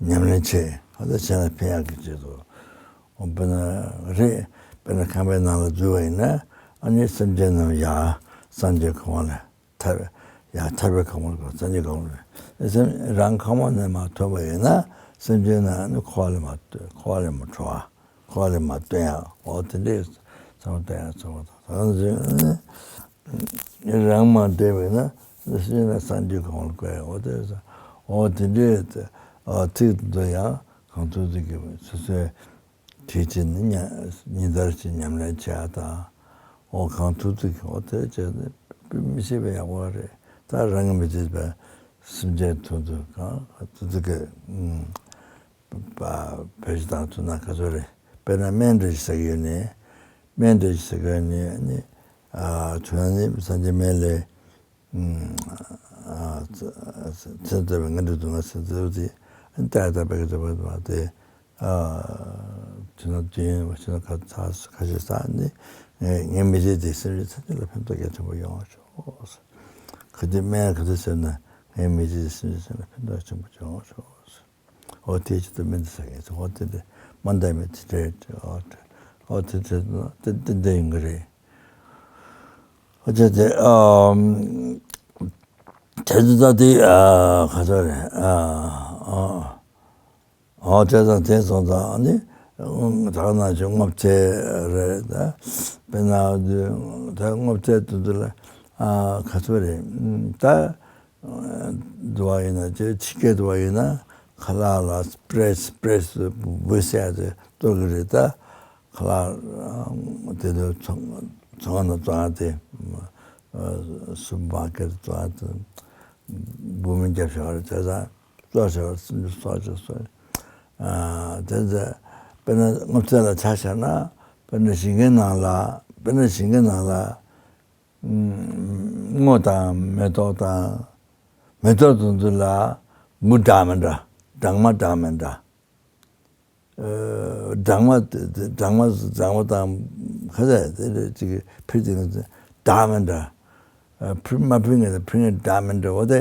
ཉམས་ལེན་བྱེད་ཧ་ད་བྱས་ན་ཕན་ཡག་གི་ཆེད་དུ་འོ་དཔེར་ན་རེད་དཔེར་ན་ཁང་པའི་ནང་ལ་འཛུལ་བ་ཡིན་ན་ཨ་ནི་སེམས་ཅན་རྣམས་ཡར་སངས་རྒྱས་གོ་འཕང་ལ་ཐར་ཡར་ཐར་པའི་གོ་འཕང་ལ་སངས་རྒྱས་གོ་འཕང་ལ་སེམས་རང་ཁང་པ་ནས་མ་ཐོན་པ་ཡིན་ན་ སེམས་ཅན་ནང་ནི་འཁོར་བ་ལས་མ་འཁོར་བ་ལས་མ་གྲོལ་བ། འཁོར་བ་ལས་མ་བཏོན་ཡ། འོ་དེ་འདྲའི་ཚང་མ་བཏོན་ཡ་ཚང་མ་དང་། ད་ནི་རང་མ་བསྡད་པས་ན་སེམས་ཅན་ནི་སངས་རྒྱས་གོ་འཕང་ལ་བཀོད་ཡ། འོ་དེ་ཚོ་འོ་དེ་འདྲའི་ཚིག་དེ་ཚོ་ཡང་གང་ཐུབ་ཐུབ་ཀྱིས་སོ་སོའི་དུས་ཆེན་ནི་ཉ་ཉིན་ལྟར་གྱི་ཉམས་ལེན་བྱེད་ཡ་དང་། འོ་གང་ཐུབ་ཐུབ་ཀྱིས་འོ་དེ་བྱས་ནས་མི་ཤེས་པ་ཡག་པོ་རེད། ད་རང་གི་མི་ཚེ་བའི་སེམས་ཅན་ཐུབ་ཐུབ་གང་ཐུབ་ཐུབ་ཀྱིས་བེད་སྤྱོད་བཏང་ཐུབ་ན་ག་ཚོད་རེད། དཔེར་ན་སྨན་འདྲ་ཞིག་ཟ་གི་ཡོད་ནས། སྨན་འདྲ་ཞིག་ཟ་གི་ཡོད་ནས་ནི། ཨ་བྱུང་ན་ནི་སངས་རྒྱས་སྨན་ལས། ཨ་ཚེ་ཚེ་ཚེ་བའི་ངན་འགྲོའི་སྡུག་བསྔལ་ཚེ་ཚེ་བ་དེ་ཨ་ནི་ལྟ་ཡ་ལྟ་བའི་གི་འདོད་པ་དེ། ཨ་དུས་ན་དུས་ཡིན་པ་ཕྱི་ན་ཁ་ཚ་ཁ་ཤས་ཟ་ནི། ངའི་ངའི་མི་ཚེ་འདི་སེམས་ཅན་ཐམས་ཅད་ལ་ཕན་ཐོགས་གལ་ཆེན་པོ་ཡོང་བ་ཤོག། ག་དུས་སྨན་ག་དུས་ཟོས་ན་ངའི་མི་ཚེ་འདི་སེམས་ཅན་ཐམས་ཅད་ལ་ཕན་ཐོགས་ཆེན་པོ་ཡོང་བ་ཤོག། འོ་དེའི་ཆེད་དུ་སྨན་འདི་ཟ་མཁན་ཚོ་འོ་དེ་འདྲ་མ་འདང་མེད་དེ་འདྲ། འོ་དེ་འདྲ་དེ་འདྲ་ཡིན་གྱི་རེད། འོ་དེ་དེ་ཨམ། དེ་ཚོ་ད་དེ་ཨ་ག་ཚོད་རེད། ཨ་ཨ་ཨ་དེ་དང་དེ་སོང་ཙང་ནི་ད་ག་ནང་བཞིན་སྔོ་ཚལ་རེད་ད། དཔེར་ན་དེ་སྔོ་ཚལ་དེ་ཚོ་ལ་ཨ་ག་ཚོད་རེད་ད། འདུ་བ་ཡིན་ན་ཅེ་ཕྱི་སྐད་འདུ་བ་ཡིན་ན་ཁ་ལག་ལ་སི་པེ་རེ་སི་པེ་རེ་སི་འབུ་བསད་དེ་གཏོར་གི་རེད་ད། ཁ་ལག་དེ་ཚོ་ཚོང་ཚོང་ཁང་ནང་བཙོང་ཡ་དེ། སུ་པར་མར་ཀེ་ཊི་བཙོང་ཡ་དེ་འབུ་སྨན་བརྒྱབ་བཞག་རེད་བྱས་ཙང་གཏོར་བྱས་པ་སེམས་ཅན་སྲོག་བཅད་སོང་། དེ་ཚོ་དཔེར་ན་སྔོ་ཚལ་ལ་ཆ་བཞག་ན་དཔེར་ན་ཞིང་ཁའི་ནང་ལ་དཔེར་ན་ཞིང་ཁའི་ནང་ལ། སྔོ་དང་མེ་ཏོག་དང་། མེ་ཏོག་དེ་ཚོ་ལ་འབུ་འདྲ་མི་འདྲ། སྦྲང་མ་འདྲ་མི་འདྲ། ཨ་སྦྲང་མ་སྦྲང་མ་སྦྲང་མ་དང་ཁ་ཟས་དེ་འདྲ་ཅིག་ཕུད་དེ་འདྲ་མི་འདྲ། ཨ་ཕུད་མ་ཕུད་མཁན་དང་ཕུད་མཁན་འདྲ་མི་འདྲ། འོ་དེ་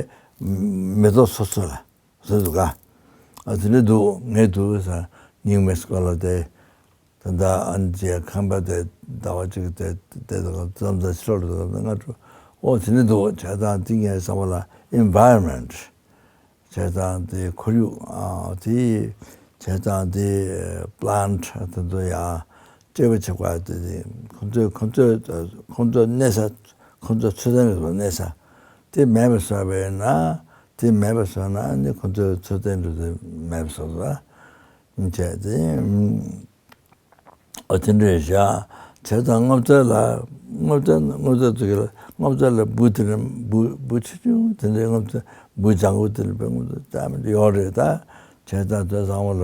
མེ་ཏོག་སོ་སོ་ལ། བཟོས་འདུག་ག་ཨ་དེ་འདྲ་འདུག་ངས་འདུག་ས་ཉིང་མེ་སྐོར་ལ་དེ། ད་ལྟ་ཨ་ནི་ཅེ་ཁམས་པ་དེ་ཟླ་བ་གཅིག་དེ་དེ་དང་ཙམ་ཙམ་ཕྱི་ལོགས་ལ་ང་འགྲོ། ཨོ་དེ་འདྲ་འདུག་བྱས་ཙང་དེ་ངས་བསམ་པ་ལ་environment། བྱས་ཙང་དེ་ཁོར་ཡུག་ཨ་དེ་བྱས་ཙང་དེ་plant་དེ་ཚོ་ཡང་སྤྲད་པ་བྱེད་དགོས་དེ་དེ་ཁོ་ཚོས་ཁོ་ཚོས་ཁོ་ཚོ་གནས་ས་ཁོ་ཚོ་འཚོ་རྟེན་རེད་པ། གནས་ས་དེ་མེད་པ་བཟོས་པས་ན། དེ་མེད་པ་བཟོས་ན་ནི་ཁོ་ཚོའི་འཚོ་རྟེན་འགྲོ་དེ་མེད་པ་བཟོས་པ་བྱས་ཏེ། ཨ་དེ་འདྲ་བྱས། བྱས་ཙང་སྔོ་ཚལ་ལ་སྔོ་ཚལ་སྔོ་ཚལ་ཚོ་གི་ལ་སྔོ་ཚལ་ལ་འབུ་དེ་འདྲ་འབུ་འབུ་ཆུང་ཆུང་དེ་འདྲའི་སྔོ་ཚལ་འབུ་ལྗང་གུ་དེ་འདྲ་པའི་སྔོ་ཚལ་ཙམ་ཡོད་རེད་ད། བྱས་ཙང་དེ་ཚང་མ་ལ་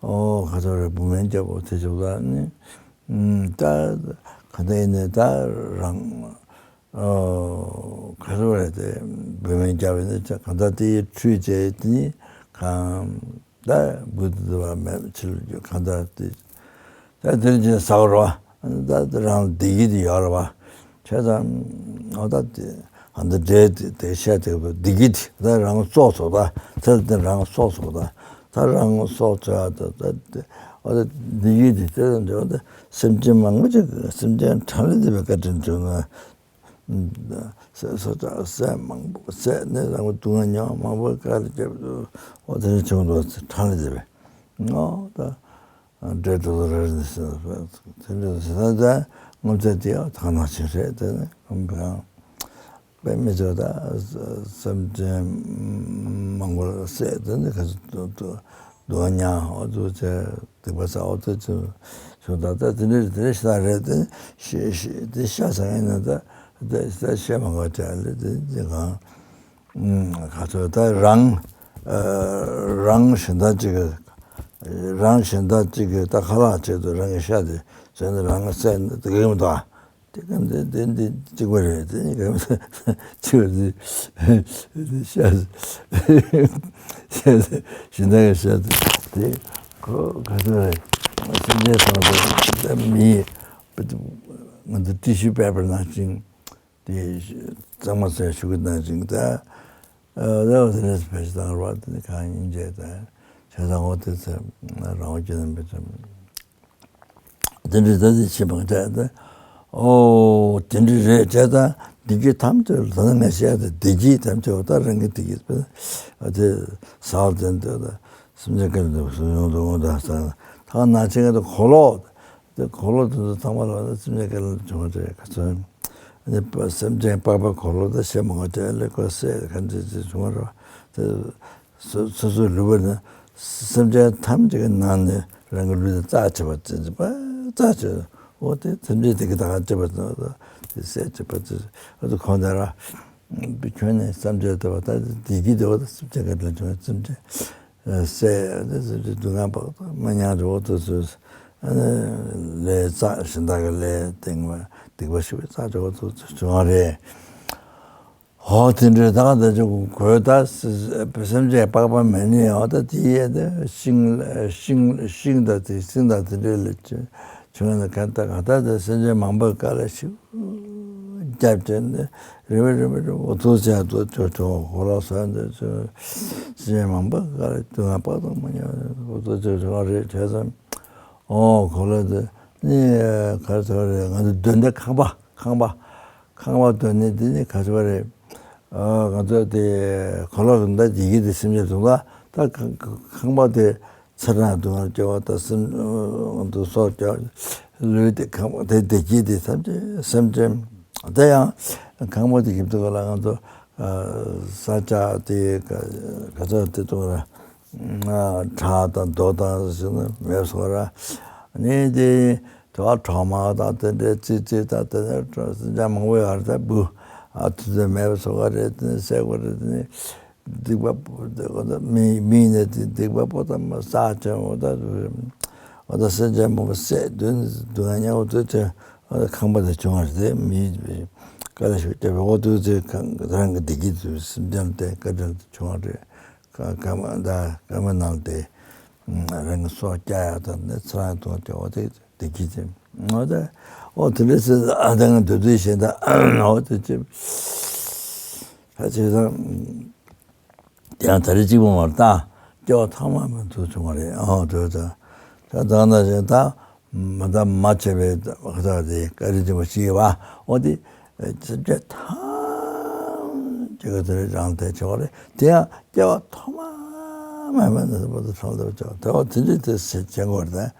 ཨོ་ག་ཚོད་རེད་འབུ་སྨན་བརྒྱབ་པ་དེ་ཚོ་ལ་ནི་ད་ག་འདྲ་ཡིན་ནའི་ད་རང་། ཨོ་ག་ཚོད་རེད་དེ་འབུ་སྨན་བརྒྱབ་པ་ནི་ད་གང་ལྟར་དེ་འཕྲུལ་བྱས་དེ་ནི་གང་། ད་འབུ་དེ་ཚོ་བ་མེད་ཕྱིར་གང་ལྟར་དེ། ད་དེ་རིང་ཅན་ཟ་བ་རོ། ད་དེ་རང་བདེ་སྐྱིད་དེ་ཡོད་རེད་བ། བྱས་ཙང་ཨོ་ད་དེ་ཨ་འདི་འདྲའི་དེ་དེ་བཤད་དེ་བདེ་སྐྱིད་དེ་ད་རང་སྲོག་ཚོགས་ད་དེར་དེ་རང་སྲོག་ཚོགས་ད་ད་རང་སྲོག་ཚོགས་ད་ད་དེ་ཨོ་ད་བདེ་སྐྱིད་དེ་དེ་ད་འདྲ་ད་སེམས་ཅན་མང་པོ་ཅིག་སེམས་ཅན་གྲངས་ལས་འདས་པའི་བཀའ་དྲིན་བྱུང་ན། ཟས་ཟ་ཚ་ཟས་མང་པོ་ཟས་ནས་རང་གི་སྡུག་བསྔལ་མྱོང་མང་པོ་དཀའ་ལས་བརྒྱབ་འདུག་ཨོ་དེ་འདྲ་བྱུང་འདུག་གྲངས་ལས་འདས་པའི་ཨོ་ད་འདྲེ་དེ་ཚོ་རེ་རེ་ནས་ཟེར་དེ་འདྲ་ཟེར་ན་ད་སྔོ་ཚལ་དེ་ཡང་ཐང་ནག་ཆེན་རེད། དེ་ནི་ཁོང་གང་དཔེ་མི་ཚོ་ད་སེམས་ཅན་མང་པོ་ལ་ཟས་དེ་ནི་ག་ཚོད་དུ་སྡུག་བསྔལ་མྱངས་ཨོ་ཚོ་བྱས། སྡིག་པ་བསགས་པ་དེ་ཚོ་བྱུང་། ད་ལྟ་དེ་འདྲ་དེ་འདྲ་ཞིག་རེད་དེ། ཤི་ཤི་དེ་ཤ་ཟ་མཁན་ནི་ད་དེ་ད་བཤད་མ་དགོས་བྱས་ལེ་དེ་དེ་གང་ག་ཚོད་ད་རང་རང་གཞན་དག་ཅིག་གི་རང་གཞན་དག་ཅིག་གི་ད་ཁ་ལག་ཆེད་དུ་རང་གི་ཤ་དེ་བཟོས་ནས་རང་གི་བསད་ནས་དེ་ག་ཡོང་ད། དེ་ག་འདི་འདི་འདི་གཅིག་པ་རེད། དེ་ག་གཅིག་པ་རེད། ཤ་ཤ་ཞིང་ནང་གི་ཤ་དེ་ཁོ་ག་ཚོད་རེད། སེམས་ཅན་སོང་དུ་མི་ང་ཚོ་ཏི་ཤུ་པེ་པར་ནང་བཞིན་དེ་གཙང་མ་བཟོས་ཤུ་གུ་ནང་བཞིན་ད་ཨ་ད་འོ་དེ་ནས་བེད་སྤྱོད་བཏང་རོགས། དེ་ནས་གང་ཡིན་བྱས་ད་བྱས་ཙང་འོ་དེ་ཚེ་རང་དབང་ཅན་ནམ་བེད་སྤྱོད། དེ་འདྲའི་ད་དེ་ཆེ་མང་དྲགས་ད། ཨོ་དེ་འདྲ་རེད་བྱས་ད་བདེ་སྐྱིད་ཐམས་ཅད་ལ་ད་ནི་ངས་བཤད་ད་བདེ་སྐྱིད་ཐམས་ཅད་ད་རང་གི་བདེ་སྐྱིད་དེ་ཟ་བ་དེ་འདྲ་ད་ སེམས་ཅན་སྐལ་ལྡན་དུ་ཡོང་དུ་འོང་དང་ཟེར། ད་ནང་ཆེན་གྱི་འཁོར་ལོ། དེ་འཁོར་ལོ་དེ་ཚོ་ཚང་མ་ལ་སེམས་ཅན་སྐལ་ལྡན་བྱུང་བ་རེད། ག་ཚོད། ཨ་ནི་སེམས་ཅན་པགས་པའི་འཁོར་ལོ་དེ་བཤད་མང་བ་དེ་ལས་ཀོ་སེ་ག་འདྲ་ཅིག་བྱུང་བ་རེད། དེ་སོ་སོ་སོའི་ལུས་པ་ནི་སེམས་ཅན་ཐམས་ཅད་ཀྱི་ནང་ནས་རང་གི་ལུས་དེ་རྩ་ཆེ་བ་ཅན་ཅིག་པ་རྩ་ཆེ། འོ་དེ་སེམས་ཅན་དེ་གི་ད་ག་ཅེས་པ་དེ་སེ་ཅེས་པ་ཅེས་ཨ་ཏུ་ཁོང་དེ་ར་ཁྱོད་ནས་བསམ་བྱས་ཏེ་བ་ད་བདེ་སྐྱིད་དེ་བ་ད་སེམས་ཅན་ག་དེ་ལ་བྱུང་བའི་སེམས་ཅན་སེ་དེ་སེམས་ཅན་སྡུག་བསྔལ་བག་མ་མྱང་འགྲོ་བ་དུ་སུ་ཨ་ནི་ལས་རྩ་གཞན་དག་གི་ལས་སྟེང་བ་སྡིག་པ་ཞུ་བའི་རྩ་འགྲོ་བ་དུ་བྱུང་བ་རེད། ཧོ་དེ་འདྲའི་ད་ག་ད་ཅིག་གོས་ད་སེམས་ཅན་པགས་པ་མེད་ནི་ཡང་ད་དེ་ཡས་ད་ཤིང་ཤིང་ཤིང་དང་དེ་སྲིན་དང་དེ་འདྲའི་ལས་བྱུང་ན་ག་ད་ག་ད་ད་སེམས་ཅན་མང་པོའི་བཀའ་ལ་ཞིག་རྒྱབ་ཀྱི་ནི་རི་བོ་རི་བོ་རི་བོ་ཐུག་ཆེན་དུ་ཅོ་ཅོ་ཧོ་ལོ་སོན་དུ་ཅོ་སེམས་ཅན་མང་པོའི་བཀའ་ལ་དུ་ང་པགས་དང་མ་ཉམས་ཧོ་ཐུག་ཅོ་ཅོ་རེད་བྱས་ཙང་ཨོ་ཁོ་ལ་དེ་ནི་ག་ཚོད་རེད། ང་ཚོ་འདོན་ཏེ་ཁང་པ་ཁང་པ། ཁང་པ་དོན་ནི་འདི་ནི་ག་ཚོད་རེད། ཨ་ང་ཚོ་དེ་གོ་ལོག་གི་མདའ་འདི་གི་དེ་སེམས་ཅན་དུ་ལ་ད་ཁང་པ་དེ་ཚེ་རང་དུ་ང་སྐྱེ་བ་དང་སེམས་དུ་སྲོག་སྐྱེ་བ་ལུས་དེ་ཁང་པ་དེ་བདེ་སྐྱིད་དེ་ཐམས་ཅད་སེམས་ཅན་དེ་ཡང་ཁང་པ་དེ་གི་དུ་ལ་ང་ཚོ་ས་ཆ་དེ་ག་ཚོད་དེ་དུ་ལ་བྲག་དང་རྡོ་དང་ཟེར་ན་མེད་སོང་ར་ནི་དེ། དེ་བ་གྲོག་མ་དང་དེ་འདྲའི་ཙི་ཙི་དང་དེ་འདྲའི་སེམས་ཅན་མང་པོ་ཡོད་རེད། ད་འབུ་ཨ་ཐུ་ཚོད་མེད་པ་སོགས་པ་རེད། དེ་ནི་བསད་དགོས་རེད། དེ་ནི་སྡིག་པ་པོ་དེ་ཁོ་ད་མི་མི་ནས་དེ་སྡིག་པ་པོ་དང་མ་བསགས་ཀྱང་འོ་ད་འོ་ད་སེམས་ཅན་མང་པོ་བསད་དོན་སྡུག་བསྔལ་མྱངས་འོ་དེ་ཚེ་འོ་ད་ཁང་པ་དེ་བྱུང་བ་རེད། དེ་མི་དཀའ་ལས་ཤུགས་བརྒྱབ་པའི་འོ་དེ་ཚེ་རང་གི་བདེ་སྐྱིད་དུ་སེམས་ཅན་དེ་བཀའ་དྲིན་དུ་བྱུང་བ་རེད། ཀ་ཀ་མ་ད་ཀ་མ་ནང་དེ་རང་གི་སྲོག་སྐྱབས་ཡག་དང་ནི་ཚེ་རང་དོན་དེ་འོ་དེ་བདེ་སྐྱིད་ཅན། འོ་དེ་འོ་དེ་འདྲ་སེ་ཨ་དང་འདོད་དུ་ཞེ་ད་འོ་དེ་ཅི་ད་ཅི་ད་དེ་ཡང་ད་རེ་གཅིག་པོ་མ་རེད། ད་སྐྱེ་བ་ཐོག་མ་མ་དུ་བྱུང་བ་རེད། འོ་དེ་ད་ད་ད་ན་ཞེ་ད་མ་ད་མ་བྱས་པའི་ཁ་ད་དེ་བཀའ་དྲིན་ཆེན་པོ་ཞིག་ཡོད་པ་འོ་དེ། སེམས་ཅན་ཐམས་ཅད་ཀྱི་དེ་རིང་རང་དེ་ཆེ་བ་རེད། དེ་ཡང་སྐྱེ་བ་ཐོག་མ་མེད་པ་ནས་བར་དུ་ཐོག་ལ་བྱ་བ་དེ་བ་དེ་འདྲ་དེ་སེ་བྱེད་དགོས་རེད།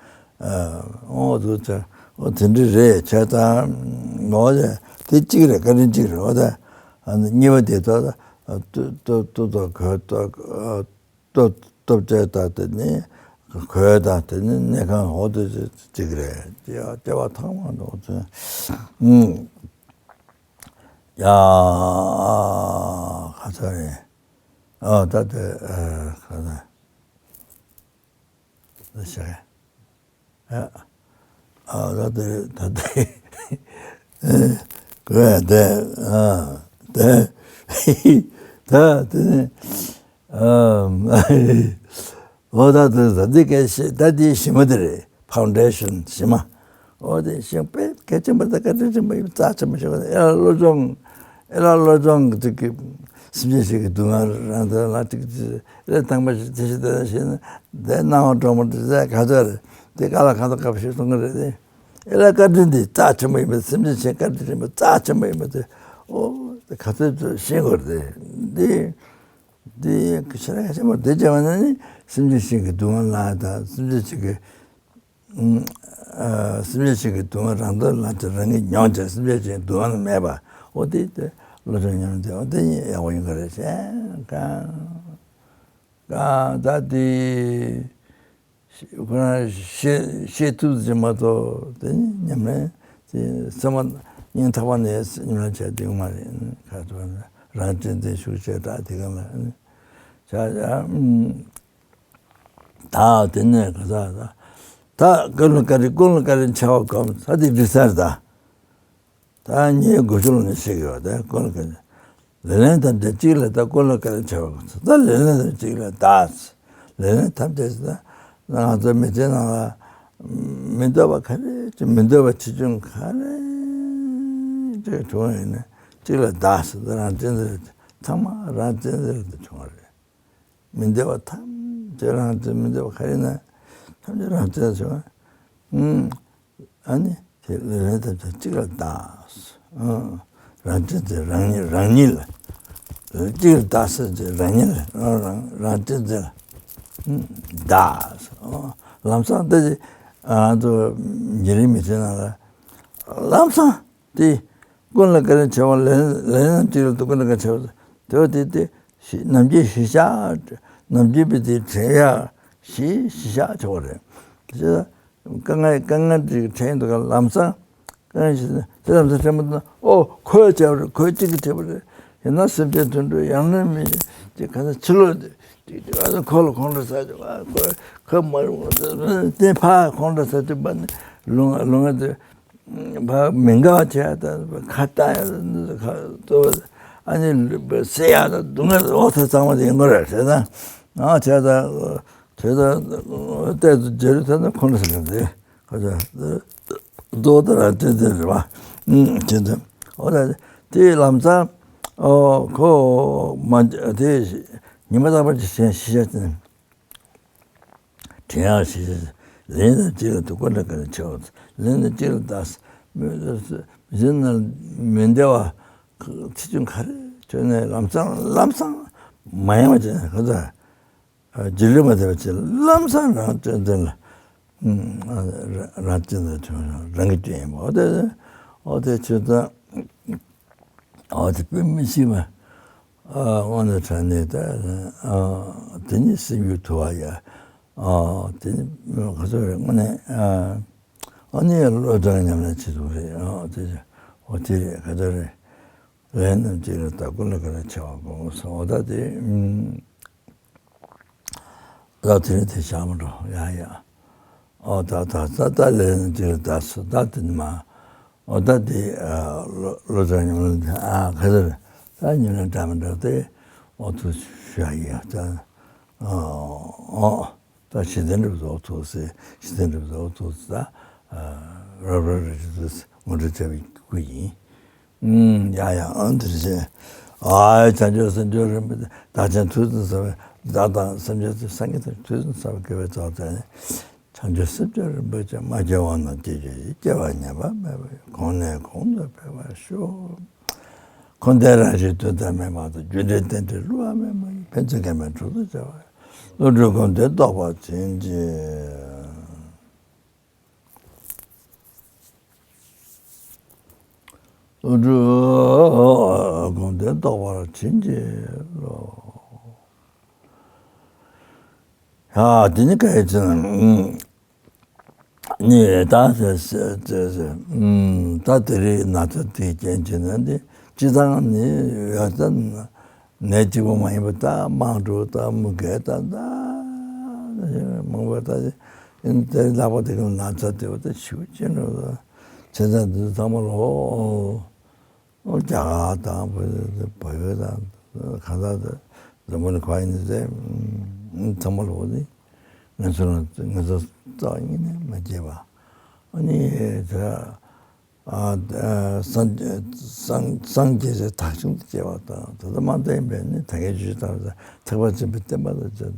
འོ་དུ་ཆ་འོ་དེ་འདྲ་རེད་བྱས་ཙང་འོ་དེ་དེ་གཅིག་རེད། བཀའ་དྲིན་གཅིག་རེད། འོ་དེ་གཉིས་པ་དེ་ད་ལྟོ་ལྟོ་ལྟོ་གོས་ལྟོ། སྟོབས་སྟོབས་ཆེ་དང་དེ་ནི་གོས་དང་དེ་ནི་གནས་ཁང་འོ་དེ་ཅིག་རེད། སྐྱེ་བ་སྐྱེ་བ་ཐོག་མ་འགྲོ་ཚུན་ཨུམ། ཡ་ག་ཚོད་རེད། ཨ་ད་དེ་ཨ་ག་ཚོད་ཤག་ཨ་ཨ་ད་དེ་ད་དེ་ཨ་གོས་དེ་ཨ་དེ་ད་དེ་ནི་ཨ་འོ་ད་དེ་ད་དེ་གལ་ཆེ་ད་དེ་ཞི་མ་དེ་རེད། ཕའུན་ཌེ་ཤན་ཞི་མ། འོ་དེ་ཞི་མ་དཔེ་གལ་ཆེན་པོ་དང་བཀའ་དྲིན་ཆེན་པོ་ཡིན། རྩ་ཆེན་པོ་ཞིག་ཨེ་ལ་བློ་སྦྱོང་ཨེ་ལ་བློ་སྦྱོང་གི་ཅིག་གི་སེམས་ཅན་ཞིག་གི་སྡུག་བསྔལ་རང་དོན་ལ་ཅིག་ཨེ་ལ་དང་པ་ཞིག་དེ་ཞིག་དེ་ཞིག་ན་དེ་སྣང་བ་སྒྲོན་མ་དེ་ཟེར་ག་ཚོད་རེད། དེ་ག་ལ་གང་དང་ག་ཞིག་གསུང་གི་རེད། དེ་ཨེ་ལ་བཀའ་དྲིན་དེ་རྩ་ཆེན་པོ་ཡིན་པ། སེམས་ཅན་ཞིག་བཀའ་དྲིན་ཆེན་པོ་རྩ་ཆེན་པོ་ཡིན་པ་དེ་འོ་དེ་ག་ཚོད་ཚོད་ཤེས་དགོས་རེད། དེ་འདི་ཁྱེད་རང་ཆེན་པོ་དེ་བྱས་པ་ན་ནི་སེམས་ཅན་ཞིག་གི་སྡུག་བསྔལ་ལ་དང་སེམས་ཅན་ཞིག་གི་ཨ་སེམས་ཅན་ཞིག་གི་སྡུག་བསྔལ་རང་དོན་ལ་དེ་རང་གིས་མྱོང་བྱས་སེམས་ཅན་ཞིག་སྡུག་བསྔལ་མེད་པ་འོ་དེ་དེ་བློ་སྦྱོང་ཉམས་དེ་འོ་དེ་ཡག་པོ་ཡིན་ག་རེད་ཤག་གང་གང་ད་དེ། ཁོ་རང་ཤེས་ཤེས་ཐུབ་ཀྱི་མ་གཏོགས་དེ་ནི་ཉམས་ལེན་དེ་སེམས་པ་སྙིང་ཐག་པ་ནས་ཉམས་ལེན་བྱས་བསྡད་ཡོད་མ་རེད། ཁ་ཐོག་ནས་རང་གཅེས་འཛིན་ཤུགས་ཆེ་དྲགས་དེ་ག་ལ་ནི་བྱ་བྱ་ད་དེ་ནས་ག་ས་ད་ཀུན་ལ་བཀའ་དྲིན་ཀུན་ལ་བཀའ་དྲིན་ཆེ་བ་གོམས་ས་དེ་འགྲིག་ས་རེད་ད། ད་ཉིན་དགུ་བཅུ་ལ་ནི་ཞིག་ཡོད་དེ་ཀུན་ལ་བཀའ་དྲིན། ལེགས་ལན་ཐམས་ཅད་གཅིག་ལ་ད་ཀུན་ལ་བཀའ་དྲིན་ཆེ་བ་གོ་ཚུལ། ད་ལེགས་ལན་ཐམས་ཅད་གཅིག་ལ་ད། ལེགས་ལན་ཐམས་ཅད་ད་ང་ཚོ་མི་ཚེ་ནང་ལ་མི་འདོད་པ་ག་རེ་ཅིག་མི་འདོད་པ་ཆེ་ཆུང་ག་རེ་ཅིག་བྱུང་ཡིན་ན་གཅིག་ལ་ད་ཟེར། ད་རང་གཅེས་འཛིན་ཚང་མ་རང་གཅེས་འཛིན་ལ་ད་བྱུང་བ་རེད། མི་འདོད་པ་ཐམས་ཅད་རང་གཅེས། མི་འདོད་པ་ག་རེ་ན་ཐམས་ཅད་རང་གཅེས་བྱུང་བ། ཨ་ནི་དེ་ལས་ལན་ཐམས་ཅད་གཅིག་ལ་བདག་རང་གཅེས་འཛིན། རང་ཉིད་རང་ཉིད་ལ་གཅིག་ལ་བདག་ཟེར་གྱི་རང་ཉིད་ལ་རང་རང་རང་གཅེས་འཛིན་ལ་ ད། ལམ་སང་ད་ཅི། ང་ཚོ་ཉེ་རིང་མི་ཚེ་ནང་ལ་ལམ་སང་དེ་ཀུན་ལ་བཀའ་དྲིན་ཆེ་བ། ལས་ལས་རྣམ་གཅིག་ལ་སྡུག་ཀུན་ལ་བཀའ་དྲིན་ཆེ་བ། དེ་བ་དེ་དེ་ཞི་ནམ་རྒྱུན་ཞི་བྱ་ནམ་རྒྱུན་པའི་དེ་དྲན་ཡག་ཞི་ཞི་བྱ་ཆེ་བ་རེད། དེ་དཀའ་ངལ་དཀའ་ངལ་དེ་དྲན་འདུག་ག་ལམ་སང་། ཨ་ཞེས་དེ་ལམ་སང་དྲན་པ་དང་། ཨོ་ཁོས་བྱས་པ་རེད། ཁོས་གཅིག་གིས་བྱས་པ་རེད། ཡང་ན་སེམས་ཅན་དུད་འགྲོ། ཡང་ན་མི་ཅིག་ག་ཚོད་ཕྱི་ལོགས་དེ་ཅིག་དེ་བ་ཁོ་ལ་ཁོང་ཁྲོ་ཟ་དུས། ཨ་ཁོ་ཁོ་མ་རུང་བ་དེ་ཕར་ཁོང་ཁྲོ་ཟ་དུས་པ་ནི་ལུང་ལུང་དེ་ཕར་མི་དགའ་བ་བྱས། ད་ཁ་བཏང་ཡ་ཁ་གཏོར། ཨ་ནི་བསད་ཡ་དང་སྡུག་བསྔལ། འོ་དེ་ཚང་མ་དེ་ཡིན་དགོས་རེད་ཟེར་ན། ཨ་བྱས་ད་དེ་ད་ལྟས་དུ་བྱེད་རུ་ཐལ་ན་ཁོང་ཁྲོ་ཟ་གི་འདུག་ཁ་ཚ་རྡོ་ལྟར་བསྟན་ཏེ་རེད་པ། ཨུམ། དེ་འདྲ། འོ་ད་དེ་ལམ་སང་། ཨོ་ཁོ་མ་དེ་ཉི་མ་རྟག་པར་གྱི་ཞེན་ཤེས་བྱ་དེ་དྲན་ཡག་ཞེས། ལས་རྣམ་གཅིག་ལ་སྡུག་ཀུན་ལ་བཀའ་དྲིན་ཆེ་བ། ལས་རྣམ་གཅིག་ལ་ད་མི་ཚེ་ནང་མི་བདེ་བ་ཚེགས་ཆུང་ག་རེ་བྱུང་ནའི་ལམ་སང་ལམ་སང་མ་ཡེངས་པ་བྱས་ནས། ཁ་ཚ། རྗེས་ལུས་མ་ཐེབས་པ་བྱས། ལམ་སང་རང་བཅོམ་ལྡན་ལ། ཨ། རང་བཅོམ་ལྡན་ཁྱོད་རང་རང་གི་སྐྱོན་ཡིན་པ། འོ་དེ་འོ་དེ་ཆོས་ཙང་། འོ་དེ་དཔེ་མི་སྲིད་པ། ཨ། དངོས་གནས་དྲང་གནས་ད། ཨ། དེ་ཉིད་སེམས་རྒྱུད་དུལ་བ་ཡ། ཨ། དེ་ནི་ག་ཚོད་རེད་དངོས་གནས། ཨ། ཨ་ནི་བློ་དྲང་ཉམས་ལེན་བྱེད་ཐུབ་རེད། ཨ། དེ་འོ་དེ་རེད། ག་ཚོད་རེད། ལས་རྣམ་གཅིག་ལ་ད་ཀུན་ལ་བཀའ་དྲིན་ཆེ་བ་དགོངས་སོ། འོ་ད་དེ། ཨུམ། ད་དེ་རིང་དེ་བཞག་མི་འགྲོ། ཡ་ཡ། ཨོ་ད་ད་ད་ད་ལས་རྣམ་གཅིག་ལ་ད་སོ། ད་དེ་ནི་མ། ཨོ་ད་དེ། ཨ། བློ་བློ་བཟང་ཉམས་ལེན་དེ། ཨ། ག་ཚོད་རེད། ད་ཉམས་ལེན་འདྲ་མི་འདྲ་དེ་ཨོ་ཐུགས་ཞུ་ཡ་ཡིན། ད། ཨོ། ཨོ། ད་གཞི་རྟེན་གྲུབ་ཚོགས་ཐུགས་སྲས། གཞི་རྟེན་གྲུབ་ཚོགས་ཐུགས་སྲས། ད་རབ་རབ་རེ་ཅིག་ཏུ་ངོ་སྤྲོད་བྱ་བའི་སྐུ་ཡིན། ཨུམ། ཡ་ཡ། ཨ། འདིར་བྱོན། ཨ། བྱང་ཆུབ་སེམས་མཆོག་རིན་པོ་ཆེ། བདག་ཅག་ཐུགས་བརྩེ་ཟབ་པའི་བདག་དང་སེམས་ཅན་ཚུལ་སངས་རྒྱས་ཐུགས་བརྩེ་ཟབ་པའི་དགེ་བའི་ཚོགས་བསགས་ནས། བྱང་ཆུབ་སེམས་མཆོག་རིན་པོ་ཆེ། མ་སྐྱེས་དབང་རྣོན་སྐྱེ་གྱུར་ཅིག་སྐྱེ་བ་ངེས་པ་མེད་པར་གོང་ནས་གོང་དུ་འཕེལ་བར་ཤོག་འཁོར་འདས་རང་བཞིན་དོན་དམ་མེད་པ་དང་། རྒྱུ་འབྲས་རྟེན་འབྲེལ་བསླུ་བ་མེད་པ་ཡི། ཕན་ཚུན་མཁྱེན་པའི་གྲོགས་སུ་བྱ་བ། བློ་གྲོས་སྒོམ་བཟླས་རྟོགས་པར་བྱིན་གྱིས། བློ་གྲོས་སྒོམ་བཟླས་རྟོགས་པར་བྱིན་གྱིས་རློབས། ཡ། དེ་ནི་ག་ཡི་ཚེ་ན། ནི་ད་ཟེར་ཟེར་ཟེར། ད་དེ་རིང་ན་ཚ་དེའི་རྐྱེན་བྱས་ནས་འདི་སྤྱི་བཏང་ནི་ཡ་ད་ནད་གཅིག་པོ་མ་ཡིན་པ། ད་དམངས་ཁྲོད་ད་མུ་གེ་ད་ད་མང་པོ་ད་དེ་ལྷག་པ་དེ་གི་ན་ཚ་དེ་བ་ད་ཤུགས་ཆེན་པོ་ད་ཚེ་ཚད་འདི་ཚང་མ་ལོ། རྒྱ་གར་དང་བོད་བོད་དང་གང་ལྟར་འཛམ་བུ་གླིང་ག་ཡིན་ཟེར། ཚང་མ་ལོག་ནི་ང་ཚོ་ལ་ང་ཚོ་རྩ་བ་ཉིད་ནས་མ་སྐྱེས་པ། ཨ་ནི་ད་སངས་སངས་སངས་རྒྱས་སའི་དག་ཞིང་དུ་སྐྱེ་བ་དང་། ད་ལྟ་མ་བསྟན་པའི་ནི་ད་གའི་ཆོས་དང་ཐེག་པ་ཆེན་པོའི་བསྟན་པ་དང་བཅས་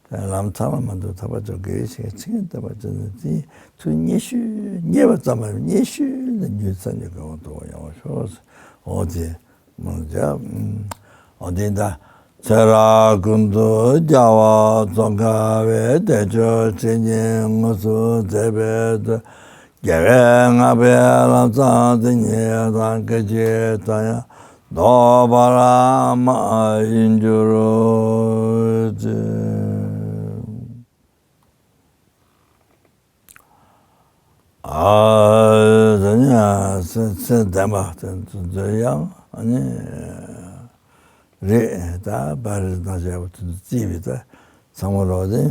ཏེ། ལམ་ཚང་མ་མ་འདུག་ཐར་པ་མཆོག་དགེ་བའི་བཤེས་གཉེན་ཚིག་ངན་བསྟན་པ་ཅན་ནི་དེའི་ཚུལ་མཉེས་ཤོས་མཉེས་པ་ཙམ་པ་མཉེས་ཤོས་ནི་ཉུལ་སངས་རྒྱས་གོ་འཕང་ཐོབ་པར་ཡོང་བར་ཤོག་འོ་དེ་མང་ཇ། འོ་དེ་ད་ཚེ་རབས་ཀུན་ཏུ་རྒྱལ་བ་ཙོང་ཁ་པའི་བདེ་མཆོག་ཆོས་ཉིད་དངོས་སུ་མཛད་པའི་དུས། རྒྱལ་བའི་བསྔགས་པའི་ལམ་བཟང་དེ་ཉིད་དང་སྐད་ཅིག་ཏུ་ཡང་ལྡོག་པར་མ་ཡིན་གྱུར་ཅིག་ཨ། དེ་ནས་ཚེ་ཚེ་བདེན་པ་དེ་ཚོ་ཡང་ནི་རེད། ད་བ་རི་དང་བཅས་པ་དེ་ཚོ་བརྩིས་པའི་ད་ཚང་མ་ལོག་སྟེ།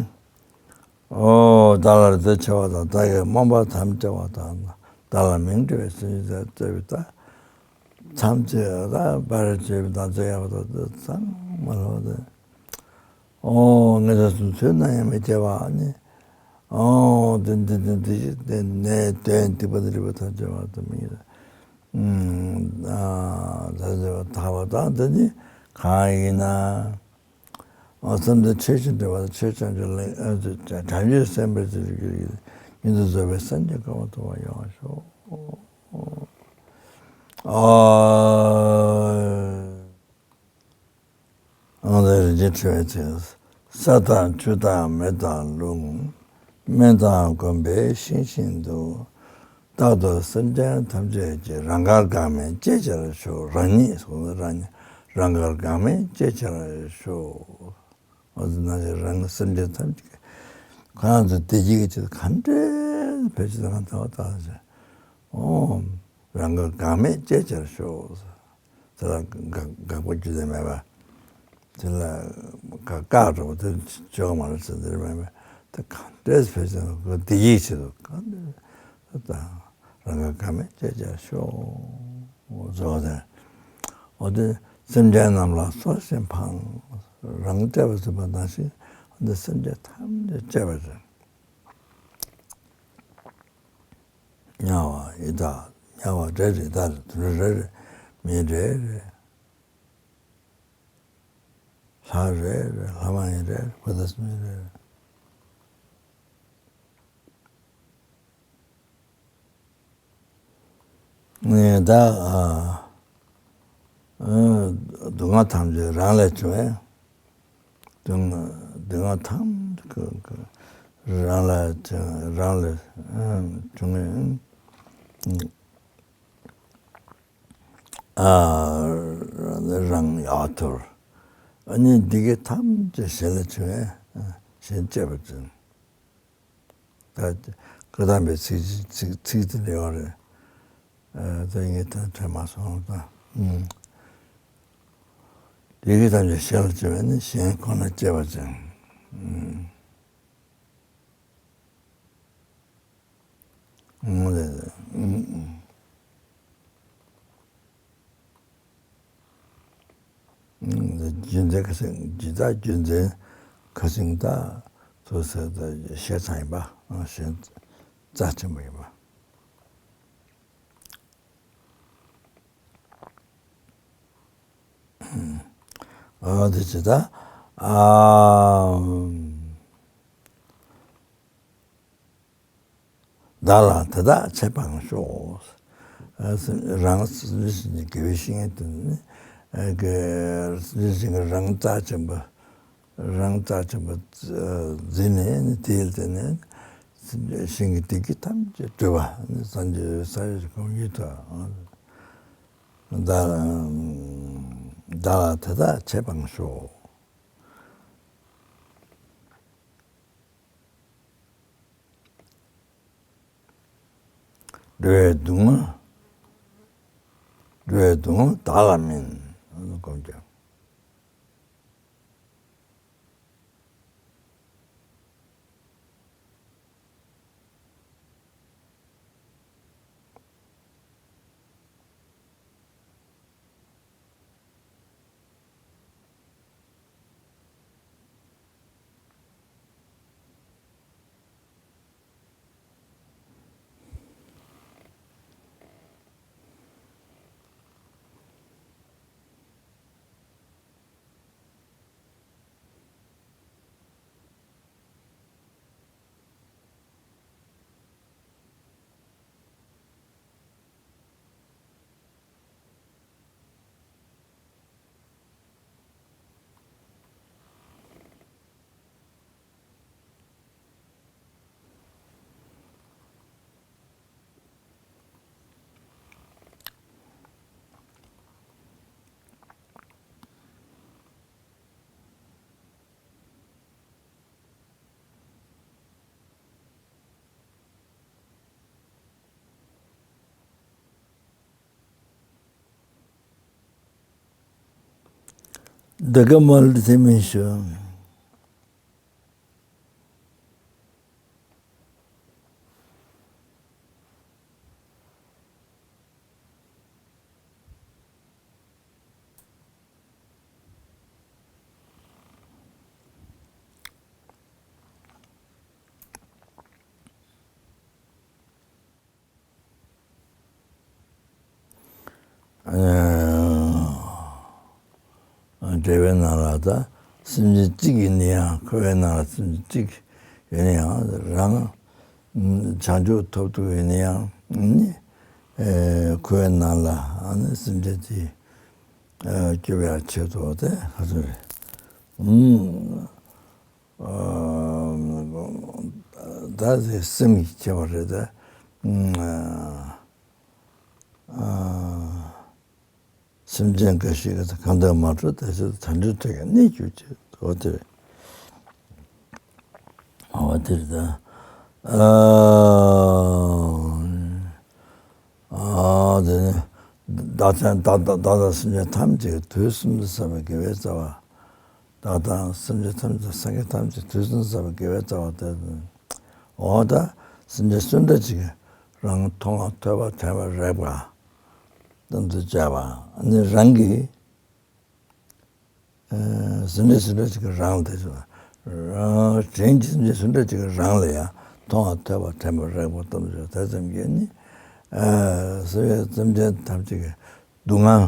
ཨོ། བདག་ལ་རེ་ལྟོས་ཆེ་བ་དང་། བདག་གི་རྨོངས་པ་དམ་བཅས་པ་དང་། བདག་ལ་མིང་སྤྲོས་པའི་སེམས་ཅན་དང་བཅས་པའི་ད་ཐམས་ཅད་ད་བ་རི་བཅས་པའི་དང་བཅས་ཡག་པ་དང་ཚང་མ་ལོག་སྟེ། ཨོ། ངེད་ཅག་གསུམ་ཚོའི་ནང་ཡང་མི་སྐྱེ་བ་ནི། ཨོ། དེ་འདི་འདི་འདི་ནས་དོན་སྡིག་པ་དང་སྒྲིབ་པ་ཐམས་ཅད་བར་དུ་མི་ཡི། ཨ། ད་དག་པ་དང་དེ་ནི་གང་ཡིན་ན། ཨོ། བསམ་གཏན་ཆོས་ཀྱི་འབྲེལ་བ་དང་ཆོས་ཀྱི་འབྲེལ་བ། བྱང་ཆུབ་སེམས་དཔའི་ཚུལ་གྱི་ཉིད་དུ་རྫོགས་པའི་སངས་རྒྱས་གོ་འཕང་ཐོབ་པར་ཡོང་བར་ཤོག་ཨོ། ཨང་དང་རིན་ཆེན་ཕྲེང་བའི་ཚལ། ས་དང་ཆུ་དང་མེ་དང་རླུང་། སྨན་དང་སྒོམ་པས་ཞིང་བཞིན་དུ། རྟག་ཏུ་སེམས་ཅན་ཐམས་ཅད་ཀྱི། རང་དགར་འགག་མེད་སྤྱད་བྱར་ཤོག་རང་ཉིད་སོགས་རང་ཉིད་རང་དགར་འགག་མེད་སྤྱད་བྱར་ཤོག་འོ་ན་རང་སེམས་ཅན་ཐམས་ཅད་ཁོ་རང་ཚོ་བདེ་སྐྱིད་ཀྱི་ཆེད་དུ་ག་འདྲས་ཕལ་ཆེར་གང་ལྟ་བ་ལྟ་ཟེར། ཨོ། རང་དགར་འགག་མེད་སྤྱད་བྱར་ཤོག་དེ་ལ་དགག་དགག་པ་རྒྱུ་དེ་མེད་པ། དེ་ལ་བཀག་བཀག་འགྲོ་བ་དེ་ཆོག་མ་རེད་ཟེར་དེ་མེད་པ། དེ་གང་འདྲས་ཕལ་ཆེར་བདེ་སྐྱིད་ཆེད་དུ་གང་འདྲས་དང་། རང་དགར་འགག་མེད་སྤྱད་བྱར་ཤོག་འོ་ཟེར་བ་དེ། འོ་དེ་སེམས་ཅན་རྣམས་ལ་གསོལ་ཞིང་ཕངས། རང་སྤྱད་པ་ཟེར་བ་ནང་བཞིན་འོ་དེ་སེམས་ཅན་ཐམས་ཅད་སྤྱད་པ་ཟེར། དམྱལ་བ་ཡི་དྭགས། དམྱལ་བ་རེ་རེ་ཡི་དྭགས་རེ་དུད་འགྲོ་རེ་རེ་མི་རེ་རེ། ལྷ་རེ་རེ་ལྷ་མ་ཡིན་རེ་རེ་བུ་དང་མི་རེ་རེ། ངས་ད་ཨ་ཨ་སྡུག་བསྔལ་ཐམས་ཅད་རང་ལས་བྱུང་བས། སྡུག་བསྔལ་སྡུག་བསྔལ་ཐམས་ཅད་རང་ལ་བྱུང་རང་ལས་ཨ་བྱུང་བས། ཨ་རང་ཡག་ཐུར། ཨ་ནི་འདི་གའི་ཐམས་ཅད་གཞན་ལ་བྱུང་བས། གཞན་གཅེས་པར་བྱུང་། ད་བཀའ་གདམས་པའི་ཚིག་ཚིག་ཚིག་དེ་འདྲ་ཡོད་རེད། ཨ་ད་ངས་ད་དྲན་མ་སོང་ད། ཨུམ། འདི་གའི་ཐམས་ཅད་གཞན་ལ་བྱུང་བས་ནི་གཞན་ཁོ་ན་གཅེས་པར་བྱུང་། ཨུམ། རྒྱུ་མཚན་ཁ་སང་རྒྱུ་མཚན་ཁ་སང་ཁ་སང་ད་ཐོས་ས་ད་བཤད་ཚང་ཡིན་པ། ཞེན་རྩ་ཆེན་པོ་ཡིན་པ། ཨ་དེ་ཅི་ད་ཨ། བདག་ལ་དེ་དག་ཆེས་ཕངས་ཤོག་རང་སེམས་ཅན་དགེ་བའི་བཤེས་གཉེན་དེ་ནི་སེམས་ཅན་གྱི་རང་རྩ་ཆེན་པོ་རང་རྩ་ཆེན་པོ་འཛིན་ནས་ནི་དེའི་དེ་ནས་གཞན་གྱི་བདེ་སྐྱིད་ཐམས་ཅད་སྒྲུབ་པ་ནི་སངས་རྒྱས་ས་ཡི་གོང་ཡུལ་དུ་བདག་བདག་ལ་དེ་དག་ཆེས་ཕངས་ཤོག་འགྲོ་བའི་སྡུག་བསྔལ། འགྲོ་བའི་སྡུག་བསྔལ་བདག་ལ་མིན། སྒོམ་ཀྱང་། འདི་ག་མ་ལུས་དེ་མིན་ཞུ། འབྲེལ་བའི་ནང་ལ་ད་སེམས་ཅན་གཅིག་ཡིན་ན་ཡང་འཁོར་བའི་ནང་ལ་སེམས་ཅན་གཅིག་ཡིན་ན་ཡང་རང་བྱང་ཆུབ་ཐོབ་ཐུབ་ཡིན་ན་ཡང་ནི་འཁོར་བའི་ནང་ལ་ནི་སེམས་ཅན་དེ་སྐྱོབ་ཡག་ཆེད་དུ་དེ་ག་ཚོད་རེད། ད་དེ་སེམས་ཀྱི་ཁྱད་པར་རེད་ད། སེམས་ཅན་འགའ་ཞིག་གིས་གང་དུ་མ་འགྲོ་དེ་ཚོ་ད་འདྲི་ཐོས་ཀྱང་གནས་གྱུར་ཅིག་འོ་དེ་རེད། འོ་དེ་རེད་ད། ཨ་དེ་ནི་བདག་ཅག་བདག་བདག་བདག་དང་སེམས་ཅན་ཐམས་ཅད་ཀྱི་དུས་གསུམ་དུ་བསགས་པའི་དགེ་བའི་རྩ་བ། བདག་དང་སེམས་ཅན་ཐམས་ཅད་སངས་རྒྱས་ཐམས་ཅད་དུས་གསུམ་དུ་བསགས་པའི་དགེ་བའི་རྩ་བ་སྟེ། འོ་ད་སེམས་ཅན་སུ་འདྲ་ཅིག་གིས་རང་མཐོང་བ་ཐོས་པ་དྲན་པ་རེག་པ་དང་དུ་བཅས་པ་ནི་རང་གི་སེམས་ཅན་སུ་འདྲ་ཅིག་གིས་རང་ལ་དེ་ཚོ་རང་དྲན་གྱི་སེམས་ཅན་སུ་འདྲ་ཅིག་གིས་རང་ལ་ཡང་མཐོང་བ་ཐོས་པ་དྲན་པ་རེག་པ་ཙམ་ཞིག་དེ་ཙམ་གྱིས་ནི་སེམས་ཅན་ཐམས་ཅད་ཀྱི་སྡུག་བསྔལ་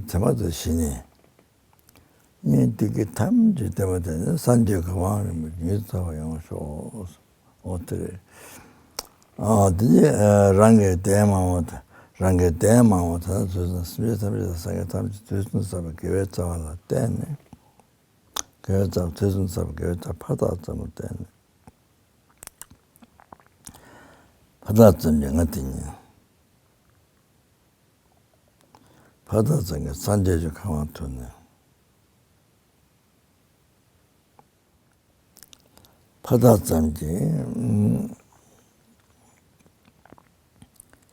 ཚད་མ་དུ་ཞི་ནས། ཉན་ཐོས་ཀྱི་ཐམས་ཅད་བསྟན་པ་དེ་ནི་སངས་རྒྱས་ཀྱི་གོ་འཕང་རིན་པོ་ཆེ་ཉིད་ཐོབ་པར་ཡོང་ཤོག་འོ་དེ་རེད། ཨ་དེ་ནི་རང་གི་དོན་མང་བོ་དང་རང་གི་དོན་མང་བོ་དང་ཚུལ་དང་སེམས་ཅན་ཐམས་ཅད་དང་སངས་རྒྱས་ཐམས་ཅད་དུས་གསུམ་བསགས་པའི་དགེ་བའི་རྩ་བ་ལ་བརྟེན་ནས། དགེ་བའི་རྩ་བ་དུས་གསུམ་བསགས་པའི་དགེ་བའི་རྩ་བ་ཕ་རྟགས་ཙམ་ལ་བརྟེན་ནས། ཕ་རྟགས་ཙམ་གྱིས་ང་དེ་ཉིད། ཕ་རྟགས་ཙམ་གྱིས་སངས་རྒྱས་ཀྱི་གོ་འཕང་ཐོབ་ནས། ཕ་རྟགས་ཙམ་གྱིས་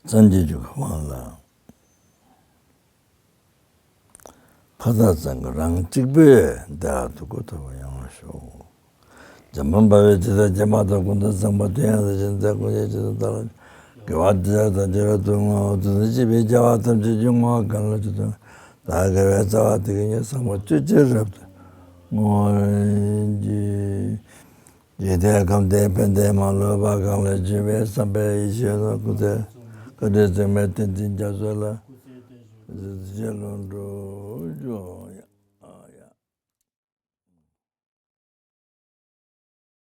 སངས་རྒྱས་ཀྱི་གོ་འཕང་ལ། ཕ་རྟགས་ཙམ་གྱིས་རང་གཅིག་པུས་བདེ་བ་འདོད་དགུ་ཐོབ་པར་ཡོང་བར་ཤོག་འཇམ་དཔལ་དཔའ་བོས་ཇི་ལྟར་སྐྱེས་པ་དང་། ཀུན་ཏུ་བཟང་པོ་དེ་ཡང་དེ་བཞིན་ཏེ། ཀུན་གཞི་ཇི་ལྟར་ལྟར་དགེ་བ་དེ་དག་དང་ཇི་ལྟར་དུ་བསྔོ་བ་དེ་བཞིན་གཤེགས་པའི་རྒྱལ་བ་ཐམས་ཅད་ཀྱི་བསྔོ་བ་གང་ལ་ཇི་ལྟར་བདག་དགེ་བའི་རྩ་བ་དེ་ཉིད་བཟང་པོ་སྤྱོད་ཕྱིར་རབ་ཏུ་བསྔོ་བར་བགྱི། འཇིག་རྟེན་ཁམས་འདིར་ཕན་བདེ་མ་ལུས་པ་གང་ལ་སྤྱོད་པའི་བསམ་པས་ཡིད་ཆེས་ནས་སྐུ་ཚེ་བཀའ་དྲིན་ཚད་མེད་བརྟན་ཅིང་རྒྱ་མཚོ་ལས་ཞེས་ལོངས་སྤྱོད་ཅོག